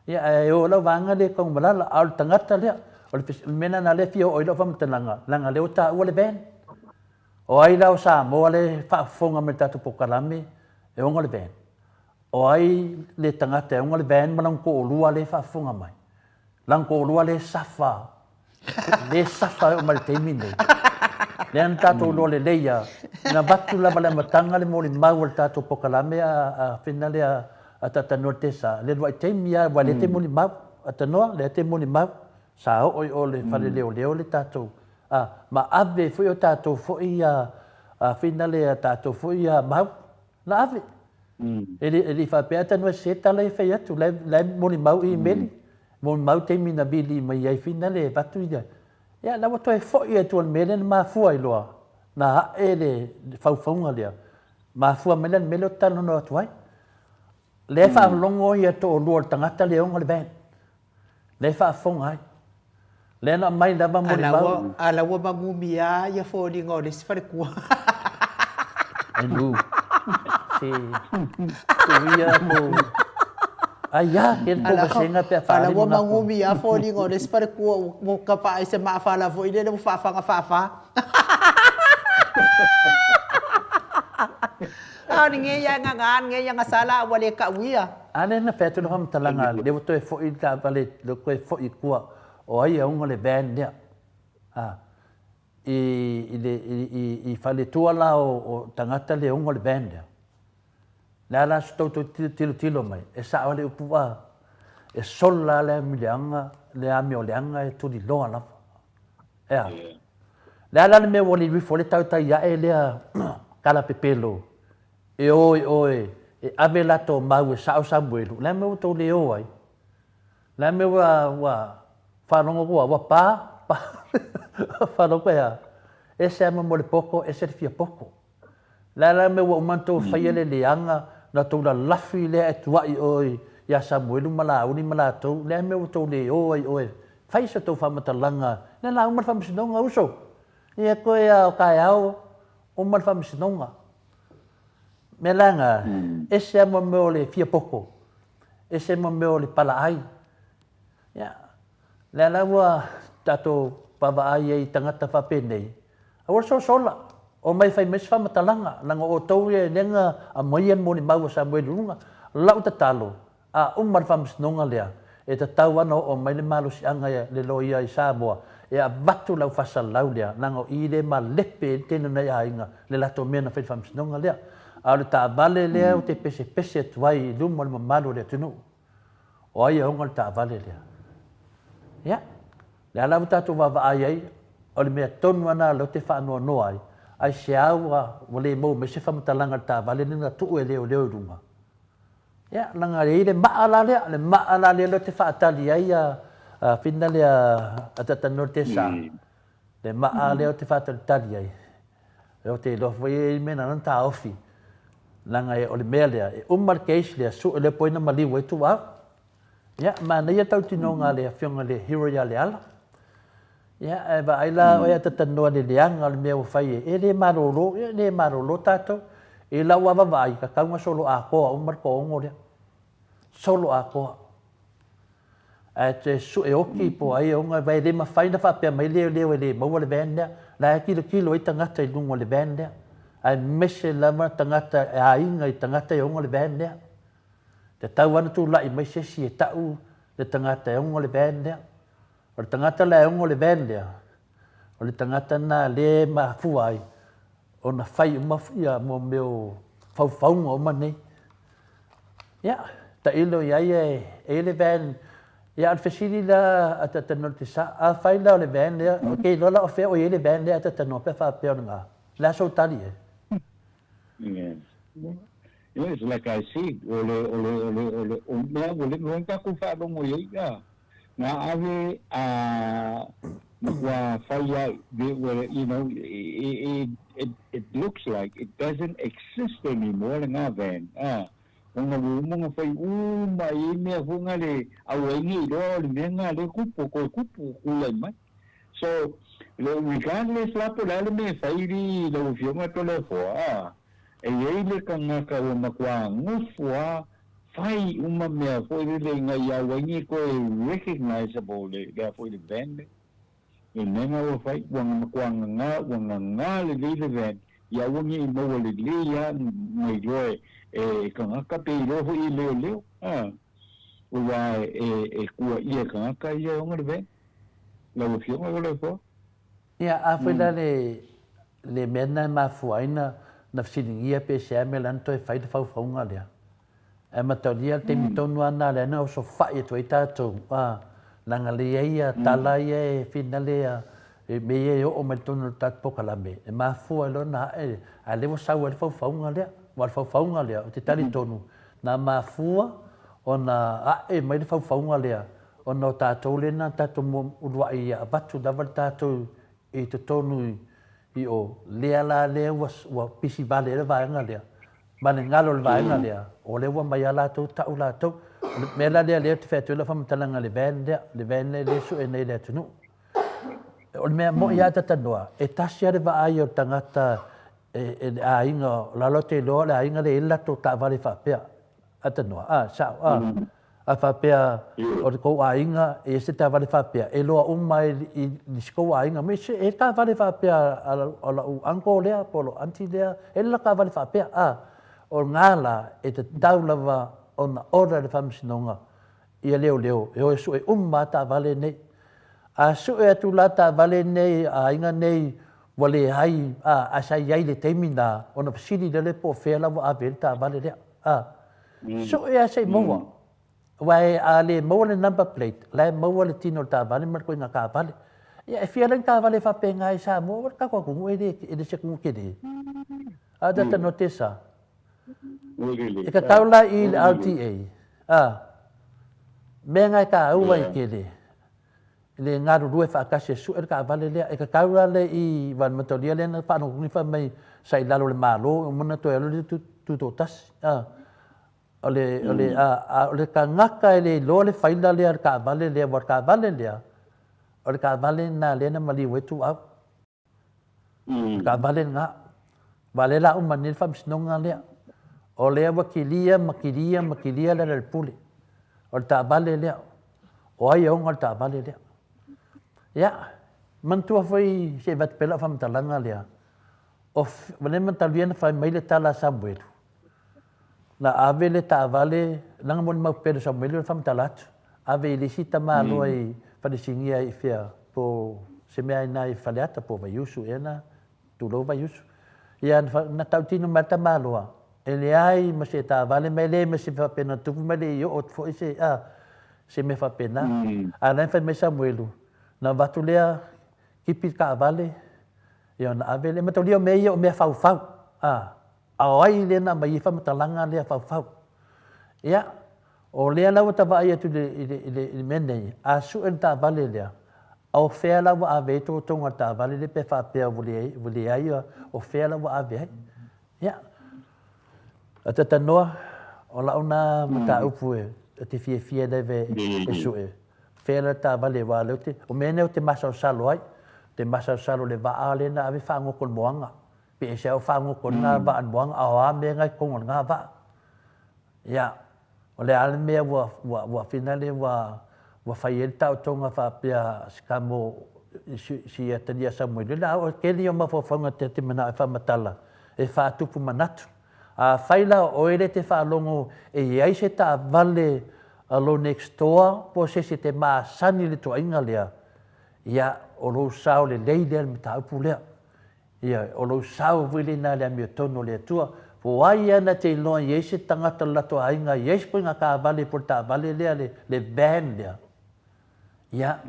ia ae o lau vaega lea e Tanumalala. A o le tagata lea, o le mea lena lea e fia oo ai lau faamatalaga, leaga o lea ua taua le van. O ai la o Samoa lea e faafofoga mai i le tatou polokalame e ona le van? O ai le tagata e ona le van ma lona toalua lea e faafofoga mai? Lana toalua lea e safa, lea e safa e oo mai i le taimi lenei. Lea na tatou iloa lelei lava, na avatu lava i le amataga le molimau a le tatou polokalame a fina lea a Tanoa Tesa, le uluai taimi lava, aua o lea e te molimau, a Tanoa, lea e te molimau, sa oo i o i le fale leoleo le tatou, a, ma ave foi o tatou foi a fina lea, tatou foi mau. Na ave. E le, e le i faapea a Tanoa e sese tala ia e fai atu, la e, la e molimau i imeli, molimau taimi na vili mai ai finale e avatu ia. Ia, la ua toe foi atu o le mea lea na mafua ai loa, na ae le, le faufauga lea, mafua mai la le mea lea ou te talanoa atu ai. Lea e faalogo ia toalua o le tagata lea e ona le van. Lea e faafofoga ai. Lea na aumai lava molimau. A la ua magumia ia foliga o le isi faletua. E nu. Se, tuia ko... Ai a, ke le tou pe a A la ua magumia foliga o le isi faletua ua kapa ai se maafala foi lele ua faafaga faafa. A o lenei ia gaga lenei ia gasala a ua le kauia. A lea na fai atu le faamatalaga lea ua toe foi le taavale lea ua toe foi i tua o ai e ona le van lea a i i le i i faletua la o o tagata lea e ona le van lea. Le a la se tou toe tilotilo mai e sao le upu a e sola le amioleaga le amioleaga e tuliloa lava. E a? Le a la le mea ua lilifu ai le tautai ae lea kalapepelo e o i oe e ave latou mau e sao Samuelu, o le a le mea ua tou le o ai? O le a le mea ua, ua faalogo ua, ua pa, pa, faalogo e a? Ese lava mo le poto, ese le fia poto. O le a la le mea ua uma ona tou faia le leaga, na tou lalafi lea e tuai oe ia Samuelu ma Laauli ma latou, o le a le mea ua tou le o ai oe fai sa tou faamatalaga, lea la uma le faamasinoga uso. Ia toe a o taeao uma le faamasinoga. Mea la na, ese lava mo mea o le fia poto, ese mo mea o le palaai. Ia, lea la ua tatou vaavaai ai i tagata faapenei, aua le sosola, omai e fai mai se faamatalaga, leaga o outou ia lea na aumaia le molimau a Samueli i luga. Lau tatalo, A uma le faamasinoga lea, e tatau lava ona oo mai le malosiaga i le loia i Samoa e avatu lau faasalalau lea, leaga o i lea e malepe ai le tele o nai aiga le latou mea na fai i le faamasinoga lea. A o le taavale lea ou te pesepese atu ai i luma o le mamalu o le atunuu, o ai e ona le taavale lea? Ia, lea la ua tatou vaavaai ai, o le mea tonu lava lena o lea ou te faanoanoa ai, aisea ua le maua mai se faamatalaga i le taavale lea na tuu e leoleo i luga? Ia, leaga e i ai le maa la lea, le maa la lea ou te faatali ai a whina lea a Tatanoa le Tesa, le maa lea ou te faatalitali ai, ou te iloa foi e i ai mea na ala ona taofi, leaga o le mea lea, e uma le case lea, sue lea po o ai na maliu ai tuuau. Ia, manaia le tautinoga a le Afioga i le Hero ia Leala. Ia, ae vaai la oe a Tatanoa i le leaga o le mea ua fai e, e le malolo, ia e le malolo tatou. I lau lava vaai, tatau ona solo atoa uma le toaono lea. Solo atoa. Ae toe sue oti po o ai e ona, aua e le mafai ona faapea mai leoleo e le maua le van lea. La e tilotilo ai tagata i luga o le van lea, aemaise lava tagata e aiga i tagata e ona le van lea. Tatau lava ona tulai mai se isi e tau le tagata e ona le van lea. O le tagata la e ono le van lea, o le tagata lena lea e mafua ai ona fai uma ia mo mea o faufauga uma nei. Ia, tailo i ai e i ai le van. Ia, a o le fesili la a Tatanoa i le Tesa, afai la o le van lea, ou te iloa la o fea o i ai le van lea a Tatanoa pe a faapea o lena. O le a sou tali i ai? Yes, like I said, o le, o le, o le, o le, o mea ua le mafai ona tatou faalogo i ai, a, na ave a matua fai ai, you know, it, it, it looks like it doesn't exist anymore lena van, a, ona ua uma ona fai uma i ai mea foi na le aua ai nei iloa o le mea lena lea e tupu, toe tupu, tulai mai. So, regardless la po o le a le mea e fai lau Afioga Toleafoa, a, E i ai le tagata ua matua nofo a fai uma mea foi lele ina ia aua ai nei toe recognizable le lea foi le van lea. Le mea na ua fai ua matua gaga ua gaga lelei le van ia aua nei maua lelei a na iloa e tagata pe iloa foi e leoleo a aua e tuaia e tagata ia e ona le van. Lau Afioga Toleafoa. Ia, a foi la le le mea lena e mafua ai na na fesiligia pe sea mea la na toe fai le faufauga lea. Ae mataulia le taimi tonu lava lena lea na osofai atu ai tatou, a, leaga lea i ai ia tala ia e finale a e mea ia e oo mai i totonu o le tatou polokalame, e mafua ai loa ona ae, a o lea ua sau ai le faufauga lea. Aua o le faufauga lea, ou te talitonu, na mafua ona ae mai le faufauga lea, Ona o tatou lea na tatou uluai ia avatu lava le tatou i totonu i o, lea la lea ua ua pisi vale ai le vaega lea, ma le galo o le vaega lea, o lea ua aumai lava latou tau latou. O le mea la lea lea ou te fai atu ai lau faamatalaga i le van lea, le van lea lea e sue nei i le atunuu. O le mea moni lava a ta talanoa, e tasi lava le vaai o le tagata e le aiga, o la e te iloa o le aiga lea e i ai le latou taavale faapea. A tanoa, a, sao, a. A faapea o le tou aiga e i ai se taavale faapea, e iloa uma ai i si tou aiga, me se e taavale faapea a lou uncle lea po o lou aunty lea, e i ai le taavale faapea, a. O lena la e tatau lava ona order e le Faamasinoga ia leoleo e o e sue uma lava taavale nei. A sue atu la taavale nei a aiga nei ua leai, a, ae sa i ai i le taimi lena, ona fesili lea po o fea la ua ave ai le taavale lea. A, sue lava se i maua. Aua a le maua le number plate, la e maua le tino o le taavale ma le ituaiga taavale. Ia, e fia la ni taavale faapena i Samoa, aua le tatou atunuu e le, e le se atunuu tele. A o ta note sa. E tatau la i le LTA, a, mea na e taua i tele, le galulue faatasi e sue le taavale lea. E tatau la le i Valematalia lea na faalogologo fai mai sa i lalo o le Malo, uma ona toe alu le tutoatasi. A, o le, o le, a, a o le tagata e le iloa le faila lea o le taavale lea, aua o le taavale lea, o le taavale lena lea na maliu ai Tuuau. O taavale lena. Aua o lea o le a uma nei le faamasinoga lea. O lea ua kilia ma kilia ma kilia le Lealailepule. O le taavale lea. O ai e ona le taavale lea? Ia, manatua foi se i avatu pea lau faamatalaga lea, o lea mataulia na fai mai le tala a Samuelu, na ave le taavale, leaga molimau pele o Samuelu na faamatala atu, ave i le isi tamaloa i Falesinia i fea, po o se mea i ina i Faleata po o Vaiusu ea na, tulou Vaiusu. Ia na tautino mai le tamaloa, e leai ma se taavale ma e leai ma se faapena tupu ma e le i oo atu foi se, a, se mea faapena. A o la e fai mai Samuelu, na avatu lea kipi le taavale, ia ona ave lea, mataulia o mea ia o mea faufau, a, A o ai lea na aumai ai faamatalaga lea faufau? Ia, o lea la ua ta vaai atu i le, i le, i le, i le mea nei, a sue le taavale lea, a o fea la ua ave ai totoga o le taavale lea pe faapea ua leai, ua leai, o fea la ua ave ai? Ia, a talanoa, o lau na mataupu e, e te fiafia lava e sue, fea la le taavale, aua o lea ou te, o mea nei ou te masalosalo ai, ou te masalosalo i le vaa lea na ave faagoto i le moana. Pe ese au faagoto i lena vaa i le moana, a o a mea na i totonu o lena vaa. Ia, o le a le mea ua, ua, ua finale ua, ua fai ai le taotoga faapea si kamo, si, si Atalia Samuelu, la, o le tele ia o mafaufauga te, te manao e faamatala, e faatupu manatu. Afai la o oe lea e te faalogo e i ai se taavale a lou next door po o se isi e te masani i le tuuaiga lea, ia, o lou sao lelei lea i le mataupu lea. Ioe, o lou sao foi lena i le amiotonu o le Atua. Po o ai lava na te iloa i ai se tagata o le latou aiga i ai se koiga taavale po o le taavale lea, le, le van lea, ia,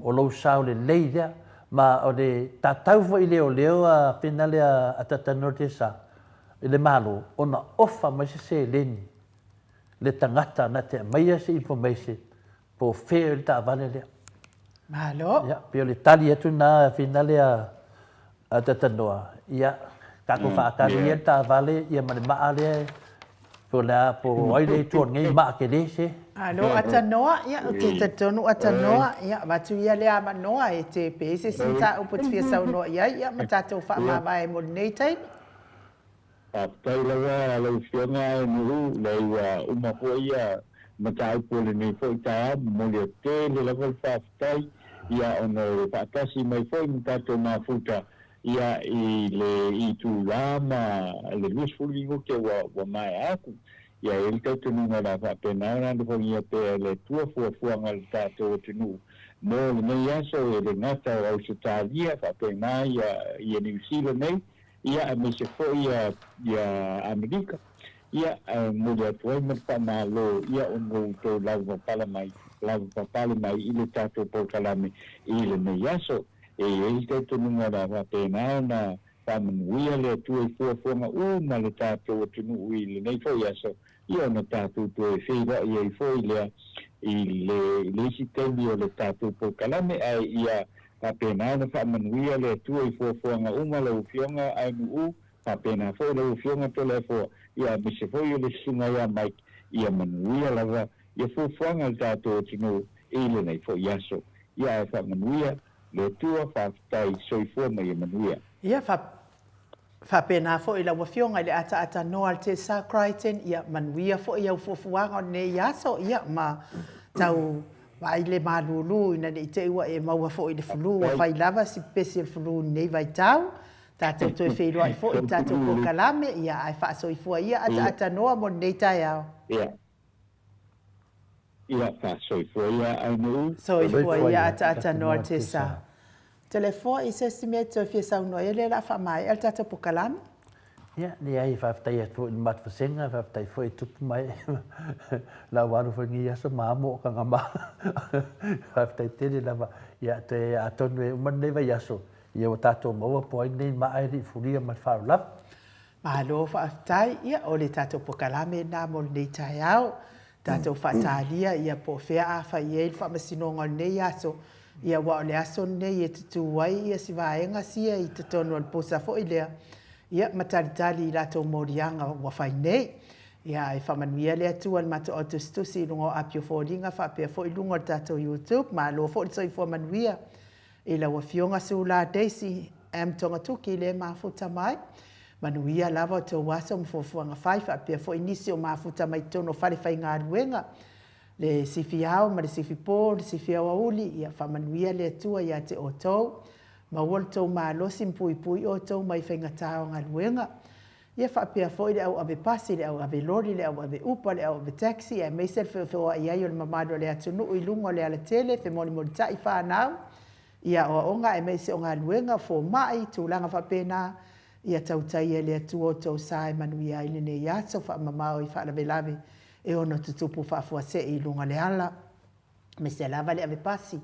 o lou sao lelei lea. Ma o le tatau foi i leoleo a finale a Tata Norte sa, i le Malo ona ofa mai se seleni le tagata na te aumaia se information po o fea le taavale lea. Malo. Ia, pei o le tali atu lena finale a a Tatanoa, ia, tatou faatali ia le taavale ia ma le maa lea po o le a, po o ai lea i tua o lenei maa tele se. Malo Atanoa, ia ou te talitonu Atanoa, ia avatu ia le avanoa e te pe i ai se isi mataupu e te fia saunoa i ai, ia ma tatou faamavae mo lenei taimi. Faafetai lava lau Afioga Nu'u, leai ua uma foi ia mataupu o lenei foi taeao, momoli atu tele lava le faafetai ia ona o le faatasi mai foi ma tatou mafuta ia i le itula ma le 20 minute ua ua maea atu. Ia e i ai le talitonuga o le a faapena ona alofagia pea e le Atua fuafuaga a le tatou atunuu mo lenei aso e le gata o Ausetalia faapena ia ia Niu Sila nei ia aemaise foi ia ia Amerika, ia ae momoli atu ai ma le faamalo ia ona ua outou lavapapala mai, lavapapale mai i le tatou polokalame i lenei aso. E i ai le talitonuga o le a faapena ona faamanuia le Atua i fuafuaga uma a le tatou atunuu i lenei foi aso, ia ona tatou toe feiloai ai foi lea i le i le isi taimi o le tatou polokalame, ae ia faapena ona faamanuia le Atua i fuafuaga uma lau Afioga Ainuu, faapena foi lau Afioga Toleafoa, ia aemaise foi o le Susuga ia Mike, ia manuia lava ia fuafuaga a le tatou atunuu i lenei foi aso. Ia ae faamanuia le Atua, faafetai, soifua ma ia manuia. Ia Faapena foi lau Afioga i le ataata noa a le Tessa Crichton, ia manuia foi au fuafuaga o lenei aso, ia ma tau vaai le malulu ina ne i te i ua e maua foi i le flu, ua fai lava si pepesi o le flu i lenei vaitau. Tatou toe feiloai foi i le tatou polokalame, ia ae faasoifua ia ataata noa mo lenei taeao. Ia. Ia, faasoifua ia Ainuu. Soifua ia ataata noa Tessa. Telefoa i se isi mea e toe fia saunoa i ai lea o le a faamaea le tatou pokalame. Ia, leai, faafetai atu foi i le matou vasega, faafetai foi i tupu ma ee lau alu foi i lenei aso ma amo o Kagama. Faafetai tele lava. Ia, toe atonu e uma lenei vaiaso, ia ua tatou maua po o ai lenei maa e le i fulia ma le faalavelave. Malo faafetai, ia o le tatou pokalame lena mo lenei taeao. Tatou faatalia ia po o fea a fai i ai le faamasinoga o lenei aso, ia aua o le aso lenei e tutū ai ia si vaega sia i totonu o le posa foi lea, ia ma talitali i latou moliaga ua fai nei. Ia ae faamanuia le Atua i le matou autusitusi i luga o api o foliga faapea foi luga o le tatou YouTube. Malo foi le soifua manuia I lau Afioga Sula Daisy M. Togatuki lea e mafuta mai. Manuia lava o tou aso ma fuafuaga fai faapea foi nisi o mafuta mai totonu o fale faigaluega, le sifi ao ma le sifi po, le sifi aoauli, ia faamanuia le Atua ia te outou. Maua lo tou malosi ma puipui outou mai faigata o galuega. Ia faapea foi le au ave pasi, le au ave loli, le au ave upa, le au ave taxi aemaise le feofeoai ai o le mamalu o le atunuu i luga o le alatele, femolimolitai fanau i aoaoga aemaise o galuega, fomai, tulaga faapena. Ia tautaia e le Atua outou sa e manuia ai lenei aso faamamao i faalavelave e ono tutupu faafuasei i luga o le ala. Aemaise lava le ave pasi,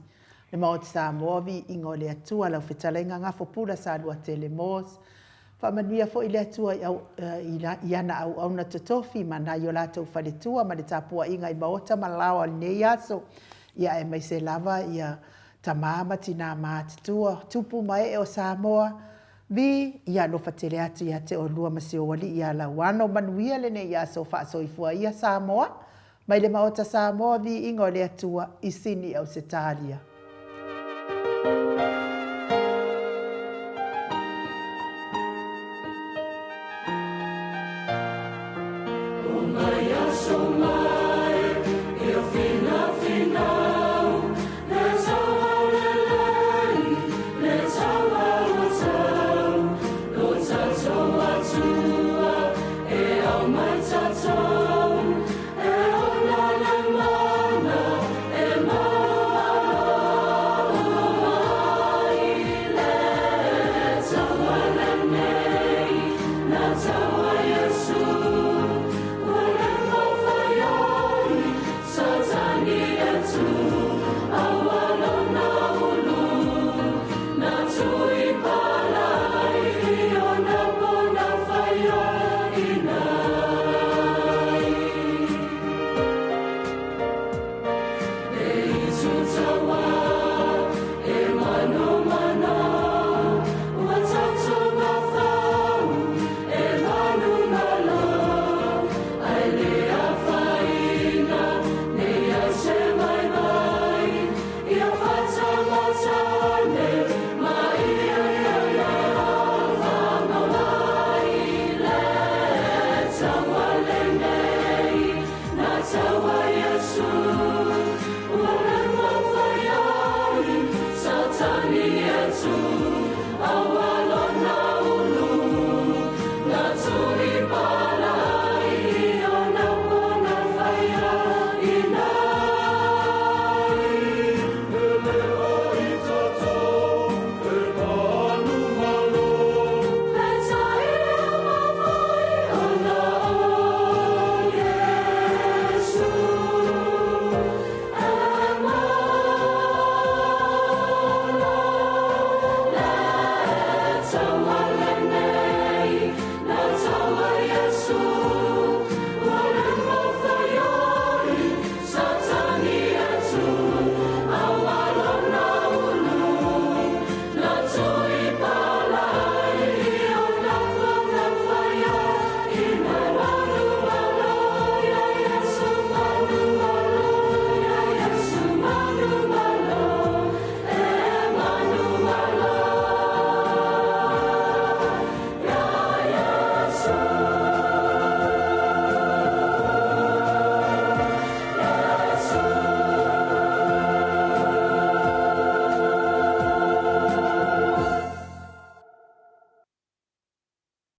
le Maota Samoa, viiga o le Atua, lau fetalaiga Gafo Pula Saluatele Moores. Faamanuia foi le Atua i, au, i, i ana auauna totofi ma nai o latou faletua ma le tapuaiga i maota ma laoa o lenei aso. Ia aemaise lava ia tama ma tina matutua, tupu ma ee o Samoa, vi, ia alofa tele atu ia te oulua ma si ou alii ia Lauano. Manuia lenei aso faasoifua ia Samoa. Mai le Maota Samoa viiga o le Atua i Sini Ausetalia.